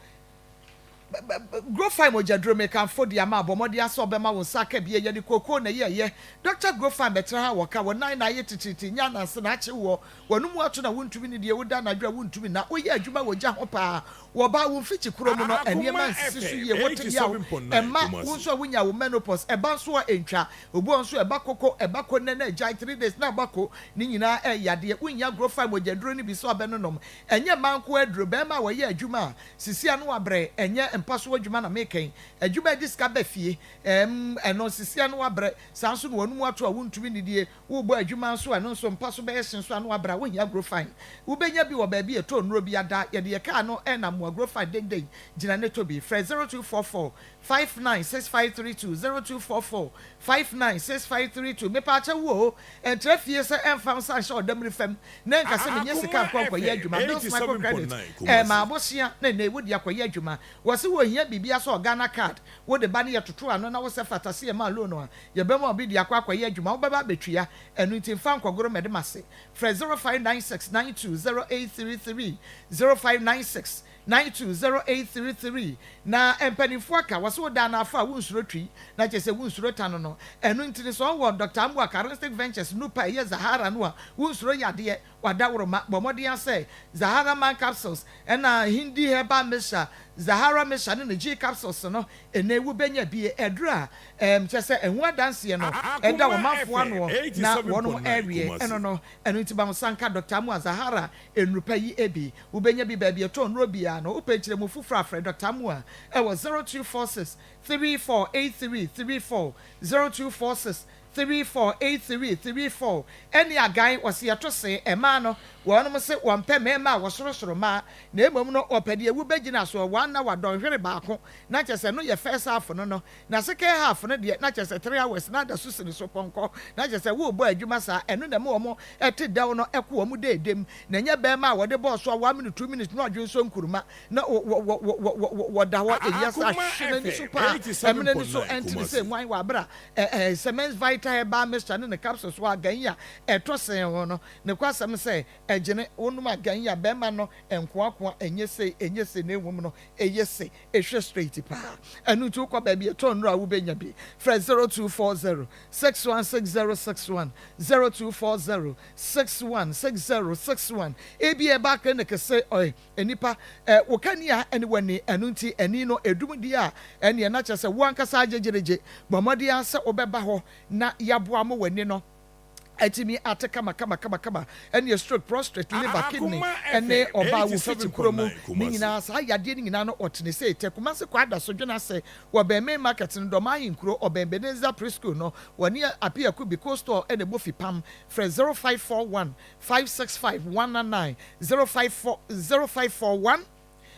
B: Grofine mogyaduro, mekamfo de ama. Bɔ mmɔden ara sɛ wobɛma wo nsa aka bi. Yɛde kookoo na ɛyɛeɛ. Dɔkta Grofine bɛtena ha a wɔka, wo nan na ayɛ titiritii, nyɛ ananse na akye woɔ, w'anomu ato na wontumi nnidie, woda anadwo a wontumi nna, woyɛ adwuma wɔ gya ho paa, Wɔbaa wo mfikyikuro mu no, nneɛma nsisi so yie, wote yaw, ɛma wo nso a wonya wo menopause, ɛba nso a ɛntwa, obi wɔ hɔ nso a ɛba koko, ɛba ko nnɛ na agyae three days na aba ko, ne nyinaa ɛyɛ yadeɛ, wonnya Grofine mogyaduro no bi sɛ ɔbɛnonom, ɛnyɛ mmaa nko ara aduro, barima a wɔyɛ adwuma a sisi ano abrɛ, ɛnyɛ mpa so adwuma na meka yi, adwuma a ɛde sika ba fie, ɛmm ɛno sisi ano abrɛ, saa nso na wɔnom ato a wontumi nnidie, Worebɔ adwuma nso a, ɛno nso mpa so bɛyɛ hye nso ano abrɛ a, wohia Grofine. Wobɛnya bi wɔ baabi a ɛtɔ nnuro bi ada. Yɛde yɛn kaa no renam mmoa Grofine denden. Gyina ne tɔ bi. Frɛ 0244 59 6532, 0244 59 6532. Mepaakyɛw wo o, ɛntra fie sɛ ɛmfa wo nsa nhyɛ ɔdamiri fam na ɛnka sɛ mennya sika nkɔ nkɔyɛ adwuma. Bills Microcredit ɛɛma abosea na nnɛ yi wode akɔyɛ adwuma. Wɔse wɔhia biribi asɛ Ghana card, wode ba no yɛtoto ano na wosɛ fata sɛ yɛma loan a, Yɛbɛma obi de akɔ akɔyɛ adwuma, wobɛba abɛtua, ɛno nti mfa nkɔgoro mmɛde m'ase. Frɛ 0596 92 0833, 0596 92 0833. Na mpanimfoɔ aka, wɔse wo da anaafoɔ a wonsuro twi, na kyerɛ sɛ wonsuro tano no. Ɛno nti no sɛ ɔwɔ Doctor Amoah Charistic Ventures nupa a ɛyɛ Zahara no a, wonsuro yadeɛ. W'adaworoma, bɔ mmɔden ara sɛ Zahara Man Capsules ɛna Hindi Herbal Mixture, Zahara Mixture ne ne G Capsules no, ɛnnɛ yi wobɛnya bi. Aduru a ɛɛm kyerɛ sɛ ɛho adanseɛ no ɛda ɔmanfoɔ anoɔ na wɔnom ɛreweɛ ɛno no. Ɛno nti ma wo nsa nka Dɔkta Amoah Zahara nnuru pa yi bi. Wobɛnya bi baabi ɛtɔn nnuro biara no. Wopɛ nkyerɛmu foforɔ a frɛ Dɔkta Amoah ɛwɔ 0246 348334, 0246. 34 83 34 Ɛne agan wɔse yɛto se mmaa no wɔnom se wɔmpɛ mmarima a wɔsorosoro mmaa na mmom no wɔpɛ deɛ wu bɛgyina soɔ one hour dɔnhwere baako na kyerɛ sɛ no yɛ first half no no na second half no deɛ na kyerɛ sɛ 3 hours na ada so sini so pɔnkɔ na kyerɛ sɛ worebɔ adwuma saa ɛno na ɛma wɔn te dɛw no ɛko wɔn deedem na ɛnyɛ barima a wɔde bɔɔ so a one minute two minutes na ɔdwen so nkuruma na wɔda hɔ ɛyɛ sɛ ahwe n'ani so paa ɛmene ne so ɛntene sɛ nwan wɔ abere a Cements Vital Herbal Mixture ne ne capsules wɔ agan yi a ɛtɔ sen ho no. Nokwasɛm sɛ, ɛgyene wonom agan yi a bɛrima no nkoakoa ɛnyɛ sei ɛnyɛ sei na mmom no ɛyɛ sei, ɛhwɛ straight paa. Ɛno nti wokɔ baabi a ɛtɔn nnuro a wobɛnya bi. Frɛ 0240 616061, 0240 616061. Ebia ɛbaa clinic se ɔe nnipa ɛ, wo kanea ne w'ani, ɛno nti ani no ɛdum deɛ a, ɛnneɛ na kyerɛ sɛ wo ankasa agyegyeregye. Bɔ mmɔden ara sɛ wobɛba hɔ na yɛaboa ma w'ani no atumi ate kamakamakamakama. Ɛnneɛ stroke, prostrate, liver, kidney, ne ɔbaa wo fiti kuro mu ne nyinaa, saa yadeɛ no nyinaa no ɔtene sei. Tɛ Kumasi Kwada so dwene ase wɔ bɛn Main Market no, Dɔm Ahenkuro, ɔbɛn Ebenezer Preschool no, wɔne Appiah Kubi Cold Store na ɛbɔ fipam. Frɛ 0541 565 199, 054 0541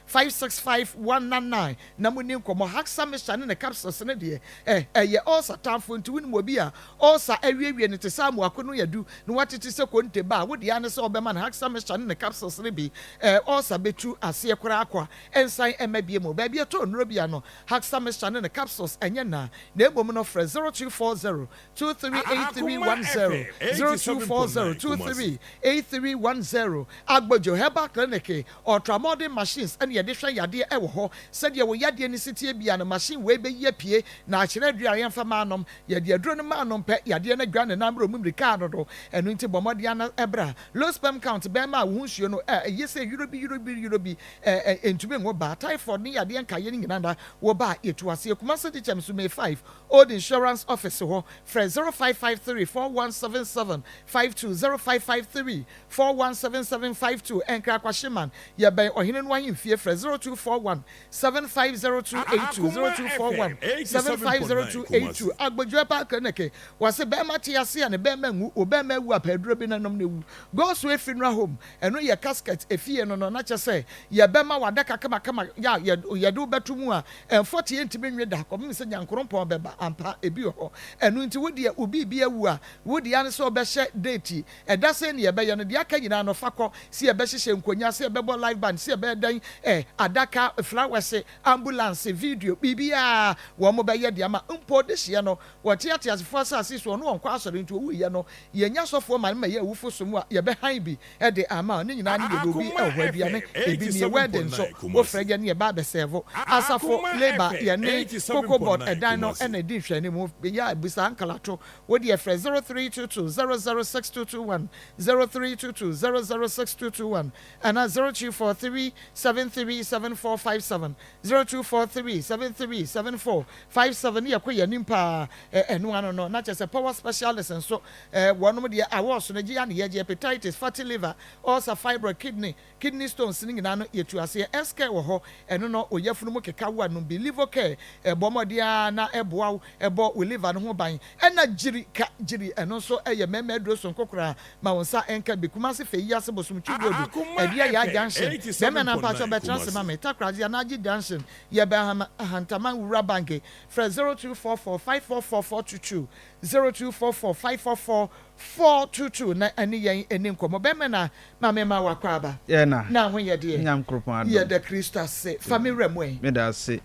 B: 565 199 na monni nkɔmmɔ. Haxa mixture ne ne capsules no deɛ, eh, ɛyɛ ulcer tamfo. Nti wonim obi a ulcer awiewie no te sɛ amoako no yɛ du na watete sɛ konte ba a, wo deɛ ara ne sɛ wobɛma no Haxa mixture ne ne capsules no bi. Eh, ulcer bɛtu aseɛ koraa kwa, ɛnsan mma bio mu. Baabi a ɛtɔ nnuro bia no, Haxa mixture ne ne capsules ɛnyɛ na, na mmom no frɛ 0240 238310, 0240 238310, Agbojo Herbal Clinic, Ultramodern machines na yɛde hwɛ yadeɛ wɔ hɔ. Sɛdeɛ wo yadeɛ no si teɛ biara no, machine wei bɛyi apue na akyerɛ aduro a yɛmfa ma anom. Yɛde aduro no ma anom pɛ, yadeɛ no adwane ne nan berɛ mu mmirika dodo. Ɛno nti bɔ mmɔden ara na bra. Low sperm count, bɛrima a wo ho nsuo no yɛ sɛ yuro bi yuro bi yuro bi, ɛntumi nwo ba, typhoid ne yadeɛ nkaeɛ no nyinaa na wo ba a, yɛtu aseɛ. Kumasi Dikyɛm so May 5, Old Insurance Office hɔ, frɛ 0553 4177 52, 0553 417752, Nkra Kwahyeman, yɛbɛn Ɔhene no ahemfie, frɛ 0241 750282, 0241 750282, Agbodwoɛ Park Clinic, wɔse bɛɛma te ase a ne bɛɛma nwu, wo bɛɛma awu a pɛ aduro bi na nom na wu. Godsway Funeral Home, ɛno yɛ casket efie no no, na kyɛ sɛ yɛbɛma wo adaka kamakama yɛ a yɛde wo bɛto mu a ɛmfɔteɛ ntumi nwe da kɔpem sɛ Nyankoropɔn bɛba. Ampa, ebi wɔ hɔ. Ɛno nti wo deɛ wo biribi awu a, wo deɛ ara ne sɛ wobɛhyɛ date, ɛda sɛn ne yɛbɛyɛ no, deɛ aka nyinaa no fa kɔ, sɛ yɛbɛhyehyɛ nkonya, sɛ yɛbɛbɔ live band, sɛ yɛbɛyɛ dɛn, eh, adaka, flowers, ambulance, video, biribiara wɔn bɛyɛ de ama. Mpo dehyeɛ no, wɔte ateasefoɔ asase so, ɔno ɔnkɔ asɔre nti ɔwuiɛ no, yɛnya sɔfoɔ ma no ma yɛ awufo som a, yɛbɛhan bi de ama wo. Ne nyinaa ne yɛde obi wɔ hɔ aduane, ebi nie, wedding nso, wofrɛ yɛn ne yɛba abɛsɛɛvo. Asafo, labour, yɛne Cocoa Board ɛdan no na ɛdi nhwɛanimu. Yɛ a bisa Uncle Ato, wo deɛ frɛ 0322 006221, 0322 006221 anaa 0243 737457, 0243 737457 ne yɛkɔ yɛn anim paa ɛno ano no na kyerɛ sɛ power specialist nso wɔnom deɛ awɔɔso no gye ya ne yɛgye hepatitis, fatty liver, ulcer, fibroid, kidney, kidney stones no nyinaa no yɛtu aseɛ. S-care wɔ hɔ ɛno no wo yafunu mu keka wo a nom bi. Livocare bɔ mmɔden ara na ɛboa wo ɛbɔ wo liver no ho ban. Ɛna gyiri ka gyiri ɛno nso ɛyɛ mmarima aduro sononko koraa ma wo nsa nka bi. Kumasi Fɛ Yiase Bosomtwi Road
D: Akoma
B: Adua Yaa
D: FM
B: Junction bɛrima na mpakyɛw
D: 87.9
B: bɛtena ase ma
D: Kumasi.
B: me Takoradi Anagye Junction yɛbɛn Ahantaman Wura Banke frɛ 0244 544 422 0244 544 422 na ɛne yɛn ɛni nkɔmmɔ. Bɛrima na ma me ma wakɔ aba
I: Yɛ na.
B: na ho yɛ deɛ
I: Nyankoropɔn adom.
B: yɛda Kristo ase fa me wura mu ɛ.
I: Meda ase.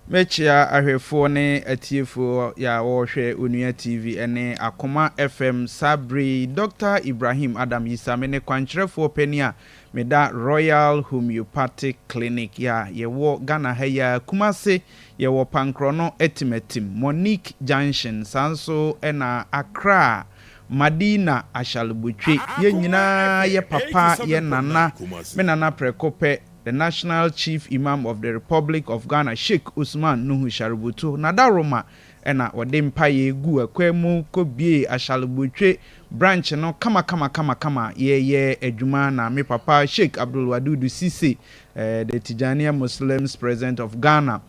I: Mɛkyia ahwɛfoɔ ne atiefoɔ yɛ a wɔrehwɛ Onua TV ne Akoma FM saa bere yi. Dɔkta Ibrahim Adam Yisa, me ne kwankyerɛfoɔ panin a meda Royal Homeopathic Clinic yɛ a yɛwɔ Ghana ha yi ara, Kumase, yɛwɔ Pankrɔno Atimatim, Monique Junction, saa nso na Accra, Madina Ashalebotwe. Yɛn
D: Akoma
I: nyinaa yɛ
D: FM
I: papa, yɛ nana,
D: 87.9 Kumasi.
I: me nana prɛko pɛ, the National Chief Imam of the Republic of Ghana, Sheikh Usman Nuhu Sharubutu, Nadaroma na wɔde mpaeɛ guu akwan mu kɔbuee Ashalebotwe branch no kamakamakamakama yɛreyɛ adwuma na me papa Sheikh Abdul Wadudu Sise, the Tijaniya Muslims President of Ghana,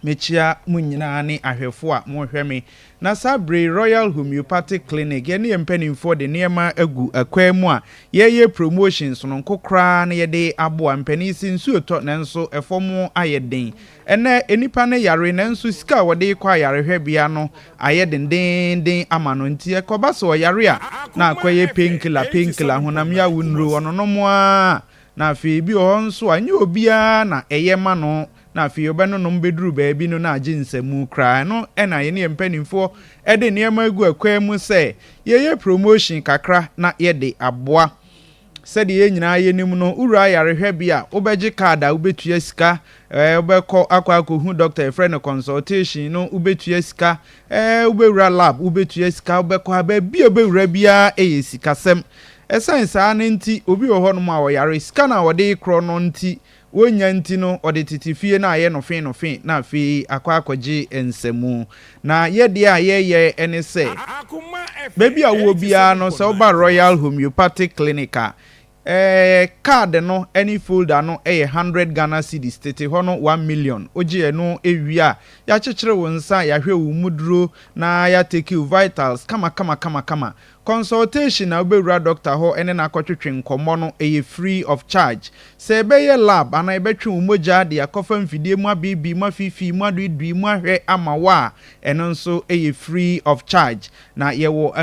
I: Mekyia mo nyinaa ne ahwɛfo a mohwɛ me. Na saa bere yi Royal Homeopathic Clinic yɛne yɛn mpanimfoɔ de nneɛma agu akwan mu a yɛreyɛ promotion sononko koraa na yɛde aboa mpanin se nsuo tɔ nanso ɛfam ayɛ den. Ɛnnɛ nnipa no yare nanso sika a wɔde rekɔ ayarehwɛbea no ayɛ dendeenden ama no nti ɛkɔba sɛ ɔyare a na akɔyɛ painkiller painkiller honam yaw nnuro ɔnonom ara na afei bi wɔ hɔ nso a ɛnyɛ obiara na ɛyɛ ma no na afei ɔbɛnonom bɛduru baabi no na agye nsamu koraa. Ɛno na yɛne yɛn mpanimfoɔ de nneɛma agu akwan mu sɛ yɛyɛ promotion kakra na yɛde aboa. Sɛdeɛ yɛn nyinaa yɛnim no, wowura ayarehwɛbea a, wobɛgye card a wobɛtua sika, wobɛkɔ akɔ akɔhu doctor yɛfrɛ no consultation no, wobɛtua sika, wobɛwura lab, wobɛtua sika, wobɛkɔ ha, baabi a wobɛwura biara yɛ sikasɛm. Ɛsiane saa no nti, obi wɔ hɔnom a ɔyare, sika no a ɔde rekorɔ no nti, Wonnya nti no, ɔde tete fie no ayɛ no fe no fe na afei akɔ akɔgye nsamu. Na yɛ deɛ a yɛyɛ ne sɛ, baabi a wowɔ biara no, sɛ woba Royal Homeopathic Clinic a, eh, card no ne folder no yɛ 100 Ghana cedis, tete hɔ no 1 million. Wogye ɛno wie a, yɛakyekyere wo nsa, yɛahwɛ wo mu duro, na yɛatake wo vitals kama kama kama kama. Consultation a wobɛwura dɔkta hɔ ne no akɔtwetwe nkɔmmɔ no, ɛyɛ free of charge. Sɛ yɛbɛyɛ lab anaa yɛbɛtwe wo mogya de akɔfa mfidie mu abeebee mu afiifii mu aduidui mu ahwɛ ama wo a, ɛno nso yɛ free of charge. Na yɛwɔ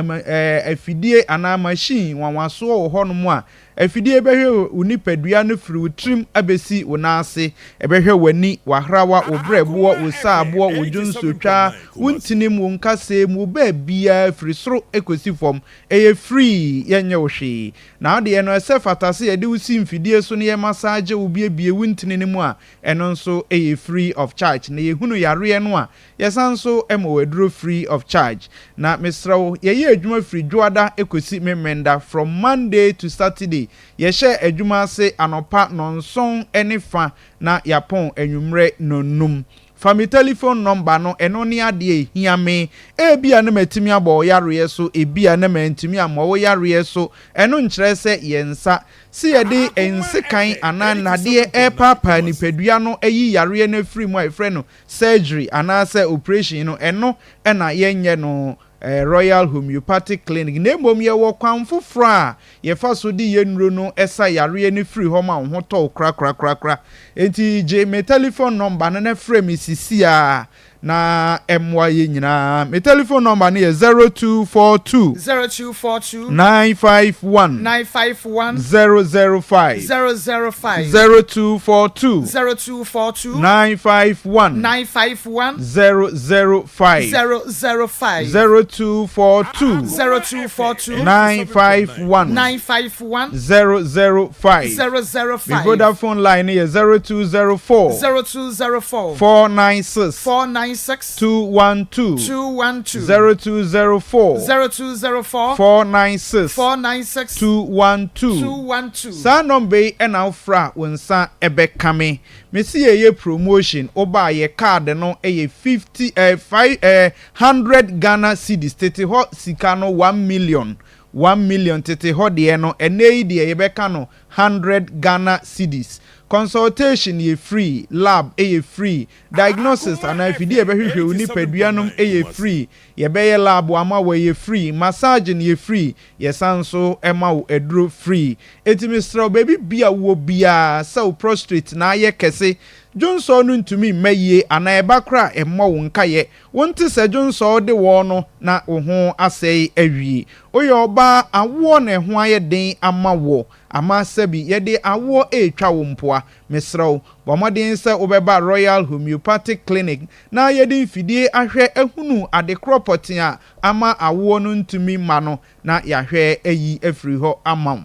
I: afidie anaa machine nwanwasoɔ wɔ hɔnom a Afidie bɛhwɛ wo nipadua no firi wo tirim abɛsi wo nan ase. Ɛbɛhwɛ w'ani, w'ahrawa, wo berɛboɔ, wo saaboɔ, wo dwonsotwa, wo ntinim, wo nkasɛɛ mu, wo baabiara firi soro kɔsi fam. Ɛyɛ free, yɛnyɛ wo hwee. Na wo deɛ no, ɛsɛ fata sɛ yɛde wo si mfidie so na yɛmasaagye wo buebue wo ntini no mu a, ɛno nso yɛ free of charge. Na yɛhunu yareɛ no a, Yɛsan nso ma wo aduro free of charge. Na mesrɛ wo, yɛyɛ adwuma firi Dwoada kɔsi Memenda, from Monday to Saturday. Yɛhyɛ adwuma ase anɔpa nnɔnson ne fa na yɛapɔn anwummerɛ nnɔnnum. Fa me telephone number no, ɛno ne adeɛ a ɛhia me. Ebia na matumi abɔ wo yareɛ so, ebia na mantumi ammɔ wo yareɛ so. Ɛno nkyerɛ sɛ yɛn nsa. Sɛ yɛde nsekan anaa nnadeɛ repaapaa nipadua no ayi yareɛ no afiri mu a yɛfrɛ no surgery anaasɛ operation no, ɛno na yɛnyɛ no Royal Homeopathic Clinic, na mmom yɛwɔ kwan foforɔ a yɛfa so de yɛn nnuro no sa yareɛ no firi hɔ ma wo ho tɔ wo korakorakorakora. Enti gye me telephone number no na frɛ me sisiaa na ɛmmoa yɛn nyinaa. Me telephone number no yɛ 0242.
B: 0242.
I: 951.
B: 951.
I: 005.
B: 005.
I: 0242.
B: 0242.
I: 951.
B: 951.
I: 005.
B: 005.
I: 0242.
B: 0242.
I: 951.
B: 951.
I: 005.
B: 005.
I: Me Vodafone line no yɛ 0204.
B: 0204.
I: 496.
B: 496.
I: 212.
B: 212.
I: 0204.
B: 0204.
I: 496.
B: 496.
I: 212.
B: 212.
I: Saa nɔmba yi na wofrɛ a wo nsa bɛka me. Mese yɛyɛ promotion, woba a yɛ card no yɛ 50 eh, 5 eh, 100 Ghana cedis, tete hɔ sika no 1 million, 1 million tete hɔ deɛ no, ɛnnɛ yi deɛ yɛbɛka no 100 Ghana cedis. Consultation yɛ free, lab yɛ free, diagnosis anaa afidie a yɛbɛhwehwɛ wo nipadua nom yɛ free, yɛbɛyɛ lab ama wo ɛyɛ free, massaging yɛ free, yɛsan nso ma wo aduro free. Enti mesrɛ wo baabi bia wowɔ biara sɛ wo prostrate na ayɛ kɛse, dwonsɔɔ no ntumi mma yie anaa ɛba koraa a ɛmmɔ wo nkayɛ, wonte sɛ dwonsɔɔ de wɔɔ no na wo ho asɛe awie. Woyɛ ɔbaa awoɔ na ɛho ayɛ den ama wo ama sɛbi yɛde awoɔ retwa wo mpoa, mesrɛ wo bɔ mmɔden sɛ wobɛba Royal Homeopathic Clinic na yɛde mfidie ahwɛ ahunu adekorɔ pɔtee a ama awoɔ no ntumi mma no na yɛahwɛ ayi afiri hɔ ama wo.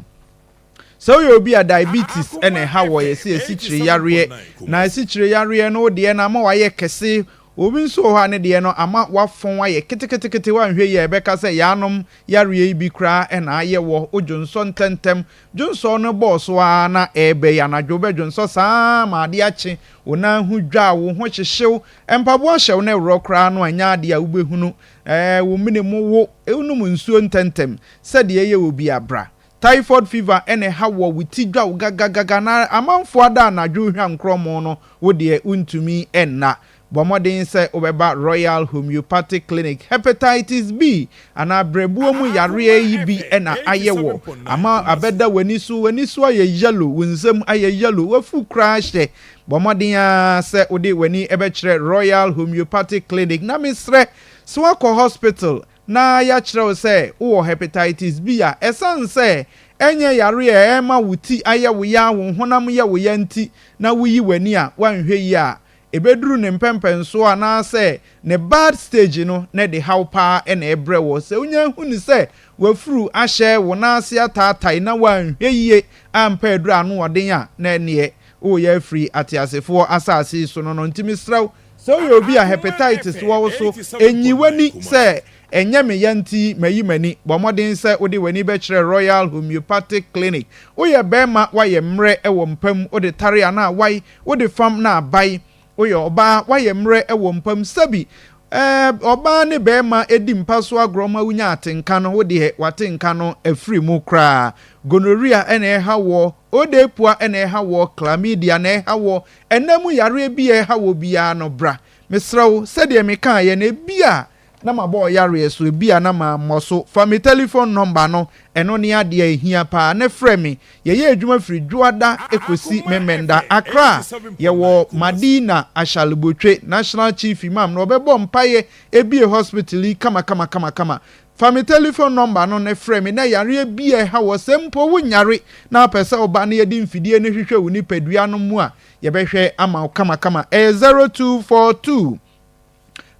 I: Sɛ woyɛ obi a diabetes na ɛha wɔ yɛse asikyire yareɛ na asikyire yareɛ no wo deɛ no ama wayɛ kɛse Obi nso wɔ hɔ a ne deɛ no ama wafɔn ayɛ keteketekete, woanhwɛ yie a yɛbɛka sɛ yaanom yareɛ yi bi koraa na ayɛ wɔ, wodwonsɔ ntɛntɛm, dwonsɔ no bɔɔ so ara na ɛreba yi, anadwo wobɛdwonsɔ saa ara ma adeɛ akye, wo nan ho dwa, wo ho hyehye wo, mpaboa hyɛ wo na ɛworɔ koraa no a ɛnyɛ adeɛ a wobɛhunu, ɛɛ wo mene mu wo, wonom nsuo ntɛntɛm sɛdeɛ ɛyɛ wɔ bi a bra. Typhoid fever na ɛha wɔ, wo ti dwa wo gagagaga na amanfoɔ ada anadwo rehwa nkorɔmo no, wo deɛ wontumi nna. Bɔ mmɔden sɛ wobɛba Royal Homeopathic Clinic. Hepatitis B anaa berɛboɔ mu yareɛ yi bi na ayɛ wɔ ama abɛda w'ani so, w'ani so ayɛ yellow, wo nsam ayɛ yellow, w'afu koraa hyɛ. Bɔ mmɔden ara sɛ wode w'ani bɛkyerɛ Royal Homeopathic Clinic. Na mesrɛ sɛ woakɔ hospital na yɛakyerɛ wo sɛ wowɔ Hepatitis B a, ɛsiane sɛ ɛnyɛ yareɛ a ɛrema wo ti ayɛ wo ya, wo honam yɛ wo ya nti na woyi w'ani a, woanhwɛ yie a, ɛbɛduru ne mpɛmpɛnsoɔ anaasɛ ne bad stage no na ɛde haw paa na ɛbrɛ woɔ. Sɛ wonya hu no sɛ w'afuru ahyɛ wo nan ase ataatae na woanhwɛ yie ampɛ aduru a ano ɔden a, na ɛnneɛ woreyɛ afiri ateasefoɔ asase yi so no no. Nti mesrɛ wo, sɛ woyɛ obi a hepatitis wɔ wo so, nyi w'ani sɛ ɛnyɛ me ya nti mayi m'ani. Bɔ mmɔden sɛ wode w'ani bɛkyerɛ Royal Homeopathic Clinic. Woyɛ barima, woayɛ mmerɛ wɔ mpa mu, wode tare anaa wae, wode fam na abae. Woyɛ ɔbaa, woayɛ mmerɛ wɔ mpa mu. Sɛbi, ɛɛ, ɔbaa ne barima di mpa so agorɔ ma wonya atenka no, wo deɛ w'atenka no afiri mu koraa. Gonorrhea na ɛha woɔ, odeepua na ɛha woɔ, chlamydia na ɛha woɔ, ɛna mu yareɛ bi a ɛha woɔ biara no, bra. Mesrɛ wo, sɛdeɛ mekaeɛ no, ebia na mabɔ wo yareɛ so, ebia na mammɔ so. Fa me telephone number no, ɛno ne adeɛ a ɛhia paa, na frɛ me. Yɛyɛ adwuma firi Dwoada kɔsi Memenda. Accra, yɛwɔ Madina Ashalebotwe, National Chief Imam no, ɔbɛbɔ mpaeɛ abue hospital yi kamakamakamakama. Fa me telephone number no na frɛ me na yareɛ bi a ɛha wo, sɛ mpo wonyare na wopɛ sɛ woba na yɛde mfidie no hwehwɛ wo nipadua no mu a, yɛbɛhwɛ ama wo kamakama. Ɛyɛ 0242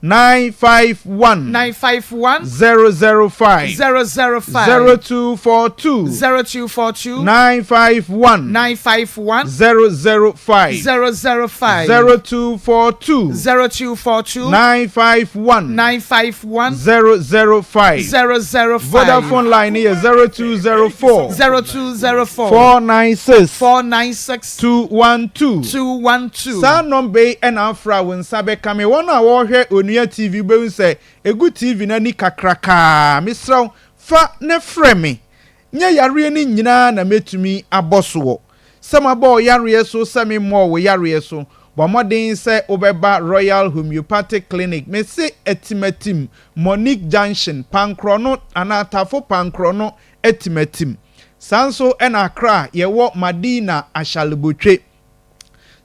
I: 951
B: 951
I: 005
B: 005
I: 0242
B: 0242
I: 951
B: 951
I: 005
B: 005
I: 0242
B: 0242
I: 951
B: 951
I: 005
B: 005
I: Vodafone line no yɛ 0204
B: 0204
I: 496
B: 496
I: 212
B: 212.
I: Saa nɔmba yi na afra a wo nsa bɛka me. Wɔn a wɔrehwɛ Onua TV wobɛhu sɛ ɛgu TV no ani kakrakaa. Mesrɛ wo, fa na frɛ me. Nyɛ yareɛ no nyinaa na mɛtumi abɔ soɔ. Sɛ mabɔ wo yareɛ so, sɛ memmɔɔ wo yareɛ so, bɔ mmɔden sɛ wobɛba Royal Homeopathic Clinic. Mese Atimatim, Monique Junction, Pankorɔno anaa Tafo Pankorɔno Atimatim. Saa nso na Accra yɛwɔ Madina Ashalebotwe.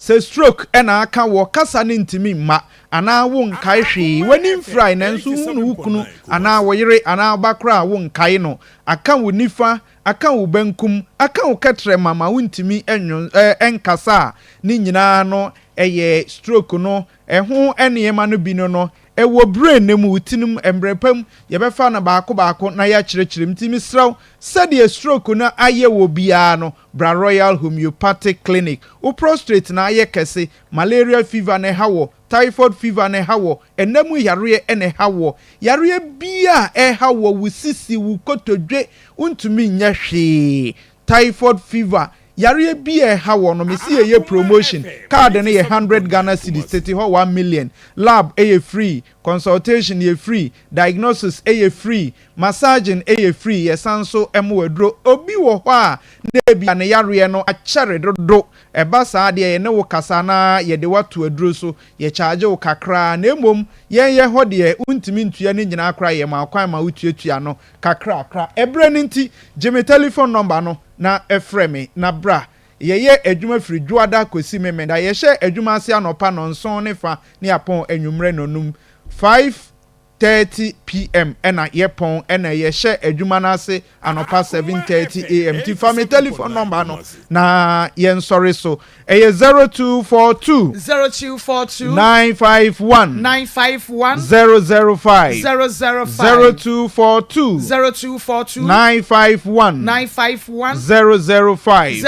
I: Sɛ stroke na aka wɔ kasa no ntumi mma anaa wo nkae hwee, w'ani mfirae nanso wohunu wo kunu anaa wo yere anaa wo ba koraa a wo nkae no, aka wo nifa, aka wo bankum, aka wo kɛtrɛma ma wontumi nkasa a, ne nyinaa no yɛ stroke no ɛho nneɛma no bi no no Ɛwɔ brain no mu, wo ti no mu, mmerɛ pa mu, yɛbɛfa no baako baako na yɛakyerɛkyerɛ mu. Nti mesrɛ wo, sɛdeɛ stroke no ayɛ wɔ biara no, bra Royal Homeopathic Clinic. Wo prostrate no ayɛ kɛse, malaria fever na ɛha wɔ, typhoid fever na ɛha wɔ, ɛna mu yareɛ na ɛha wɔ, yareɛ biara a ɛha wɔ, wo sisi, wo kotodwe, wontumi nyɛ hwee, typhoid fever, Yareɛ bi a ɛha wɔ no mese yɛyɛ promotion card no yɛ hundred Ghana cedis tete hɔ 1,000,000 lab yɛ free consultation yɛ free diagnosis yɛ free massaging yɛ free yɛsan nso ma wo aduro obi wɔ hɔ a na ebia ne yareɛ no akyɛre dodo ɛba saa deɛ yɛne wo kasa na yɛde wo ato aduro so yɛ charge wo kakra na mmom yɛn yɛ hɔ deɛ wontumi ntua ne nyinaa koraa yɛma wo kwan ma wotuatua no kakrakra ɛberɛ no nti gye me telephone number no na frɛ me na bra. Yɛyɛ adwuma firi Dwoada kɔsi Memenda. Yɛhyɛ adwuma ase anɔpa nnɔnson ne fa ne yɛapɔn anwummerɛ nnɔnum, 5:30 PM, na yɛpɔn na yɛhyɛ adwuma no ase anɔpa 7:30 AM. Nti fa me telephone number no na yɛnsɔre so. Ɛyɛ 0242.
B: 0242.
I: 951.
B: 951.
I: 005.
B: 005.
I: 0242.
B: 0242.
I: 951.
B: 951.
I: 005.
B: 005.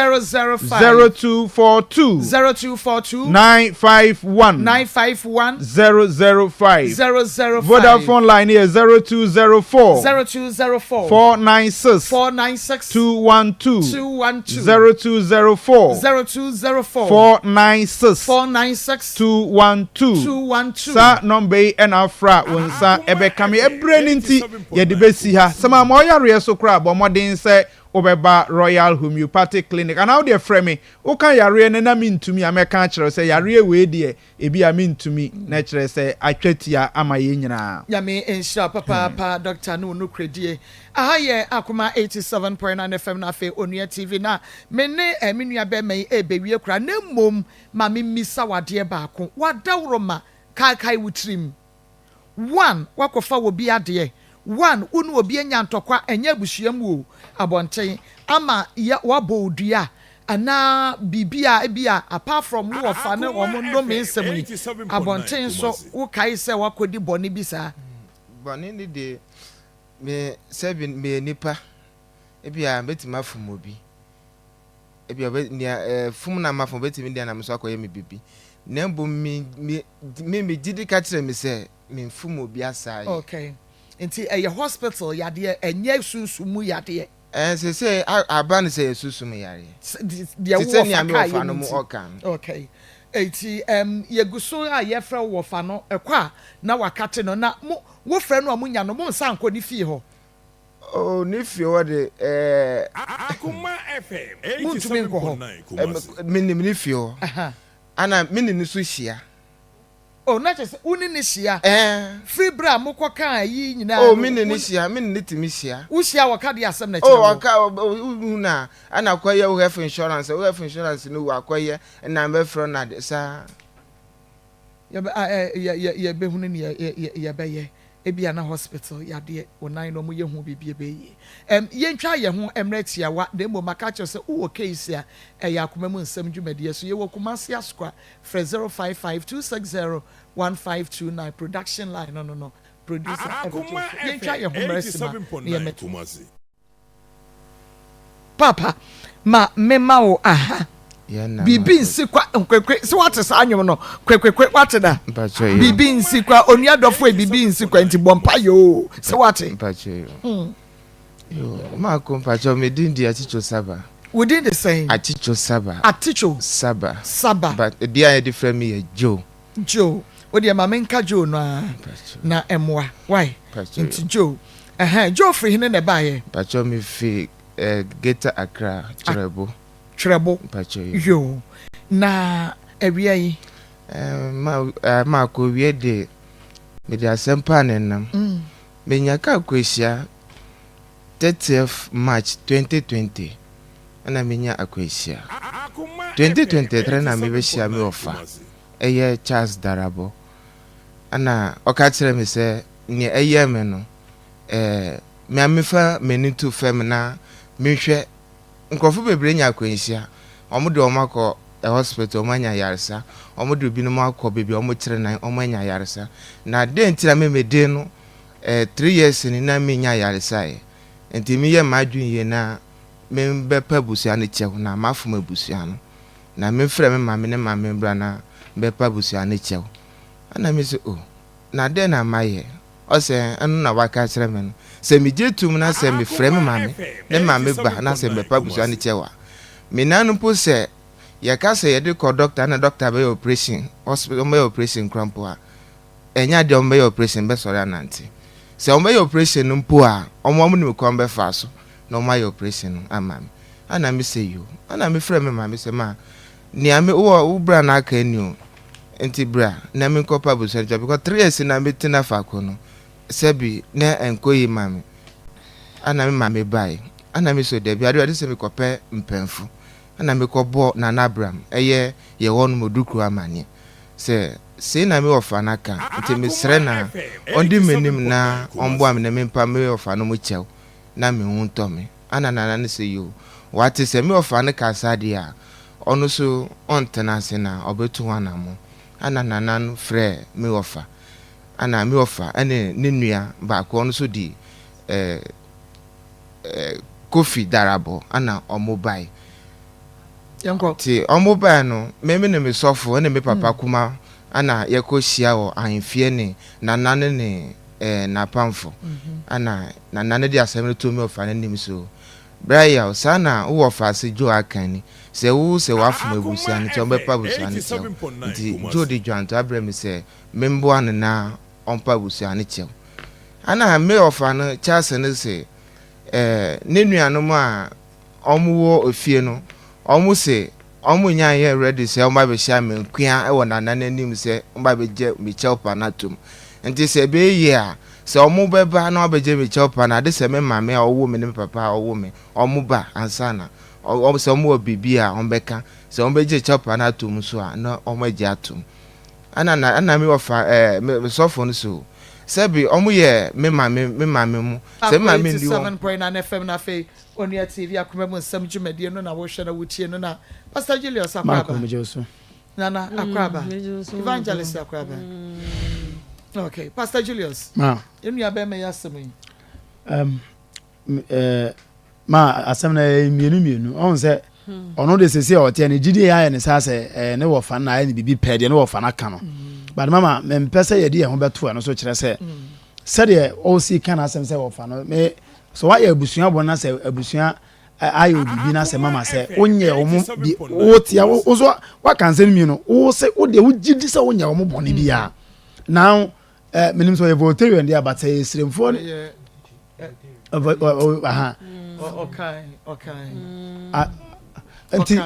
I: 0242.
B: 0242.
I: 951.
B: 951.
I: 005.
B: 005.
I: Vodafone line yɛ 0204.
B: 0204.
I: 496.
B: 496.
I: 212.
B: 212.
I: 0204.
B: 0204.
I: 496.
B: 496.
I: 212.
B: 212.
I: Saa nɔmba yi na afra wo nsa ɛbɛka me. Ɛberɛ no nti yɛde bɛsi ha. Sɛ mamma ɔyareɛ so koraa a, bɔ mmɔden sɛ. wobɛba Royal Homeopathic Clinic anaa wodeɛ frɛ me, woka yareɛ no na mentumi a mɛka akyerɛ wo sɛ yareɛ wei deɛ ebi a mentumi na kyerɛ sɛ atwa tia ama yɛn nyinaa.
B: Nyame nhyira wo papaapa Doctor ne wo nokorɛdie. Aha yɛ Akoma 87.9 FM na afei Onua TV na me ne me nua bɛɛma yi ɛɛbɛwie koraa na mmom ma me mmisa wo adeɛ baako, w'adaworoma kaakae wo tirim. One, woakɔfa obi adeɛ. One, wo ne obi anya ntɔkwa, ɛnyɛ abusua mu o, abɔnten, ama yɛ wɔabɔ wo dua anaa biribi a ebia apart from wo wɔfa ne wɔn nnome nsɛm yi, abɔnten nso wokae sɛ woakɔdi bɔne bi saa?
G: Bɔne no de, me sɛbi meyɛ nipa, ebia mɛtumi afom obi. Ebia ɔbɛ, nea ɛɛ, fom na mafom, obetumi de anam so akɔyɛ me biribi. Na mmom me, me, me, me gyidi ka kyerɛ me sɛ memfom obi asaa yɛ.
B: Okay. Nti ɛyɛ hospital yadeɛ, ɛnyɛ sunsum mu yadeɛ?
G: Ɛɛ, seesei a, aba no sɛ ɛyɛ sunsum yareɛ.
B: Sɛ, deɛ
G: Te
B: wo
G: sɛ nea
B: wɔfa
G: me
B: kaeɛ
G: wɔfa
B: no
G: no mu
B: nti.
G: ɔka no.
B: Okay. Enti ɛm, yɛgu so a yɛfrɛ wo wɔfa no, ɛkɔ a na wakate no, na mo, wofrɛ no a monya no, monsan nkɔ ne fie hɔ?
G: Oh, ne fie hɔ de, ɛɛ.
D: Akoma FM
B: Montumi nkɔ hɔ.
D: 87.9 Kumasi.
G: Menim ne fie hɔ. Ana me ne no so hyia.
B: Oh, na kyerɛ sɛ wo ne no hyia.
G: Ɛɛ.
B: Firi berɛ a mokɔkaa ayi nyinaa
G: Oh,
B: no,
G: me ne no
B: wo.
G: hyia, me ne no tumi hyia.
B: Wohyia a, wɔka deɛ asɛm na
G: Oh,
B: ɛkyerɛ wo?
G: ɔka, wohu no a, ɛna kɔyɛ wo health insurance, wo health insurance no wu a, kɔyɛ, ɛna mɛfrɛ no ade, saa.
B: Yɛbɛ a ɛ yɛ yɛ yɛbɛhunu nea yɛ yɛ yɛbɛyɛ. Ebia na hospital yadeɛ, wo nan no wɔyɛ ho biribi ɛbɛyɛ yie. Ɛm yɛntwa yɛn ho mmerɛ tiawa na mmom maka akyerɛ wo sɛ wowɔ case a ɛyɛ akoma mu nsɛm dwumadie so. Yɛwɔ Kumasi Asokwa, frɛ 055 260 1529 production line no no no producer ɛbɛgye wo
D: Akoma
B: so. Yɛntwa
D: FM
B: yɛn ho mmerɛ sima na
D: 87.9
B: yɛmmɛto.
D: Kumasi.
B: Paapa ma me ma wo aha. Biribi nsi kwa nkwekwe sɛ wate saa nnwom no kwekwekwe wate da biribi nsi kwa onua dɔfo e biribi nsi kwa nti bɔ mpa yoo sɛ wate.
G: Hmm. Maako mpakyɛ me din di Aticho Saba.
B: Wo din de sɛn?
G: Aticho Saba.
B: Aticho
G: Saba.
B: Saba.
G: But di a yɛde frɛ me yɛ Joe.
B: Joe. Wo deɛ ma menka Joe no ara na ɛmmoa. Wai? Nti Joe. Ɛhɛn, Joe firi hene na ɛbaeɛ?
G: Mpakyɛw me fi eh, Greater Accra, Twerɛbo.
B: Twerɛbo.
G: Mpakyɛw yo.
B: Yoo. Na awia yi?
G: Eh, ma, eh, maakɔ wie de, mede asɛm paa na ɛnam. Mm. Menya kaa akwanhyia 30th March 2020 ɛna menya akwanhyia. 2023 na mebɛhyia me ɔfa. Ɛyɛ Charles Darabo. Ɛna ɔka kyerɛɛ me sɛ nea ɛyɛɛ me no, ɛɛ, me a memfa m'ani nto fam na menhwɛ. Nkurɔfo bebree anya akwanhyia. Wɔde wɔn akɔ hospital, wɔanya ayaresa. Wɔde ebinom akɔ baabi a wɔkyere nan, wɔanya ayaresa. Na dɛn nti na me mede no, ɛɛ, 3 years ni na mennya ayaresa ɛ? Nti meyɛɛ m'adwene yie na membɛpɛ abusua no kyɛw na mafom abusua no. Na mefrɛ me maame ne maame mbra na mbɛpa abusua no kyɛw. Ɛna me se oh, na dɛn na mayɛ? Ɔse ɛno na waka akyerɛ me no. Sɛ megye tom na sɛ mefrɛ me maame ne maame ba na sɛ mbɛpa abusua no kyɛw a, me nan no mpo sɛ yɛka sɛ yɛde kɔ dɔkta na dɔkta bɛyɛ operation, hospital wɔbɛyɛ operation koraa mpo a, ɛnyɛ adeɛ a wɔbɛyɛ operation bɛsɔre anante. Sɛ wɔbɛyɛ operation no mpo a, wɔn wɔn nim kwan bɛfa so na wɔayɛ operation no ama me. Ɛna me sɛ yoo. Ɛna me frɛ me maame sɛ ma nea me wɔ wo bra na aka ni o. Nti bra na me nkɔ pa abusua no because 3 years na me tena faako no sɛbi na ɛnkɔ yi ma me. Ɛna me maame bae. Ɛna me so dabi ade ade sɛ me kɔpɛ mpɛnfo. Ɛna me kɔ bɔ Nana Abram ɛyɛ yɛ hɔ nom odukuro amaneɛ sɛ sei na me wɔfa no aka nti me srɛ na ɔndi m'anim na ɔmboa me na me mpa me wɔfa no mo kyɛw na me ho ntɔ me. Ana Nana no se yoo, wate sɛ me ɔfa no kasa deɛ a, ɔno nso ɔntena ase na ɔbɛtu ho anamɔ. Ana Nana no frɛɛ me ɔfa. Ana me ɔfa ne ne nua baako, ɔno nso di eh, eh, Kofi Darabɔ, ana ɔmo bae.
B: Yɛnkɔ.
G: Nti ɔmo bae no, me me ne me sɔfo ne me papa kuma ana yɛkɔ hyia wɔ ahemfie ne Nana no ne eh, n'apamfo. Ana Nana no de asɛm no too me ɔfa no anim so. Bra Yaw, saa na wo wɔfaase Joe aka ni, sɛ wo sɛ w'afom abusua no nti ɔmbɛpa abusua no kyɛw. Nti Joe de dwanto abrɛ me sɛ memboa no na ɔmpa abusua no kyɛw. Ana me ɔfa no Charles no se eh, ne nuanom a. wɔwɔ efie no, wɔse wɔnnya nyɛ ready sɛ wɔba abɛhyia me nkoa wɔ Nana no anim sɛ wɔba abɛgye me kyɛwpa no atom. Nti sɛ ɛbɛyɛ yie a, sɛ wɔbɛba na wɔabɛgye me kyɛwpa no a, ade sɛ me maame a ɔwoo me ne me papa a ɔwoo me, wɔba ansa na. Sɛ wɔwɔ biribi a wɔbɛka, sɛ wɔbɛgye kyɛwpa no atom nso a, na wɔagye atom. Ɛna na ɛna me wɔfa ɛɛ me me sɔfo no so sɛbi wɔn yɛ me maame me maame mu sɛ me maame nni hɔ.
B: 87.9 FM na afei Onua TV akoma mu nsɛm dwumadie no na wohwɛ na wotie no na Pastor Julius
J: Marco
B: Akwaaba
J: megye wo so.
B: Nana Akwaaba Evangelist Akwaaba Okay Pastor Julius
J: Ma.
B: Yɛn nua bɛrima yi asɛm yi.
J: Um, eh, ma asɛm no ɛyɛ mmienu mmienu ɔhu sɛ hmm. ɔno de sese a ɔteɛ no gyidie ayɛ ne saa sɛ ɛɛ ne wɔfa no na ayɛ ne biribi pɛɛ deɛ ne wɔfa no aka no hmm. but mama mempɛ sɛ yɛde yɛn ho bɛto ɛno so kyerɛ sɛ hmm. sɛdeɛ ɔsi ka n'asɛm sɛ wɔfa no me sɛ wayɛ abusua bɔ na sɛ abusua ayɛ obibi na sɛ mama sɛ wonyɛ wɔn bi wotia wo so waka nsɛm mmienu wo sɛ wo deɛ wogye di sɛ wonyɛ wɔn bɔne biara now Eh, menim sɛ ɔyɛ Voltairean deɛ but sɛ yɛ Siremfoɔ ne aha nti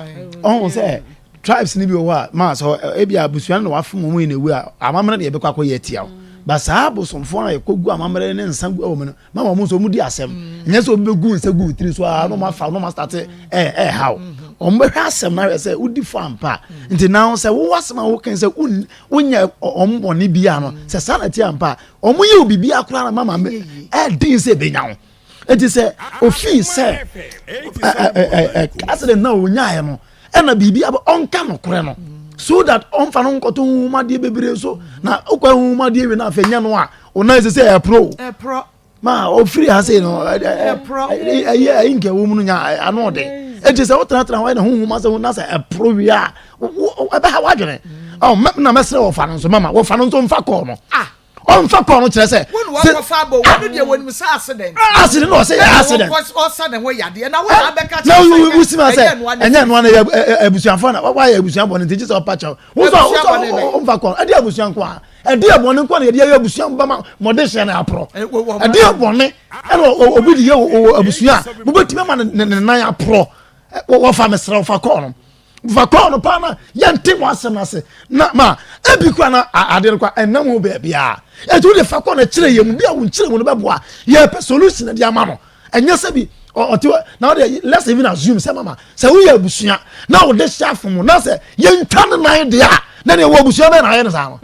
J: ɔho sɛ tribes no bi wɔ hɔ a maa sɛ ebi abusua no na wafom wɔn yi na ewu a amammerɛ na yɛbɛkɔ akɔyɛ atia wo ba saa abosomfoɔ a yɛkɔgu amammerɛ ne nsa gu wɔ mu no ma wɔn nso wɔn di asɛm nyɛ sɛ obi bɛgu nsa gu tiri so a na wɔn afa na wɔn asate ɛɛ ɛɛhaw wɔn bɛhwɛ asɛm na ahwɛ sɛ wodi fo ampa nti na sɛ wowɔ asɛm a wokan sɛ wonyɛ wɔn bɔne biara no sɛ saa na ti ampa a wɔn yɛ obibi akora na mama me ɛden sɛ ebenya ho eti sɛ ofii sɛ ɛɛ ɛɛ accident na onyaeɛ no ɛna biribi abɛ ɔnka nokorɛ no so that ɔnfa no nkɔto nhumadeɛ bebree so na okɔ nhumadeɛ wie na afɛ nyɛ no a ɔnan sɛ sɛ ɛpro ma ofiri ha sei no ɛyɛ ɛyi nka ɛwɔ mu no nya ano ɔde eti sɛ wotenatena hɔ ɛna huhum asɛ ho na sɛ ɛporo wie a ɛbɛha wadwene ɔ mɛ na mɛsrɛ wɔfa no nso mama wɔfa no nso nfa kɔɔ no ah. ɔnfa kɔɔ no kyerɛ sɛ
B: wɔn wɔn wɔfa abɔ wɔn deɛ wɔn nim sɛ accident
J: accident na ɔsɛ yɛ accident
B: ɔsa ne ho yadeɛ na wɔn abɛka
J: kyerɛ sɛ wusi ma sɛ ɛnyɛ noa na yɛ abusuafo na wɔayɛ abusua bɔ ne nti gye sɛ ɔpa kyɛw wosɔ wosɔ ɔnfa kɔɔ ɛde abusua nko a Ɛdeɛ bɔne nko na yɛde ayɛ abusua ba ma mɔde hyɛ no aporɔ. Ɛdeɛ bɔne ɛna obi de yɛ wɔ abusua a mobɛtumi ama ne nan aporɔ. Wɔfa mesrɛ wɔfa kɔɔ no. Fa kɔɔ no paa na yɛnte wɔn asɛm no ase na ma ebi kora na adeɛ no kora ɛnam ho baabiara. Ɛti wode fa kɔɔ no kyerɛ yɛ mu bi a wo nkyerɛ mu no bɛboa yɛpɛ solution de ama no. Ɛnyɛ sɛ bi ɔte hɔ na ɔde let's even assume sɛ mama sɛ woyɛ abusua na wode hyɛ afom na sɛ yɛntwa ne nan deɛ a na deɛ wɔ abusua bɛn na ayɛ no saa no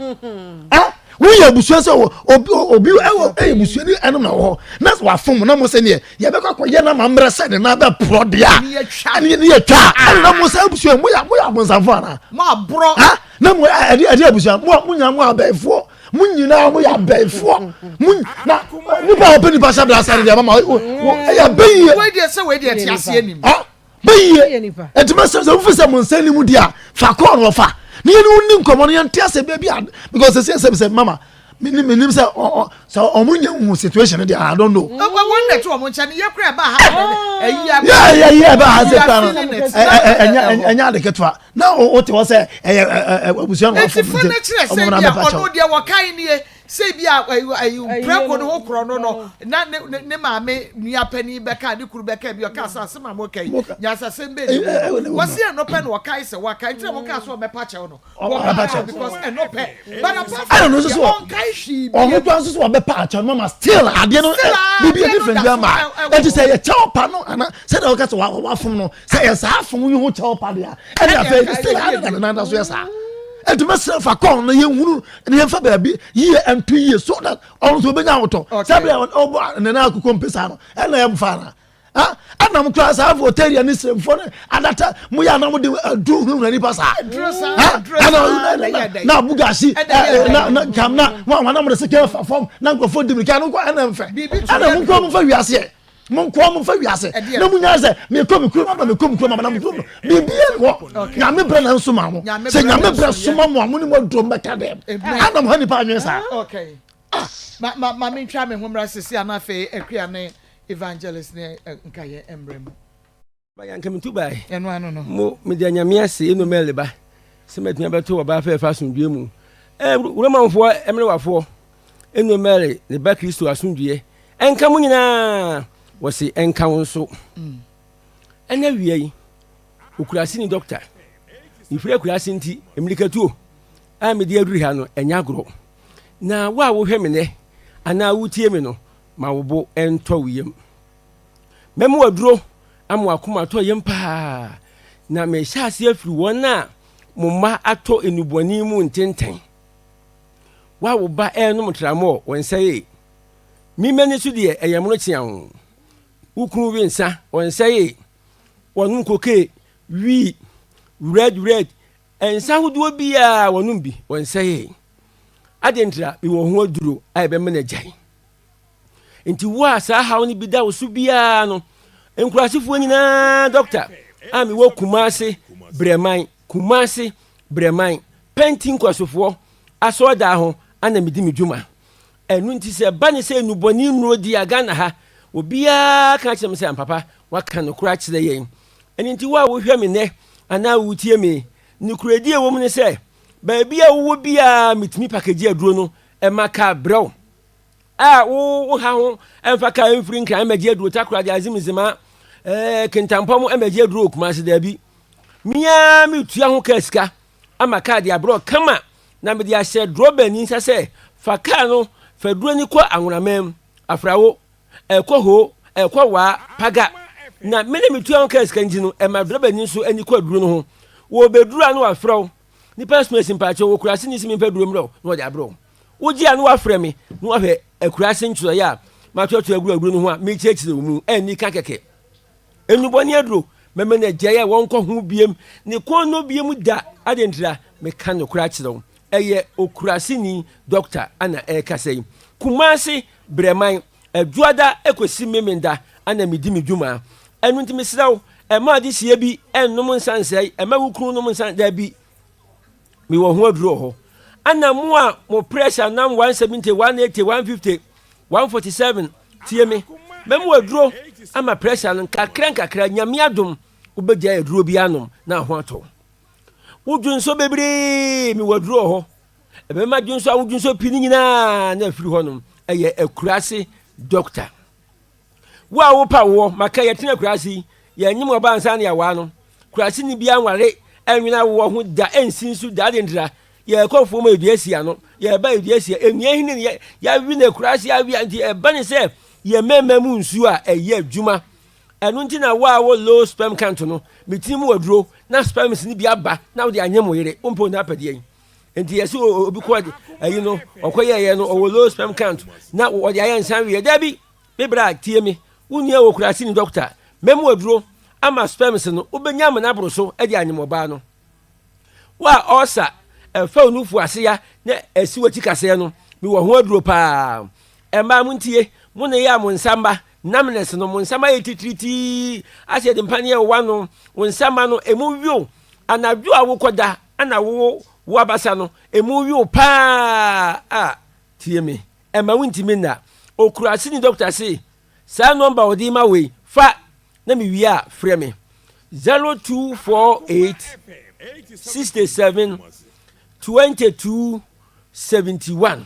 J: ɛ woyɛ abusua sɛ obi obi ɛwɔ ɛyɛ abusua ni ɛnom na wɔ hɔ na sɛ wafom na mo sɛ neɛ yɛbɛkɔ akɔyɛ na ma mmerɛ sɛ ne nan bɛporɔ deɛ a ɛne ne yɛtwa a ɛne na mo sɛ abusua mo yɛ mo yɛ abonsamfo anaa
B: mo aborɔ
J: ha na mo ɛde ɛde abusua mo mo nyinaa mo abɛɛfoɔ mo nyinaa mo yɛ abɛɛfoɔ mo na nipa a ɔpɛ nipa hyɛ bla sáré deɛ mama ɛyɛ bɛyie.
B: wei deɛ sɛ wei deɛ ti aseɛ nim.
J: ah bɛyie ɛti ma sɛ sɛ wofi sɛ mo nsa ni mu di a fa kɔɔ no ɔfa ne yɛn ni nkɔmɔ no yɛn ti ase baabi a because ɛsɛ sɛ sɛ mama menim menim sɛ ɔ ɔ sɛ ɔmo nya hu situation no deɛ I don't know.
B: Wɔn na ɛte wɔn nkyɛn yɛ kura ɛba ha ɛyi
J: a. Yɛ yɛ yɛ ɛba ha sɛ kura no ɛnyɛ ɛnyɛ ade ketewa na o te hɔ sɛ ɛyɛ ɛ abusua na wafɔ
B: mu nti ɔmo na bɛpa kyɛw. Ɔno deɛ wɔkae nie sɛ bi a ɛyi prɛko no ho korɔ no no na ne ne maame nua panin bɛka ne kuru bɛka bi ɔka sɛ asɛm a moka yi nyansasɛm bɛ ne mu wɔsi ɛno pɛ na ɔkae sɛ waka nti na moka sɛ ɔbɛpa kyɛw no
J: ɔbɛpa kyɛw ɛna no nso so ɔno kura nso so ɔbɛpa akyɛw no mama still adeɛ no biribi yɛ different bi ama ɛti sɛ yɛ kyɛw pa no ana sɛdeɛ ɔka sɛ wafom no sɛ yɛ saa fom yi ho kyɛw pa deɛ ɛne afei still ade na ne nan da so yɛ saa ɛti mɛsrɛ fa kɔn no yɛnhunu ne yɛmfa baabi yie ɛnto yie so that ɔno nso ɔbɛnya ahotɔ sɛ bia ɔbɔ ne nan akokɔ mpe saa no ɛna ɛmfa na ɛna mo kura saa voteria ne sremfoɔ ne adata mo yɛ anam de adu hunahuna nipa saa ɛna na abugasi na na kam na wɔn anam de sika fa fam na nkurɔfoɔ di mirika no nkɔ ɛna nfɛ ɛna mo nkɔ mo nfa wiaseɛ mo nkɔ mo nfa wiase na mo nya sɛ mekɔ mi kurom aba mekɔ mi kurom aba na mo kurom no biribi yɛ wɔ nyame brɛ na nso ma mo sɛ nyame brɛ soma mo a mo ne mo aduro mbɛka dɛm ɛna mo ha nipa anwene saa.
B: Ah, ma ma ma mentwa me ho mmra sisi ana afei akua ne evangelist ne eh, nka yɛn mmerɛ mu.
K: Ba yanka metu bae.
B: Ɛno ano no.
K: Mo mede anyame ase eno mɛle ba sɛ matumi abɛto ɔbaa fɛɛfɛ asomdwoeɛ mu. Ɛ Romanfoɔ mmerewafoɔ eno mɛle ne ba Kristo asomdwoeɛ ɛnka mo nyinaa wɔse ɛnka wo nso. Mm. Ɛna awia yi, Okuraseni dɔkta. Mefiri akuraase nti, mmirikatuo a mede aduru ha no, ɛnyɛ agorɔ. Na wo a wohwɛ me nnɛ anaa wotie me no, ma wo bo ntɔ wo yam. Mɛma w'aduro ama w'akoma atɔ yam paa, na mehyɛ aseɛ afiri wɔn a mo mma atɔ nnubɔne mu ntentɛn. Wo a wo ba ɛrenom tramɔɔ, wɔnsɛee. Me m'ani so deɛ, ɛyɛ mono kyeaw. Wo kunu we nsa, ɔnsɛee. Wɔnom kokee, wii, red red, nsa ahodoɔ biara wɔnom bi, wɔnsɛee. Adɛn ntira? Mewɔ ho aduro a ɛbɛma no agyae. Nti wo a saa haw no bi da wo so biara no, nkurasefoɔ nyinaa dɔkta a mewɔ Kumase Brɛman, Kumase Brɛman, Pɛnti nkwasofoɔ asɔɔdaa ho ana medi me dwuma. Ɛno nti sɛ ɛba ne sɛ nnubɔne nnuro di a Ghana ha, obiara ka kyerɛ me sɛ ampapa waka nokorɛ akyerɛ yɛn. Ɛno nti wo a wohwɛ me nnɛ anaa wotie me, nokorɛdie a ɛwɔ mu ne sɛ baabi a wowɔ biara metumi pakagye aduro no ma kaa brɛ wo. A wo wo ha ho ɛmfa kaa mfiri Nkran mmɛgye aduro Takoradi Azim Nzema ɛɛ Kintampɔm mmɛgye aduro wɔ Kumasi daabi. Me ara metua ho kaa sika ama kaa de abrɛ wo kama na mede ahyɛ drɔbani nsa sɛ fa kaa no fa duro no kɔ Anwonaman, Afrawo, ɛkɔ Ho, ɛkɔ Waa, Paga. Na me na metua ho kaa sika nti no ɛma drɔbani nso ani kɔ aduro no ho. Wɔbɛduru a na wafrɛ wo, nipa asomasi mpaakyɛw wɔ kurase ni sɛ memfa duro mmerɛ wo na wɔde abrɛ wo. Wogye a na wafrɛ me na wahwɛ akuraase nkyerɛwee a matoatoa agu aduro no ho a mekyerɛkyerɛ wo mu anni ka kɛkɛ. Nnubɔne aduro, mɛma no agyae a wɔnkɔ ho biem, ne kɔn nnɔ biem da. Adɛn ntira? Meka nokorɛ akyerɛ wo. Ɛyɛ okuraaseni dɔkta ana ɛrekasa yi. Kumase, Brɛman, Adwoada kɔsi Memenda ana medi me dwuma. Ɛno nti mesrɛ wo, mma adehyeɛ bi nnom nsa nsɛe, mma wo kunu nnom nsa, dabi. Mewɔ ho aduro wɔ hɔ. Ana mo a mo pressure nam 170, 180, 150, 147 tie me. Mɛmo aduro ama pressure no nkakra nkakra nyame adom wobɛgyae aduro bi anom na ho atɔ. Wo dwonsɔ bebree mewɔ aduro wɔ hɔ. Ɛbɛma dwonsɔ a wodwonsɔ pii no nyinaa na afiri hɔnom. Ɛyɛ akuraase doctor. Wo a wopa woɔ, maka yɛtena akuraase yi, yɛnyem ɔbaa ansa na yɛawaa no. Kuraase ni biara nware ɛnwene awoɔ ho da, ɛnsi nso da, ade ntira. Yɛkɔ afuom a yɛdua si ano, yɛba yɛdua si nnua hene ne yɛawe no akuraase awe a, nti ɛba ne sɛ yɛ mmarima mu nsuo a ɛyɛ adwuma. Ɛno nti na wo a wɔ low sperm count no, metumi mu aduro na sperms no bi aba na wode anyem wo yere, wompɛ onyaa apɛdeɛ yi. Nti yɛsɛ obi kɔ ayi no, ɔkɔ yɛɛyɛ no, ɔwɔ low sperm count na wɔde ayɛ nsa weɛ. Dabi, me bra tie me, wo nua wɔ kurase ni dɔkta, mɛmu aduro ama sperms no, wobɛnya amena aboro so de anyem ɔbaa no. Wo a ɔɔsa ɛfa wo nufu ase ya na ɛsi w'akyi kaseɛ no, mewɔ ho aduro paa. Mmaa montie, mo na ɛyɛ a mo nsa mma, numbness no, mo nsa mma yɛ titiritii, asɛ yɛde mpaneɛ wɔ w'ano, wo nsa mma no, ɛmu wew, anadwo a wokɔda ana wo wo abasa no, ɛmu wew paa a, tie me, ɛmma wontumi nna. Okuraseni dɔkta se, saa nɔmba a ɔde ma wei, fa, na mewie a frɛ me 0248 67 22 71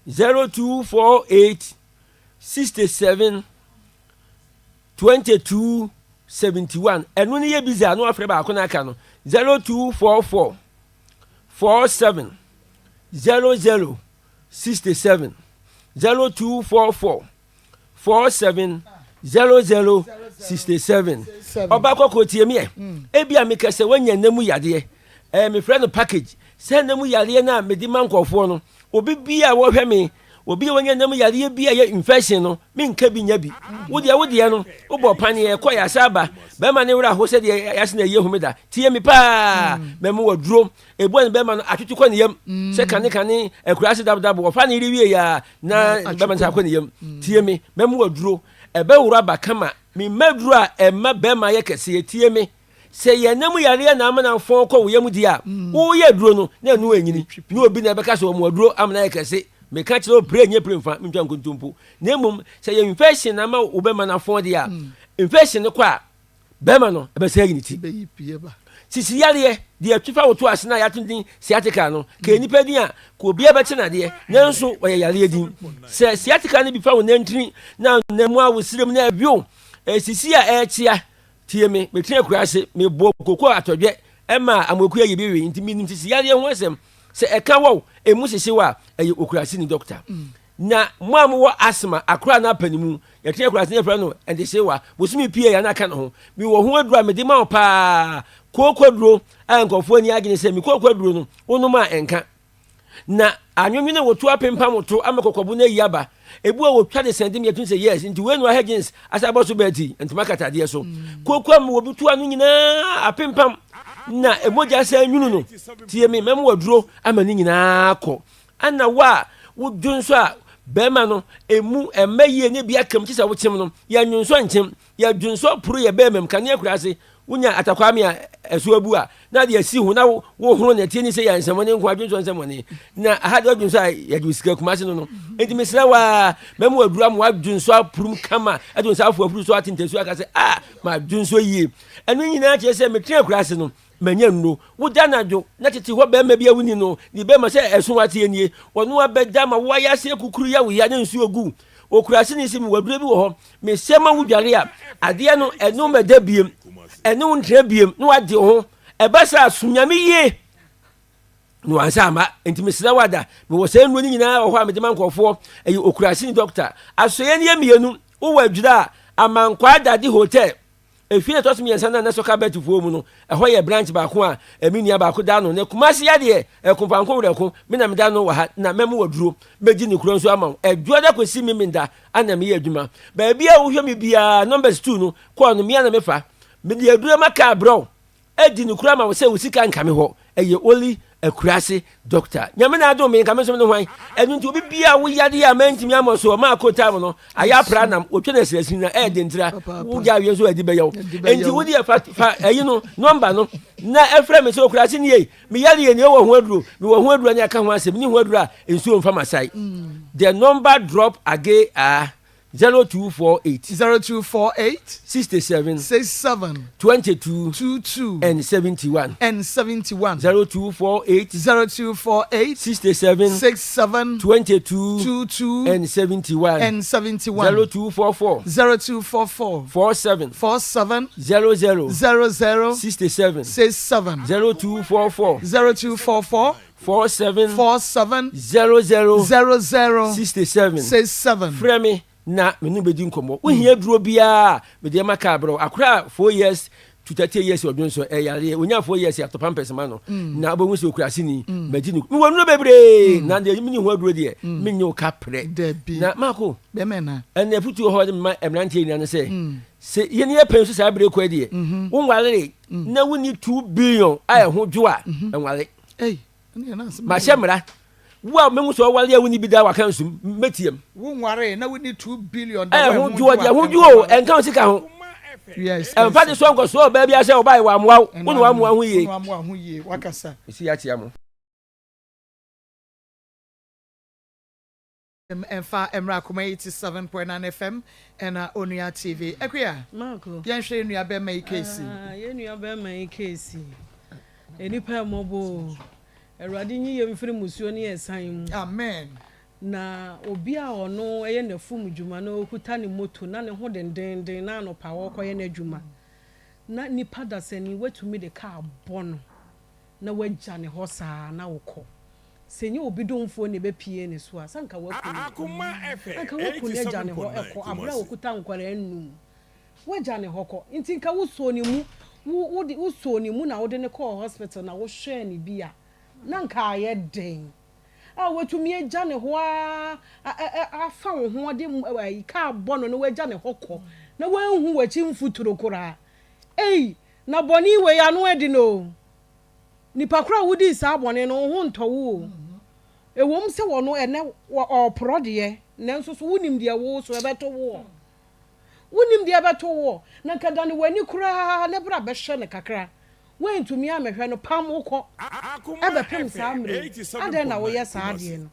K: 0248 67 22 71 ɛno ne yɛ busy a na wafrɛ baako no aka no 0244 47 00 67 0244 47 00 67 Ɔba kɔkɔɔ tie me ɛ Ebia meka sɛ woanya nna mu yadeɛ ɛɛ mefrɛ no package sɛ nna mu yadeɛ no a mede ma nkurɔfoɔ no obi bi a wɔhwɛ me obi a wanya nna mu yadeɛ bi a yɛ infection no menka bi nya bi wo deɛ wo deɛ no wobɔ paneɛ ɛkɔ yɛ asa aba bɛrima ne werɛ aho sɛdeɛ yɛase na ɛyɛ homeda tie me paa mɛmo waduro Ebua ne bɛrima no atwetwe kɔ ne yam sɛ kane kane akuraase dabodabo wɔfa ne yere wie ya na bɛrima no sa kɔ ne yam mm. tie me mɛmu aduro ɛbɛworo aba kama mema aduro a ɛma bɛrima yɛ kɛseɛ tie me sɛ yɛn nam yareɛ na amana fɔn kɔ wo yam di a mm. woyɛ aduro no na ɛno anyini na obi na ɛbɛka sɛ ɔmo aduro amana yɛ kɛse meka kyerɛ wo pere nyɛ pere mfa mentwa nkontompo na mmom sɛ yɛ infection na ama wo bɛma no afɔn deɛ a mm. infection no kɔ a Bɛrima no, ɛbɛsan ayi ne ti. Sisi yareɛ, deɛ ɛtwe fa wo to ase no a yɛato din sciatica no, ka nnipa din a, ka obiara bɛte no adeɛ, nanso ɔyɛ yareɛ din. Sɛ sciatica no bi fa wo nantini na nam mu a wo serem na ɛwew, sisi a ɛrekyea, Tie me, metena akuraase, mebɔɔ koko atɔdwɛ maa amoakua yɛ bi wee, nti menim sisi yareɛ ho asɛm. Sɛ ɛka wɔ wo, emu hyehye wo a, ɛyɛ okuraaseni dɔkta. Na mo a mowɔ asthma, akora anaa panimu, yɛtena akuraase na yɛfrɛ no ɛndehyewa, bosome pii a yɛn aka ne ho. Mewɔ ho aduro a mede ma wo paa, kooko aduro a nkurɔfoɔ ani agye ne sɛ me kooko aduro no, wonom a ɛnka. Na anwenwene woto apempam wo to ama kɔkɔbo no ayi aba. Ebi wɔ wɔtwa de sɛn de mi atun sɛ yes nti wei no ahɛ jeans asa abɔ so bɛɛti ntoma katadeɛ so. Kooko ama wɔbi to ano nyinaa apempam na mogya sɛ nwunu no. Tie me mɛmo waduro ama ne nyinaa kɔ. Ana wo a wodwo nso a bɛrima no emu ɛmɛ yie ne bi akam kye sɛ wokyem no yɛ nwonsɔ nkyem yɛ dwonsɔ poro yɛ bɛrima mu kanea kura ase wonya atakwame a ɛso abu a na de asi ho na wohoro na ɛteɛ ni sɛ yɛ nsɛmɔne nko adwonsɔ nsɛmɔne na aha de ɔdwonsɔ a yɛde sika kuma ase no no enti mesrɛ wa mɛmu aduru ama wadwonsɔ apurum kama ɛde nsa afo afuru so ate ntasu aka sɛ a ma dwonsɔ yie ɛno nyinaa kyerɛ sɛ metena akura ase no manya nnuro woda anadwo na tete hɔ bɛrima bi a woni no ne bɛrima sɛ ɛso ateɛ nie ɔno abɛda ma woayɛ aseɛ kukuru yɛ wo ya ne nsuo gu okura ase ne sɛ mewɔ aduro bi wɔ hɔ Mehyɛ ma wodware a, adeɛ no ɛne wo mmɛda biem, ɛne wo ntena biem, na wagye wo ho. Ɛba saa som Nyame yie na wansa ama. Nti mesrɛ wo ada, mewɔ saa nnuro no nyinaa wɔ hɔ a mede ma nkurɔfoɔ. Ɛyɛ okuraseni dɔkta. Asoɛeɛ no yɛ mmienu, wowɔ adwira a, Amankwaa Dade Hotel. Efie na ɛtɔ so mmiɛnsa no a na soccer bet foɔ mu no, ɛhɔ yɛ branch baako a me nua baako da ano. Na Kumasi ya deɛ, Ɛkomfanko Werɛko, me na meda ano wɔ ha, na mɛmo waduro, mɛgye ne kuro nso ama wo. Ɛdwoada kɔsi Memenda ana meyɛ adwuma. Baabi a wohwɛ me biara, numbers two no, kɔɔ no, me ara na mefa. Mede aduro ma kaa brɛ wo. Adi no kura ma wo sɛ wo sika nka me hɔ. Ɛyɛ only akurase doctor. Nyame na adom me, nka me nso me ne hwan. Ɛno nti obi bia wo yade a mantumi amɔ so ɔma akɔ time no, ayɛ apra nam, wɔtwa no asirasini na ɛyɛ den tira. Wo gya awie nso adi bɛyɛ wo. Enti wo deɛ fa fa ɛyi no number no na ɛfrɛ me sɛ okurase nie, me yare yɛ nie wɔ ho aduro, me wɔ ho aduro ne aka ho asɛm, ni ho aduro a nsuo mfa masae. The number drop again ah. 0248.
B: 0248.
K: 67.
B: 67.
K: 22.
B: 22.
K: And 71.
B: And 71.
K: 0248.
B: 0248.
K: 67.
B: 67.
K: 22.
B: 22.
K: And 71.
B: And 71.
K: 0244.
B: 0244.
K: 47.
B: 47.
K: 00.
B: 00.
K: 67.
B: 67.
K: 0244.
B: 0244.
K: 47.
B: 47.
K: 00.
B: 00.
K: 67.
B: 67.
K: Frɛ me na me ne bɛdi nkɔmmɔ. Wohia duro biara a, mede ma kaa berɛ. Akora 4 years to 30 years ɔdwen so ɛyareɛ. Onya 4 years atɔ pampers ma no. Na wobɛhu sɛ okura aseni. Magye no. Mewɔ nnuro bebree. Na deɛ menni ho aduro deɛ, menyɛ wo ka prɛ.
B: Dabi.
K: Na Marco,
B: Bɛmɛ na.
K: ɛnna afutuo hɔ de mema mmeranteɛ nyinaa ne sɛ, sɛ yɛn yɛ pɛn so saa bere kɔ deɛ, wonwaree na wonni 2 billion a ɛho dwo a, ɛnware. Mahyɛ mmara. Wo a mehu sɛ ɔware a wonni bi da waka nsum, mɛtiam.
B: Wonwaree na wonni 2 billion da
K: wɔ ɛho dwoɔ deɛ, ɛho dwoɔ o, ɛnka wo sika ho. Ɛmfa de soɔ nkɔsoɔ ɔbaa bi asɛ ɔbaa yi wammoa wo, wo na wammoa ho yie.
B: Wo na wammoa ho yie, wakasa.
K: Mesi akyea mo.
B: Ɛmfa mmra Akoma 87.9 FM ɛna Onua TV. Akua,
E: Marco.
B: yɛnhwɛ yɛn nua bɛrima yi case yi.
E: Ah, yɛn nua bɛrima yi case yi. Nnipa mmɔbɔ o. Awurade nyi yɛn mfiri mmusuo ne asiane mu.
B: Amen.
E: Na obi a ɔno ɛyɛ n'afum dwuma na ɔkuta ne moto na ne ho dendeenden na anɔpa ɔrekɔyɛ n'adwuma na nipa dasani watumi de kaa bɔ no na wagya ne hɔ saa na wokɔ. Sɛ ɛnyɛ obi domfoɔ na ɛbɛpue ne so a, sɛ anka waku no. Anka waku no agya ne hɔ kɔ aberɛ a ɔkuta nkwadaa nnum. Wagya ne hɔ kɔ. Nti nka wosɔɔ ne mu, wo, wode, wosɔɔ ne mu na wode no kɔɔ hospital na wohwɛɛ no bi a, na anka ayɛ dɛn? A watumi agya ne hɔ ara, a, ɛ, ɛ, afa wo ho de ɛ, kaa bɔ no na wagya ne hɔ kɔ, na wanhu w'akyi mfuturo koraa. Ei, na bɔne wei ano ɛden o. Nipa koro a wodii saa bɔne no, wo ho ntɔ wo o. Ɛwom sɛ ɔno ɛnnɛ ɔreporɔ deɛ, nanso so wonim deɛ wo so ɛbɛto woɔ? Wonim deɛ ɛbɛto woɔ? Na nka dane w'ani koraa na bra bɛhwɛ no kakra. Woantumi ammɛhwɛ no, pam wo kɔ. Ɛbɛpem saa mmerɛ yi, adɛn na woyɛ saa adeɛ no?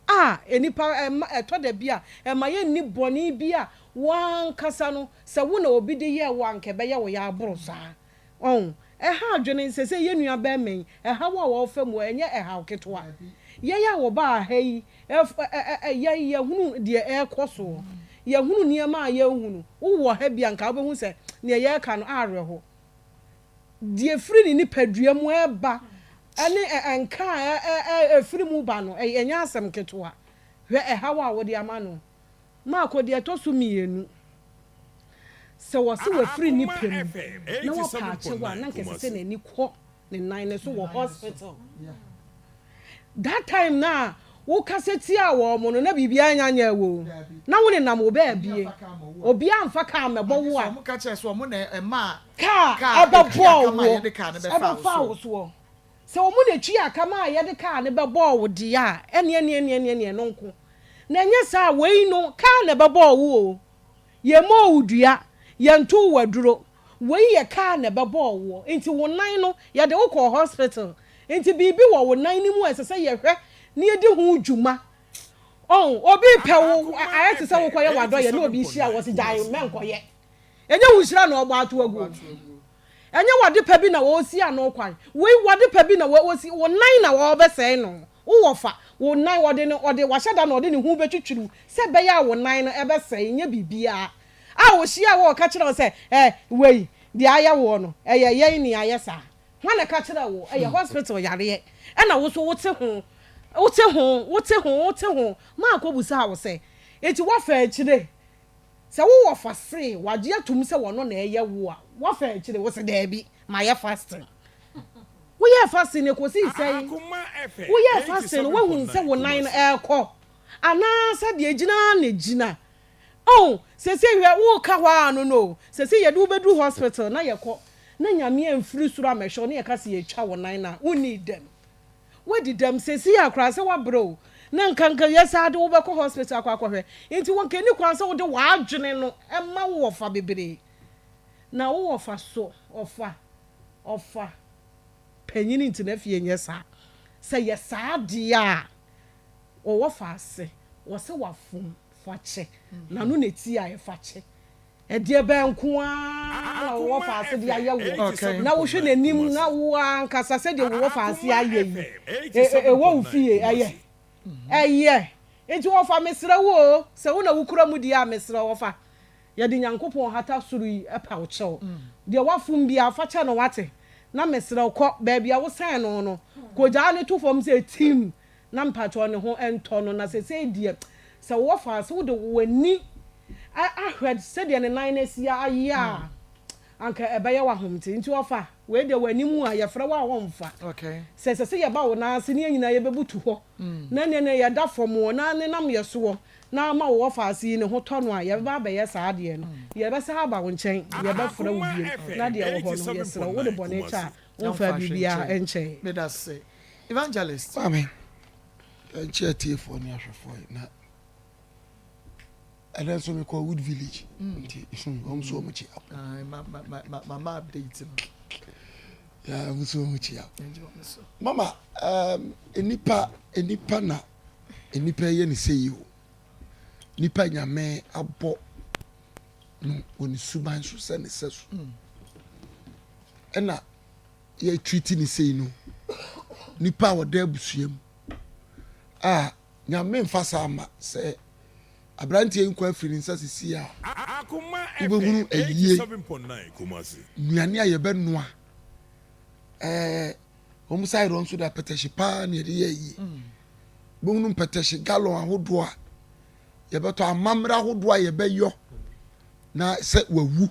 E: A nnipa, ɛma, ɛtɔ da bi a, ɛma yɛnni bɔne bi a wo ankasa no, sɛ wo na obi de yɛɛ wo a, anka ɛbɛyɛ wo ya aboro saa. Ɔho, ɛha adwene, seesei yɛn nua barima yi, ɛhaw a ɔrefa mu, ɛnyɛ ɛhaw ketewa. Yɛn a wɔbaa ha yi, ɛf, ɛ, ɛ, ɛ, yɛn, yɛhunu deɛ ɛrekɔ soɔ. Yɛhunu nneɛma a yɛnhunu. Wowɔ ha bi a, anka wobɛhu sɛ deɛ yɛreka no awerɛho. Deɛ ɛfiri ne nipadua mu reba ne nka a ɛfiri mu ba no, ɛnyɛ asɛm ketewa. Hwɛ ɛhaw a wode ama no. Marko, deɛ ɛtɔ so mienu, sɛ wɔse wafiri ne pɛ mu na wapa akyɛw a, na anka ɛsɛ sɛ n'ani kɔ ne nan no so wɔ hospital. That time no a wokasa tiaa wɔn no, na biribiara nya nyɛɛ wo o. Na wonenam wo baabie. Obiara mfa kaa mmɛbɔ wo a. Kaa ɛbɛbɔɔ wo, ɛbɛfaa wo soɔ. Sɛ wɔn na ɛtua ka maa yɛde kaa no bɛbɔɔ wo deɛ a, ɛneɛ neɛ neɛ neɛ neɛ ɛno nko. Na ɛnyɛ saa a, wei no, kaa na ɛbɛbɔɔ wo o. Yɛmmɔɔ wo dua, yɛntoo wo aduro. Wei yɛ kaa na ɛbɛbɔɔ woɔ. Nti wo nan no, yɛde wo kɔɔ hospital. Nti biribi wɔ wo nan no mu a ɛsɛ sɛ yɛhwɛ na yɛdi ho dwuma. Ɔn, obi repɛ wo, ayɛ te sɛ wokɔyɛ w'adɔyɛ na obi hyia wo, ɔse gyae, mɛnkɔyɛ. Ɛnyɛ wo nhyira na ɔbɔ ato agu o. Ɛnyɛ w'ade pa bi na wɔresi ano kwan. Wei w'ade pa bi na wɔresi, wo nan na wɔrebɛsɛe no. Wo wɔfa, wo nan, ɔde no, ɔde, wahyɛ da na ɔde ne ho bɛtwitwiri wo sɛ ɛbɛyɛ a wo nan no ɛbɛsɛe, nyɛ biribiara. A ɔhyiaa wo a ɔka kyerɛɛ wo sɛ, ɛ, wei, deɛ ayɛ woɔ no, ɛyɛ yɛn na yɛayɛ saa. Hwan na ɛka kyerɛɛ wo? Ɛyɛ hospital yareɛ. Ɛna wo nso wote ho, wote ho, wote ho, wote ho. Maakɔbusaa wo sɛ, enti woafa akyire? Sɛ wo wɔfa se wagye atum sɛ wɔno na ɛyɛ wo a, woafa akyire? Wo se daabi, mayɛ fasting. Woyɛɛ fasting no ɛkɔsii sɛn? Woyɛɛ fasting no woahunu sɛ wo nan no ɛrekɔ anaa sɛ deɛ ɛgyina ara na ɛgyina? Oh, seesei hwɛ woreka hɔ ara no no o, seesei yɛde wo bɛduru hospital na yɛkɔ na Nyame amfiri soro ammɛhwɛ wo na yɛka sɛ yɛtwa wo nan no a, wonnii dɛm. Woadi dɛm seesei a koraa sɛ woabrɛ o, na nka nka yɛsaa de wo bɛkɔ hospital akɔ akɔhwɛ. Nti wo nka ɛni kwan sɛ wode w'adwene no ma wo wɔfa bebree. Na wo wɔfa so, ɔfa, ɔfa panyin ntena fie nyɛ saa. Sɛ yɛ saa deɛ a, wɔ wɔfa ase, wɔse wafom, fa kyɛ. N'ano na ɛti a, fa kyɛ. Ɛdeɛ bɛn nko ara na wo wɔfaase de ayɛ woɔ? Na wohwɛ n'anim na wo ara ankasa sɛdeɛ wo wɔfaase ayɛ yi, ɛwɔ wo fie, ɛyɛ? Ɛyɛ. Nti wɔfa, mesrɛ wo o, sɛ wo na wokura mu deɛ a, mesrɛ wo, wɔfa. Yɛde Nyankopɔn hata soro yi pa wo kyɛw. Deɛ wafom biara, fa kyɛ no, woate? Na mesrɛ wo, kɔ baabi a wosɛn no no, kɔgyaa no to fam sɛ tim, na mpakyɛw ne ho ntɔ no, na sesei deɛ sɛ wowɔ faase wode w'ani ahwɛ sɛdeɛ ne nan no asi ayɛ a, anka ɛbɛyɛ wo ahomte. Nti ɔfa wei deɛ w'anim a yɛfrɛ wo a wɔmfa. Sɛ ɛsɛ sɛ yɛba wo nan ase ne yɛn nyinaa yɛbɛbutu hɔ na neɛ neɛ yɛda fam hɔ na nenam yɛ soɔ na ama wo wɔfaase yi ne ho tɔ no a, yɛbɛba abɛyɛ saa adeɛ no. Yɛbɛsan aba wo nkyɛn, yɛbɛfrɛ wo bio na deɛ ɛwɔ hɔ no yɛsrɛ wo wode bɔne kyɛ a womfaa biribiara nkyɛe.
B: Medase. Evangelist.
L: Maame, yɛnkyɛ atiefoɔ ne ahwɛfoɔ yi na ɛnɛ nso mekɔ Wood Village mm. nti hmm, wɔn nso wɔn kyia.
B: Mama update no.
L: Yeah, wɔn nso wɔn kyia. Mama, um, nipa nipa na nipa yɛ ne sɛ yi o. Nipa nyame abɔ no wɔ ne suban so sɛ ne sɛ so. Mm. Ɛna yɛ treat ne sei no nipa a ɔda abusua mu a nyame nfa saa ma sɛ aberanteɛ yi nkɔ afiri ne nsa sisi a wobɛhunu ayie nnuane a yɛbɛnoa ɛɛ wɔn sa ayerɛ nso de apɛtɛhye paa na yɛde yɛ ayie mm. wobɛhunu mpɛtɛhye gallon ahodoɔ a yɛbɛtɔ amammerɛ ahodoɔ a yɛbɛyɔ na sɛ wawu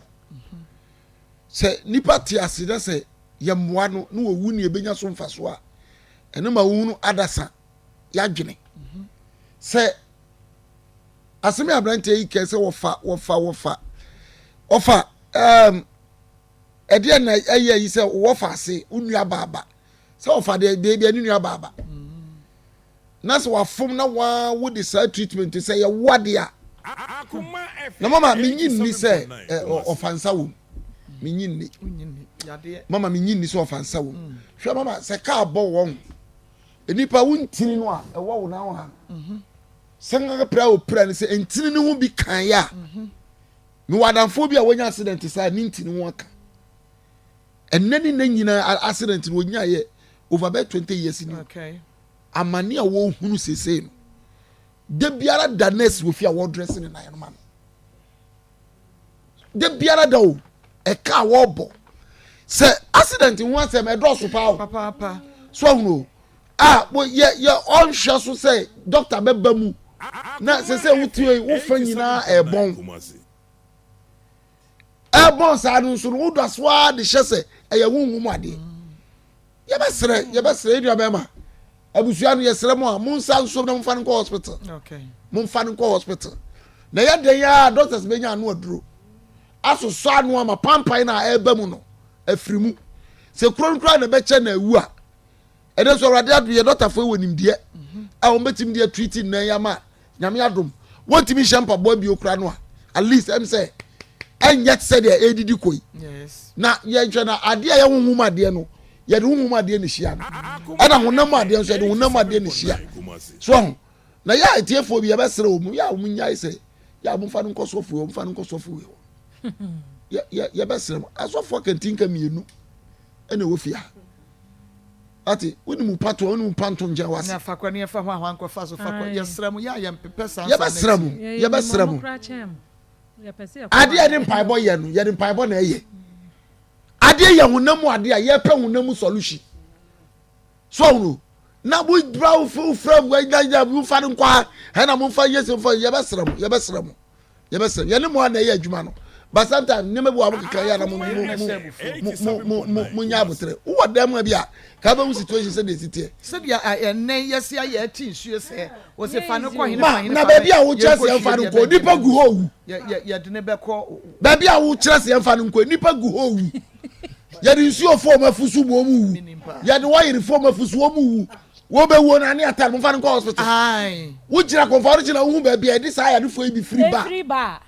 L: Sɛ nipa te ase na sɛ yɛmmoa no na owu ne ebenya so mfaso a, ɛno ma wohunu adasa yɛadwene. Sɛ asɛm yi aberanteɛ yi kɛɛ sɛ wɔfa wɔfa wɔfa wɔfa ɛɛm ɛdeɛ na ɛyɛ yi sɛ wɔfa ase wo nua baaba sɛ wɔfa deɛ beebi a ne nua baaba. na sɛ wafom na waa wode saa treatment sɛ yɛwo adeɛ a na mama menyi nni sɛ ɔfa nsa wom menyi nni mama menyi nni sɛ ɔfa nsa wom mm. hwɛ mama sɛ kaa bɔ wɔn nipa wo ntini no a ɛwɔ wo nan ha no mhm. sɛ nka pira o pira no sɛ ntini no ho bi kan yɛ a mhm. mewɔ adamfoɔ bi a wɔnya accident saa ne ntini ho aka ɛnɛ ne nɛ nyinaa accident no wɔnya yɛ over bɛ 20 years ni okay. Amane a wɔrehunu seesei no, da biara da nurse wɔ fie a wɔredrɛse ne nan no ma no. Da biara da o, ɛka a wɔrebɔ. Sɛ accident ho asɛm ɛdɔɔso paa o.
B: Papaapa.
L: So ahunu o. A yɛ yɛ ɔnhwɛ so sɛ doctor bɛba mu na sɛ sɛ wotie wofa nyinaa ɛbɔn. Ɛbɔn saa no nso no woda so ara de hyɛ sɛ ɛyɛ honhom adeɛ. Yɛbɛsrɛ yɛbɛsrɛ yɛn nua bɛrima abusua no yɛsrɛ mo a mo nsa nso na momfa no nkɔ hospital. Momfa no nkɔ hospital. Na ɛyɛ den a doctors bɛnya ano aduro asosɔ ano ama pampan no a ɛreba mu no afiri mu. Sɛ kuro no koraa na ɛbɛkyɛ na awu a ɛnɛ nso awurade adom yɛ dɔktafoɔ wɔ nimdeɛ a wɔn bɛtumi de atriti nnɛ yi ama nyame adom wɔntumi nhyɛ mpaboa bio kora no a at least ɛm sɛ ɛnyɛ te sɛ deɛ ɛredidi kɔ yi na yɛnhwɛ na adeɛ a yɛ honhom adeɛ no yɛde honhom adeɛ na hyia no ɛna honam adeɛ nso yɛde honam adeɛ na hyia so ho na yɛ a atiefoɔ bi yɛbɛsrɛ wɔn yɛ a wɔn nyae sɛ yɛ a wɔmfa no nkɔ sɔfo wɔmfa no nkɔ sɔfo wei hɔ yɛ yɛ yɛbɛsrɛ mo asɔfoɔ kantinka mmienu ɛna ɛwɔ fie ha ate wone mu pato wone mu panto nkyɛn wase.
B: Na fa kɔ ne yɛfa hɔ ahɔ ankɔfa so fa kɔ yɛsrɛ mo yɛ a yɛmpepɛ saa
L: yɛbɛsrɛ mo yɛbɛsrɛ mo adeɛ yɛde mpaebɔ yɛ no yɛde mpaebɔ na ɛyɛ adeɛ yɛ honam mu adeɛ a yɛpɛ honam mu solution so ɔhono na mo bra wofrɛ mu ɛnyanya mo fa no nkɔ ha ɛna mo fa yɛ sɛ mo fa yɛbɛsrɛ mo yɛbɛsrɛ mo yɛbɛsrɛ yɛne mo a na ɛyɛ adwuma no but sometimes nneɛma bi wɔ a mokeka yɛ ana mo mo mo mo mo nya abotere wowɔ dan mu a bi a ka bɛhu situation sɛdeɛ ɛsi teɛ.
B: Sɛdeɛ ɛnnɛ yɛsi ayɛ ɛte nsuo sɛ wɔsi fa no kɔ hene fa hene
L: na baabi a wokyerɛ sɛ yɛmfa no nkɔ nipa gu hɔ wu
B: yɛde ne bɛkɔ
L: baabi a wokyerɛ sɛ yɛmfa no nkɔ nipa gu hɔ wu yɛde nsuo fɔm afusu mu wɔn wu yɛde wɔyere fɔm afusu wɔn wu Wɔbɛwuo no ane atare momfa no nkɔ hospital. Wogyina kɔmfa no gyina wohu baabi a yɛde saa ayarefoɔ yi bi firi ba.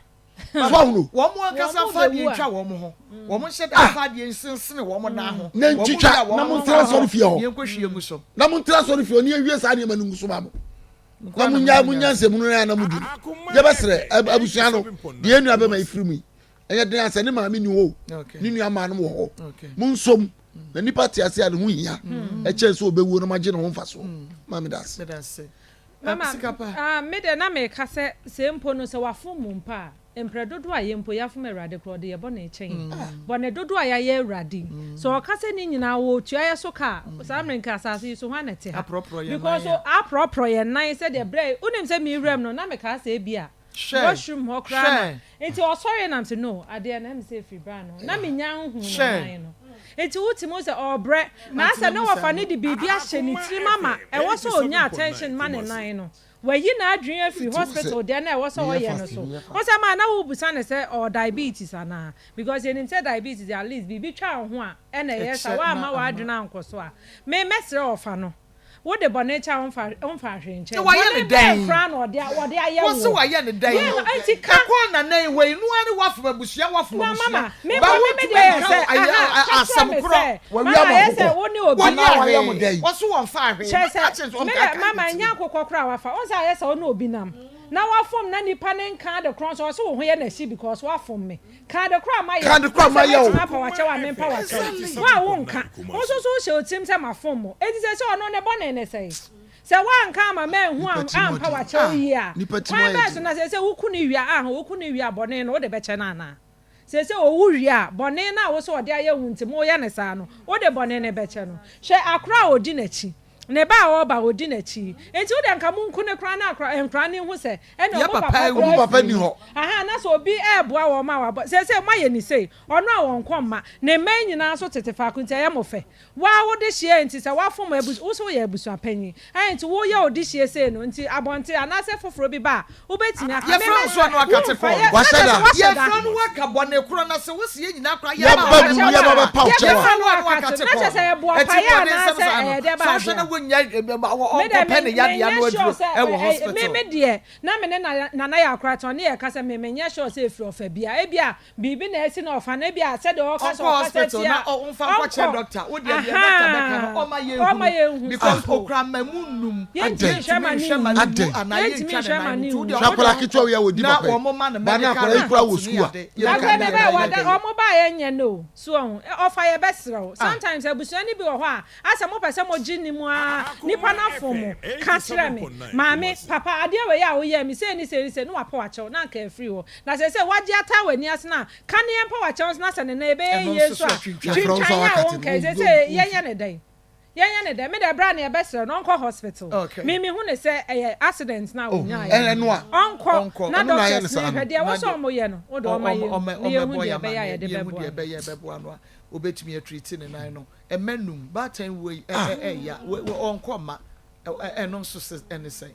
B: So
L: ahunu.
B: Wɔn ankasa mfa adeɛ ntwa wɔn ho. Wɔn nhyɛ da mfa adeɛ nsensene wɔn nan ho.
L: Na ntwitwa na montena asɔre fie
B: hɔ.
L: Na montena asɔre fie hɔ ne yɛnwie saa nneɛma no ngu so ma mo. Na monya monya nsɛmunu no a na modi no. Yɛbɛsrɛ abusua no deɛ yɛn nua bɛma yi firi mu yi. Ɛyɛ den asɛ ne maame ni hɔ o, ne nua maa nom wɔ hɔ. Monsom na nipa te ase a ne ho hia hmm. ɛkyɛn sɛ ɔbɛwuo na magye ne ho mfasoɔ. Hmm. Maame da ase.
M: Mama, ah, me de na meka sɛ sɛ mpo no sɛ wafom mu mpa a mprɛ dodoɔ a yɛn mpo yɛafom awurade korɔ ɔde yɛ bɔne kyɛn mm. bɔne dodoɔ a yɛayɛ awurade mm. sɛ ɔka sɛ ne nyinaa wɔtua yɛ so ka mm. saa mmerɛ nka asase yi so hwan na ɛte ha because aprɔprɔ yɛn nan sɛdeɛ berɛ wonim sɛ mewuram no na mekaa sɛ ebi a Washroom hɔ koraa na nti ɔsɔre nam sɛ no adeɛ na ɛmi sɛ efiri bra no na mi nya nhu ne nan no nti wote mu sɛ ɔbrɛ na asɛ ne wɔfa ne de biribi ahyɛ ne tirim ama ɛwɔ sɛ onya attention ma ne nan no wayi n'adwene afiri hospital deɛ na ɛwɔ sɛ ɔyɛ no so wɔn sɛ maa na wobusa ne sɛ ɔwɔ diabetes anaa because yɛnim sɛ diabetes at least biribi twa wo ho a ɛna ɛyɛ sa wɔama w'adwene ankɔ so a me mɛsrɛ ɔfa no. Wode bɔne kyɛ a womfa womfa hwee nkyɛ.
B: Sɛ wayɛ
M: Bɔne
B: ne
M: bɛn
B: dɛn?
M: koraa na ɔde wɔde ayɛ
B: Wo se
M: woɔ?
B: wayɛ ne dɛn?
M: Yɛn no enti ka.
B: Ɛkɔɔ nana yi hɔ yi, no ara ne wafom abusua wafom
M: Na
B: abusua.
M: mama, me
B: Ba
M: mpo me me
B: wontumi
M: deɛ yɛ
B: nka
M: sɛ,
B: ayɛ
M: aha, ka kyerɛ
B: asɛm
M: me
B: korɔ.
M: sɛ,
L: Wawia
M: mama
L: mo
M: ayɛ sɛ
L: akokɔ
M: wo ne obi.
B: Wɔnyɛ
L: anaa wayɛ mo
B: hwee.
L: dɛn?
B: Wɔso wɔmfaa hwee.
M: Kyerɛ
B: Maka
M: sɛ,
B: akyerɛ no sɛ
M: me
B: ɔnkaakae
M: deɛ mama
B: ne
M: ɛnyɛ
B: tirim.
M: akokɔ koraa wafa. Wohu sɛ ayɛ sɛ wo ne obi nam na wafom na nipa no nka ade korɔ nso ɔse wo ho yɛ no ahyi because wafom me. Ka ade korɔ a mayɛ
L: Ka ade korɔ a
M: na sɛ
L: mayɛ o.
M: mɛtumi apa w'akyɛw a mempa w'akyɛw. Wo a wonka, wo nso so wohyɛ wo tirim sɛ mafom mo. Enti seesei ɔno ne bɔne ne sɛn? Sɛ woanka amma manhu
L: Nipa tirim
M: ampa
L: ɔden.
M: w'akyɛw
L: Ah,
M: yie a,
L: nipa tirim
M: kwan
L: ayɛ
M: bɛn so
L: den.
M: na seesei woku no wie a, ah, woku no wie a bɔne no wode bɛkyɛ no anaa? Seesei owu wie a, bɔne no a wo sɛ ɔde ayɛ wo nti moreyɛ no saa no, wode bɔne no bɛkyɛ no? Hwɛ akora a ɔdi n'akyi. Ne ba a ɔreba a ɔdi n'akyi yi. Enti wo deɛ nka monku no koraa na akora, nkwadaa no nhu sɛ ɛnna
B: Yɛ
M: wɔn
B: papa
M: papa
B: awu.
M: koraa
L: Wɔn papa
M: afiri
L: nni
M: mu.
L: hɔ.
M: Ahaa, na sɛ obi reboa wɔn a wɔabɔ, seesei moayɛ no sei, ɔno a wɔnkɔ mma, ne mma yi nyinaa nso tete faako nti ɛyɛ mo fɛ. Wo ara wo dehyeɛ nti sɛ woafom abus, wo nso woyɛ abusuapanyin, ɛɛ nti woyɛ wo dehyeɛ sei no nti abɔnten anaasɛ foforɔ bi ba a, wobɛtumi aka. Me
B: Yɛfrɛ wo nso
M: mɛsrɛ,
B: ano akate
M: womfa
B: kɔɔ
M: yɛ,
B: no.
M: na
L: Wahyɛ
M: kyerɛ
L: da.
M: sɛ woahyɛ da.
B: Yɛfrɛ no waka bɔne korɔ na sɛ wose yɛn nyinaa koraa yɛba
L: Yɛba
B: wo
L: mu,
B: kyɛw
L: yɛba
B: a,
L: bɛpa wo kyɛw a.
B: yɛfrɛ no ano akate
M: Na kyerɛ
B: kɔɔ
M: sɛ
B: no.
M: ɛboa
B: Ɛti
M: paeɛ
B: bɔne nsɛm
M: anaasɛ
B: saa no,
M: ɛyɛ deɛ
B: sɛ
M: ba
B: wohwɛ
M: adeɛ
B: na
M: a.
B: wonnya
M: Me deɛ
B: ɔnkɔpɛ
M: me
B: ne yadeɛ ano
M: menyɛ sure
B: aduro
M: sɛ
B: wɔ
M: ɛ ɛ me
B: hospital.
M: me deɛ na me ne Nana Nana yɛ akora tɔn ne yɛka sɛ me menyɛ sure sɛ ɛfiri ɔfa bi a ebia biribi na asi na ɔfa no ebia sɛdeɛ ɔka sɛ
B: Ɔnkɔ
M: ɔkasa
B: hospital
M: tia
B: na ɔmfa nkɔkyerɛ
M: ɔnkɔ
B: doctor. Wo deɛ deɛ doctor bɛka no
M: ahaa
B: ɔma
M: ɔma
B: yɛnhunu
M: yɛnhu
B: because
M: simple.
B: okura mmamu nnum.
M: Yɛntumi
L: Adɛn?
M: nhwɛ ma
B: Yɛntumi
M: ne
B: nhwɛ ma
M: nwu
B: no nwu
L: Adɛn?
B: anaa
M: yɛntumi
B: yɛntwa ne
M: nhwɛ ma
B: nan
M: ne
B: mu nti wo
M: nwu.
B: deɛ
L: Hwɛ
B: ɔmo
L: akwadaa
B: deɛ
L: ketewa wei a wɔdi
B: na
L: papa yi.
B: wɔn ma no
L: Ba na
B: medical
L: akwadaa yi koraa wɔ
B: report ne
L: sukuu a.
B: ade
L: Yɛbɛka
M: Abrɛ
L: ne
M: ne
L: dɛn
M: bɛ
L: na
M: wada
L: yɛbɛyɛ.
M: ɔmo ba yɛ nyɛ no o so ɔho ɔfa yɛ bɛ serɛ wo
B: Ah.
M: sometimes abusua no bi wɔ hɔ a asɛ mo pɛ sɛ mo gye ne mu aa. anaa nipa no afom wo, ka kyerɛ me. Maame, papa, adeɛ wei a woyɛɛ me sei ne sei ne sei, na wapa w'akyɛw, na anka afiri hɔ. Na seesei woagye ataa w'ani ase no a, ka ne yɛmpa w'akyɛw nso na sɛ ne nan ɛbɛyɛ
B: Ɛno
M: yie
B: nso
M: nso
B: so
M: a,
B: atwintwan.
M: twintwan a wonka yi, seesei yɛnyɛ no dɛn? Yɛnyɛ no dɛn? Me deɛ berɛ a na yɛbɛsrɛ no ɔnkɔ hospital.
B: Okay.
M: Me mehu no sɛ ɛyɛ accident no a
L: Oh,
M: ɔnyaeɛ
L: ɛno
M: no.
L: a.
M: Ɔnkɔ
B: Ɔnkɔ.
M: na
L: Ɔno na ayɛ no
M: doctors
L: saa
M: no
L: no.
M: nhwɛ deɛ ɛwɔ
B: Na
M: sɛ
B: deɛ
M: wɔyɛ no, wo deɛ
B: ɔ
M: ɔma
B: ɔm
M: yɛnhu
B: ɔmɛ
M: na yɛnhu
B: ɔmɛbɔ
M: deɛ
B: yɛn
M: ɛbɛyɛ a
B: amaneɛ
M: yɛde
B: na yɛhu
M: bɛboa
B: deɛ
M: no.
B: ɛbɛyɛ ɛbɛboa no a ɔbɛtumi atriti ne nan no. Ɛmɛ num, baatan wuo yi ɛ
L: Ah.
B: ɛ ɛya wɔ wɔ ɔnkɔ mma ɛ ɛ ɛno nso sɛ ɛne sɛn.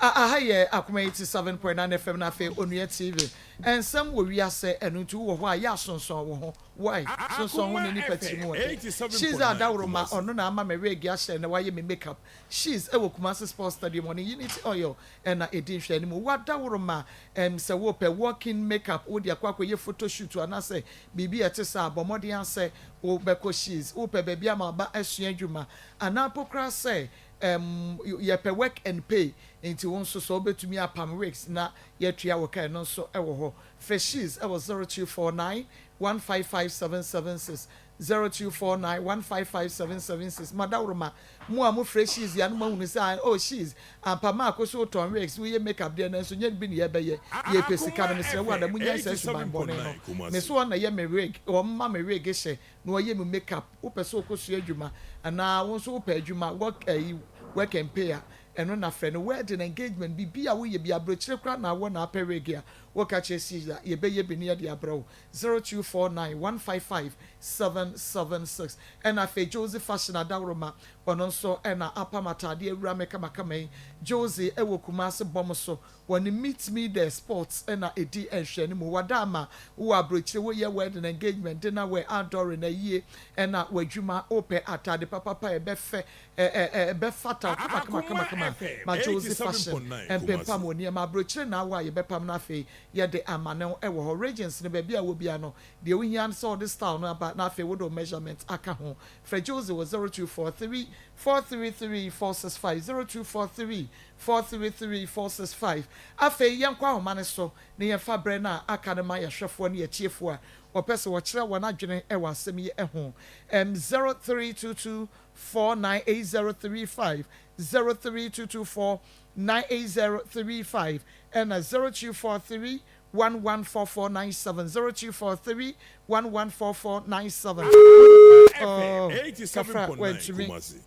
B: A aha yɛ Akoma 87.9 FM na afei Onua TV. Nsɛm wɔ wiase ɛno nti wowɔ hɔ a yɛ asonsɔn wo ho. Wai, sonsɔn ho ne nipa tiri mu ɔdɛ. She's a adaworoma ɔno na ama me wig ahyɛ na wayɛ me makeup. She's ɛwɔ Kumasi Sports Stadium ɔne Unity Oil ɛna ɛdi nhwɛanimu. Wo adaworoma ɛm sɛ wopɛ walk in makeup wode akɔ akɔyɛ photo shoot anaasɛ biribi a ɛte saa bɔ mmɔden ara sɛ wobɛkɔ She's. Wopɛ baabi ama wo ba asua adwuma anaa mpo koraa sɛ ɛm yɛpɛ work and pay nti wo nso sɛ wobɛtumi apam wigs na yɛatua wo ka ɛno nso ɛwɔ hɔ. Frɛ She's ɛwɔ 0249 155776 0249 155776 Madaworoma, mo a mo frɛ She's yi a na mo ahunu sɛ ah oh She's ampa maako so wotɔn wigs woyɛ make up deɛ nanso nyɛ bi na yɛbɛyɛ yɛpɛ
D: Akoma
B: sika no mesrɛ wo
D: FM
B: ada monyae saa suban bɔne no
D: 87.9
B: me
D: Kumasi.
B: so ɔna yɛ me wig ɔmma me wig hyɛ na ɔyɛ me make up wopɛ sɛ wokɔ sua adwuma anaa wo nso wopɛ adwuma work ayi work and pay a ɛno na frɛ no wedding engagement biribi a woyɛ bi aburokyire koraa na awɔ na apɛ wig a woka kyerɛ She's a yɛbɛyɛ bi na yɛde abrɛ wo 0249 155 776 Ɛna afei Josie Fashion Adaworoma, ɔno nso na apam ataadeɛ awura me kamakama yi. Josie wɔ Kumasi bɔm so, wɔne Meet Me There Sports na ɛdi nhwɛanimu. Wada ama wowɔ aburokyire, woyɛ wedding, engagement, dinner wear, outdooring, ayie ɛna w'adwuma, wopɛ ataade papapa a ɛbɛfɛ, ɛbɛfata wo kamakama
D: Akoma
B: kamakama
D: FM
B: ma Josie Fashion
D: 87.9
B: mpempam
D: Kumasi.
B: wo nneɛma. Aburokyire na awɔ a yɛbɛpam na afei yɛde ama no wɔ hɔ. Regions no baabi a wɔ biara no, deɛ wohia ne sɛ wode style no aba na afei wode wo measurement aka ho. Frɛ Josie wɔ 0243 433 465, 0243 433 465. Afei yɛnkɔ ahoma no so na yɛmfa berɛ no a aka no ma yɛn ahwɛfoɔ ne yɛn atiefoɔ a wɔpɛ sɛ wɔkyerɛ wɔn adwene wɔ asɛm yi ho. 0322 498035, 03224 98035 ɛna 0243 114497, 0243 114497.
D: FM
B: Oh, Kafra
D: 87.9
B: wantumi
D: Kumasi.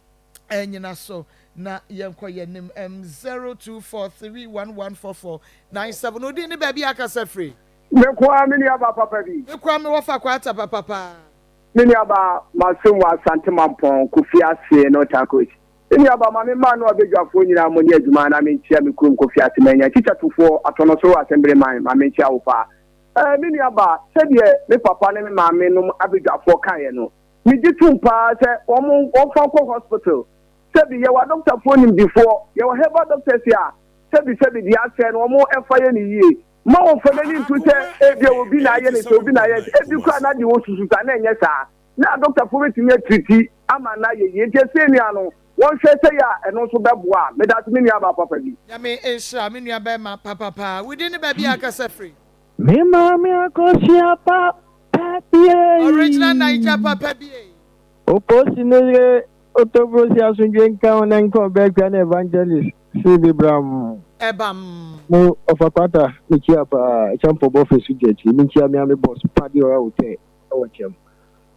B: anyina so na yɛnkɔ yɛn anim. M 0243 114497. Wo din ne baabi a akasa firi?
N: Me nko ara me nuabaa papa bi.
B: Me nko ara me wɔfa Kwata papa paa.
N: Me nuabaa masom wɔ Asante Mampɔn, Kofi Ase, North Anchorage. Me nuabaa ma me mmaa no abadwafoɔ nyinaa mo nyɛ adwuma na menkyia me kurom Kofi Ase manya kyikyatofoɔ Atɔnɔsoro Asɛmbere man ma menkyia wo paa. Ɛɛ me nuabaa sɛdeɛ me papa ne me maame nom abadwafoɔ kaeɛ no megye tom paa sɛ wɔn wɔmfa nkɔ hospital sɛbi yɛwɔ adɔktafoɔ nimdifoɔ yɛwɔ herbal doctors a sɛbi sɛbi deɛ asɛe no wɔn ɛfa yɛ no yie Mma wɔmfa n'ani nto sɛ
D: Akoma
N: ebia
D: FM
N: obi na ayɛ no sɛ obi na ayɛ no sɛ ebi koraa
D: 87.9
N: na
D: Kumasi.
N: deɛ wɔsusu saa na ɛnyɛ saa. Na adɔktafoɔ bɛtumi atiriti ama no ayɛ yie. Nti ɛsɛ nua no wɔnhwɛ sɛ yɛ a ɛno nso bɛboa a. Medase me nua baa papa bi.
B: Nyame nhyira me nua bɛɛma papapaa. Wo din ne baabi a akasa firi?
O: Me maame akosua pa pa bi
B: Original Naija
O: ei.
B: papa bi ei.
O: Oposi ne yere Otobrosi asomdwe nka wo na nka ɔbɛakua ne evangelist CB Bram.
B: Ɛbam.
O: Mo ɔfa kwata me kyia paa ɛkyɛ mpɔbɔ fɛ so gya akyiri me nkyia me ame boss padi ɔra hotel ɛwɔ kyɛm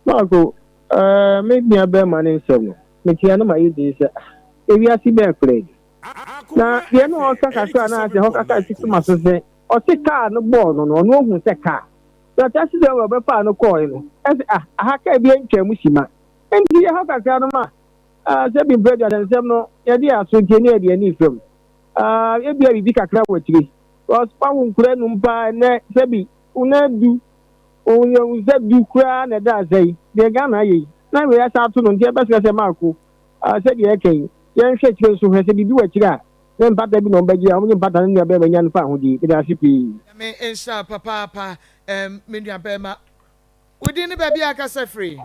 O: Marco ɛɛ me nua bɛɛma ne nsɛm no me kyia no ma yɛ din sɛ ah ewiase bɛɛ koraa ni na
D: Akoma
O: deɛ na
D: FM
O: ɔka kakra na asɛ hɔ kasa
D: 87.9
O: tete ma so
D: Kumasi.
O: sɛ ɔse kaa no bɔɔ no no ɔno ohun sɛ kaa na taxi driver ɔbɛfaa no kɔɔe no ɛsɛ ah aha kaa bi antwa mu sima Enti yɛhaw kakra no ma sɛ bi mprɛ aduasa nsɛm no yɛde yɛn aso ntie ne yɛde yɛn ani fam. Ebia biribi kakra wɔ akyire. Because wawo nkura num paa ɛnɛ sɛ bi wo nan du wo nsa du koraa na ɛda asa yi deɛ Ghana ayɛ yi na wei asa ato no nti ɛbɛsrɛ sɛ Marko sɛdeɛ ɛka yi yɛnhwɛ akyire nso hwɛ sɛ biribi wɔ akyire a ne mpata bi na wɔbɛgye a wɔnye mpata no nua bɛrima nya no fa ahodie. Meda ase pii.
B: Nyame nhyira wo papaapa me nua bɛrima. Wo din ne baabi a akasa firi?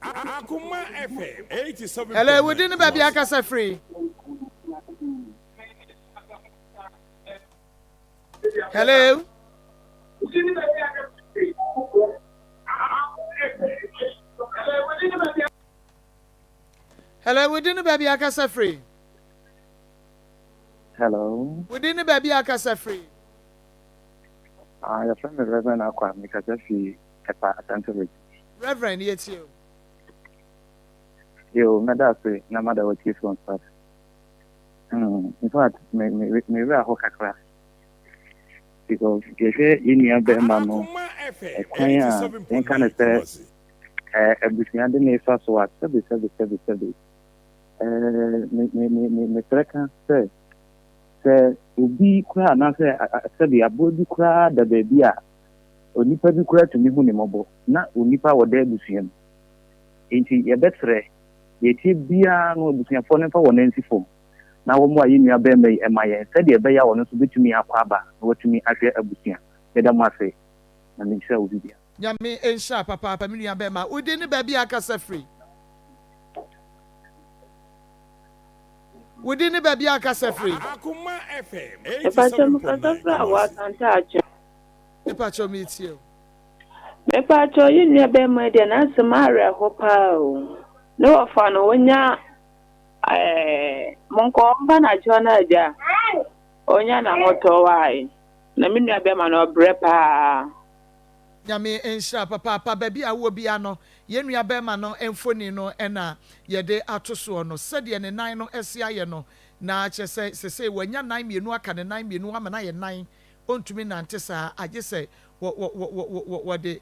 D: Akoma FM
B: Hello, wo
D: 87.9
B: din ne baabi a
D: Kumasi.
B: akasa firi? Hello. Hello, wo din ne baabi a akasa firi?
P: Hello.
B: Wo din ne baabi a akasa firi?
P: Ah, yɛfrɛ me Reverend Akwa, mekasa fi Ɛpa Asante Region.
B: Reverend, yɛtie o.
P: Yo, mɛda ase na mada w'atiefoɔ nso ase. Hmm, in fact, me me me werɛ aho kakra because yɛhwɛ yɛn nua bɛrima no ɛkwan a yɛnka no sɛ ɛɛ abusua de ne fa so a sɛbi sɛbi sɛbi sɛbi ɛɛ me me me me mesrɛ ka sɛ sɛ obi koraa anaasɛ sɛbi aboa bi koraa da baabi a onipa bi koraa tumi hu ne mmɔbɔ na onipa a wɔda abusua mu nti yɛbɛsrɛ deɛ ɛteɛ biara no abusuafoɔ no mfa wɔn nan nsi fam na wɔmmoa yɛn nua barima yi mma yɛn sɛdeɛ ɛbɛyɛ a ɔno nso bɛtumi akɔ aba na watumi ahwɛ abusua. Meda mo ase. Nyame nhyira obi biara.
B: Nyame nhyira papaapa me nua bɛma. Wo din ne baabi a akasa firi? Wo din ne baabi a akasa firi?
D: Mepakyɛ mekasa firi Awo Asante Akyem.
B: Mepakyɛ metie o.
D: Mepakyɛw yɛn nua bɛɛma yi deɛ n'asɛm awerɛho paa o. Ne wɔfa no wonya ɛɛ monkɔ ɔmfa n'akyɛw no agya onya n'ahotɔ wae na me nua bɛɛma no ɔbrɛ paa.
B: Nyame nhyira papaapa baabi a wowɔ biara no yɛn nua bɛɛma no mfoni no na yɛde ato soɔ no sɛdeɛ ne nan no asi ayɛ no na kyerɛ sɛ sesei wanya nan mienu aka ne nan mienu ama no ayɛ nan ɔntumi nnante saa agye sɛ wɔ wɔ wɔ wɔ wɔ wɔde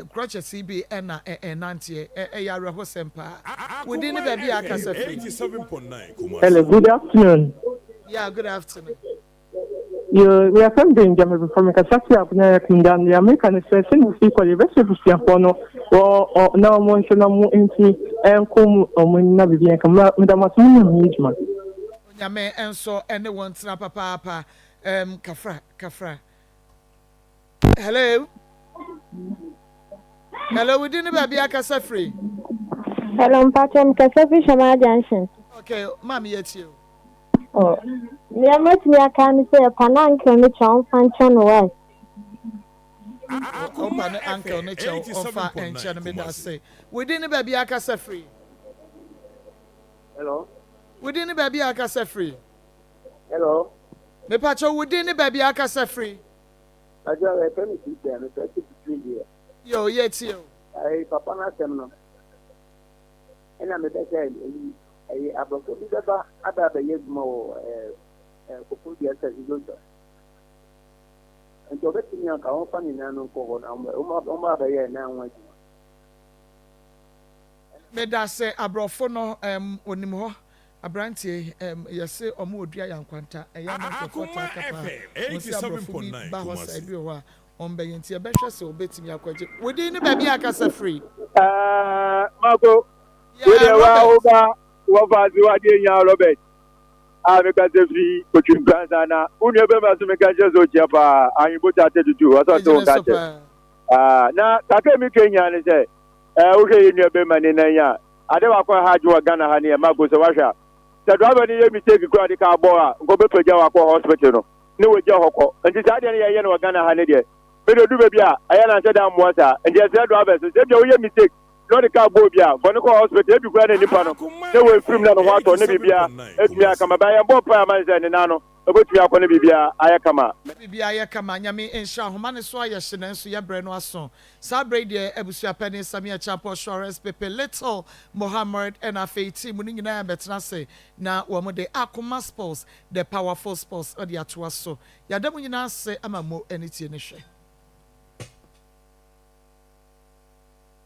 B: crutches yi bi na ɛnanteɛ. Ɛyɛ awerɛhosɛm paa. Wo din ne baabi a akasa firi?
O: Hello, good afternoon.
B: Yeah, good afternoon.
O: Yo, yɛfrɛ me Benjamin Before mekasa fi Abunya Kingdom. Deɛ meka ne sɛ sɛnea ɛsi kɔ deɛ yɛbɛsrɛ abusuafoɔ no wɔ ɔ na wɔn nso na wɔn ntumi nko mu wɔn ani na biribi nka meda mo ase mo nyɛ mo adwuma.
B: Onyame nso ne wo ntena papaapa. Um, kafra, kafra. Hello. Hello, wo din ne baabi akasa firi?
Q: Hello, mpakyɛ mekasa firi Shama Junction.
B: Okay, maame yɛ tie o.
Q: Oh, nea mɛtumi aka ne sɛ pa na uncle ne kyɛw ɔmfa nkyɛ no wae.
B: Ɔpa ne uncle ne kyɛw ɔmfa nkyɛ no meda ase. Wo din ne baabi akasa firi?
R: Hello.
B: Wo din ne baabi akasa firi?
R: Hello.
B: Mepakyɛw wo din ne baabi a akasa firi.
R: Pakyɛw yɛfrɛ me Christian mefrɛ fi Pitiri deɛ.
B: Yo yɛ tie o.
R: Ɛyi papa no asɛm no ɛna mebɛ sɛ ɛyi ɛyi aborɔfo bi bɛba aba abɛyɛ adwuma wɔ ɛɛ ɛɛ Koforidua sɛ Joshua nti ɔbɛtumi anka wɔmfa ne nan no nkɔ hɔ na wɔn abɛyɛ nan ho adwuma.
B: Medase aborɔfo no ɛm onim hɔ Abranteɛ yi ɛɛm yɛse ɔmo wɔ dua yankwanta ɛyɛ a na nkorɔfoɔ taa ka paa wɔn se abrɔfo bi ba hɔ saa ebi wɔ hɔ a wɔn bɛyɛ nti yɛbɛhwɛ sɛ wɔbɛtumi akɔ agye wo din ne baabi a akasa firi.
N: Ɛɛ Mako,
B: Yeah,
N: wo deɛ wa
B: Robert.
N: wo ba wɔfa ase wadeɛ nya Robert a meka sɛ firi Otwi Nkoransa na wo nua bɛma so meka kyerɛ sɛ ɔkyia paa ahwebota ate tutu ɔsɛ ɔte wo
B: Megyina
N: nka
B: so
N: kyɛ
B: paa.
N: Ah, na kakra mi ka nyinaa ne sɛ ɛɛ wohwɛ yɛ nua bɛma ne nan a Ade baako a ɛha adwene wɔ Ghana ha ne yɛ Marco sɛ wahwɛ a sɛ driver no yɛ mistake koraa de car bɔ a nka ɔbɛpagya wo akɔ hospital no ne wagya hɔ kɔ nti saa adeɛ no yɛyɛ no wɔ Ghana ha ne deɛ me deɛ ɔdu baabi a ɛyɛ na nhyɛ da mmoa saa nti yɛsrɛ drivers no sɛ ebia woyɛ mistake na ɔde car bɔ obi a bɔ no kɔ hospital ebi koraa na nipa no na wafirim na ne ho atɔ ne biribiara atumi ayɛ kama ba yɛn bɔ mpaeɛ ama no sɛ ne nan no ɛbɛtumi akɔ ne biribiara ayɛ kama.
B: Biribiara ayɛ kama Nyame nhyira ahoma no so ayɛ hye nanso yɛbrɛ no aso Saa berɛ yi deɛ abusua panin Samia Acheampong Suarez Pepe Little Mohammed ɛna afei team no nyinaa bɛtena ase na wɔn de Akoma Sports The Powerful Sports de atoa so. Yɛada mo nyinaa ase ama mo ani tie ne hwɛ.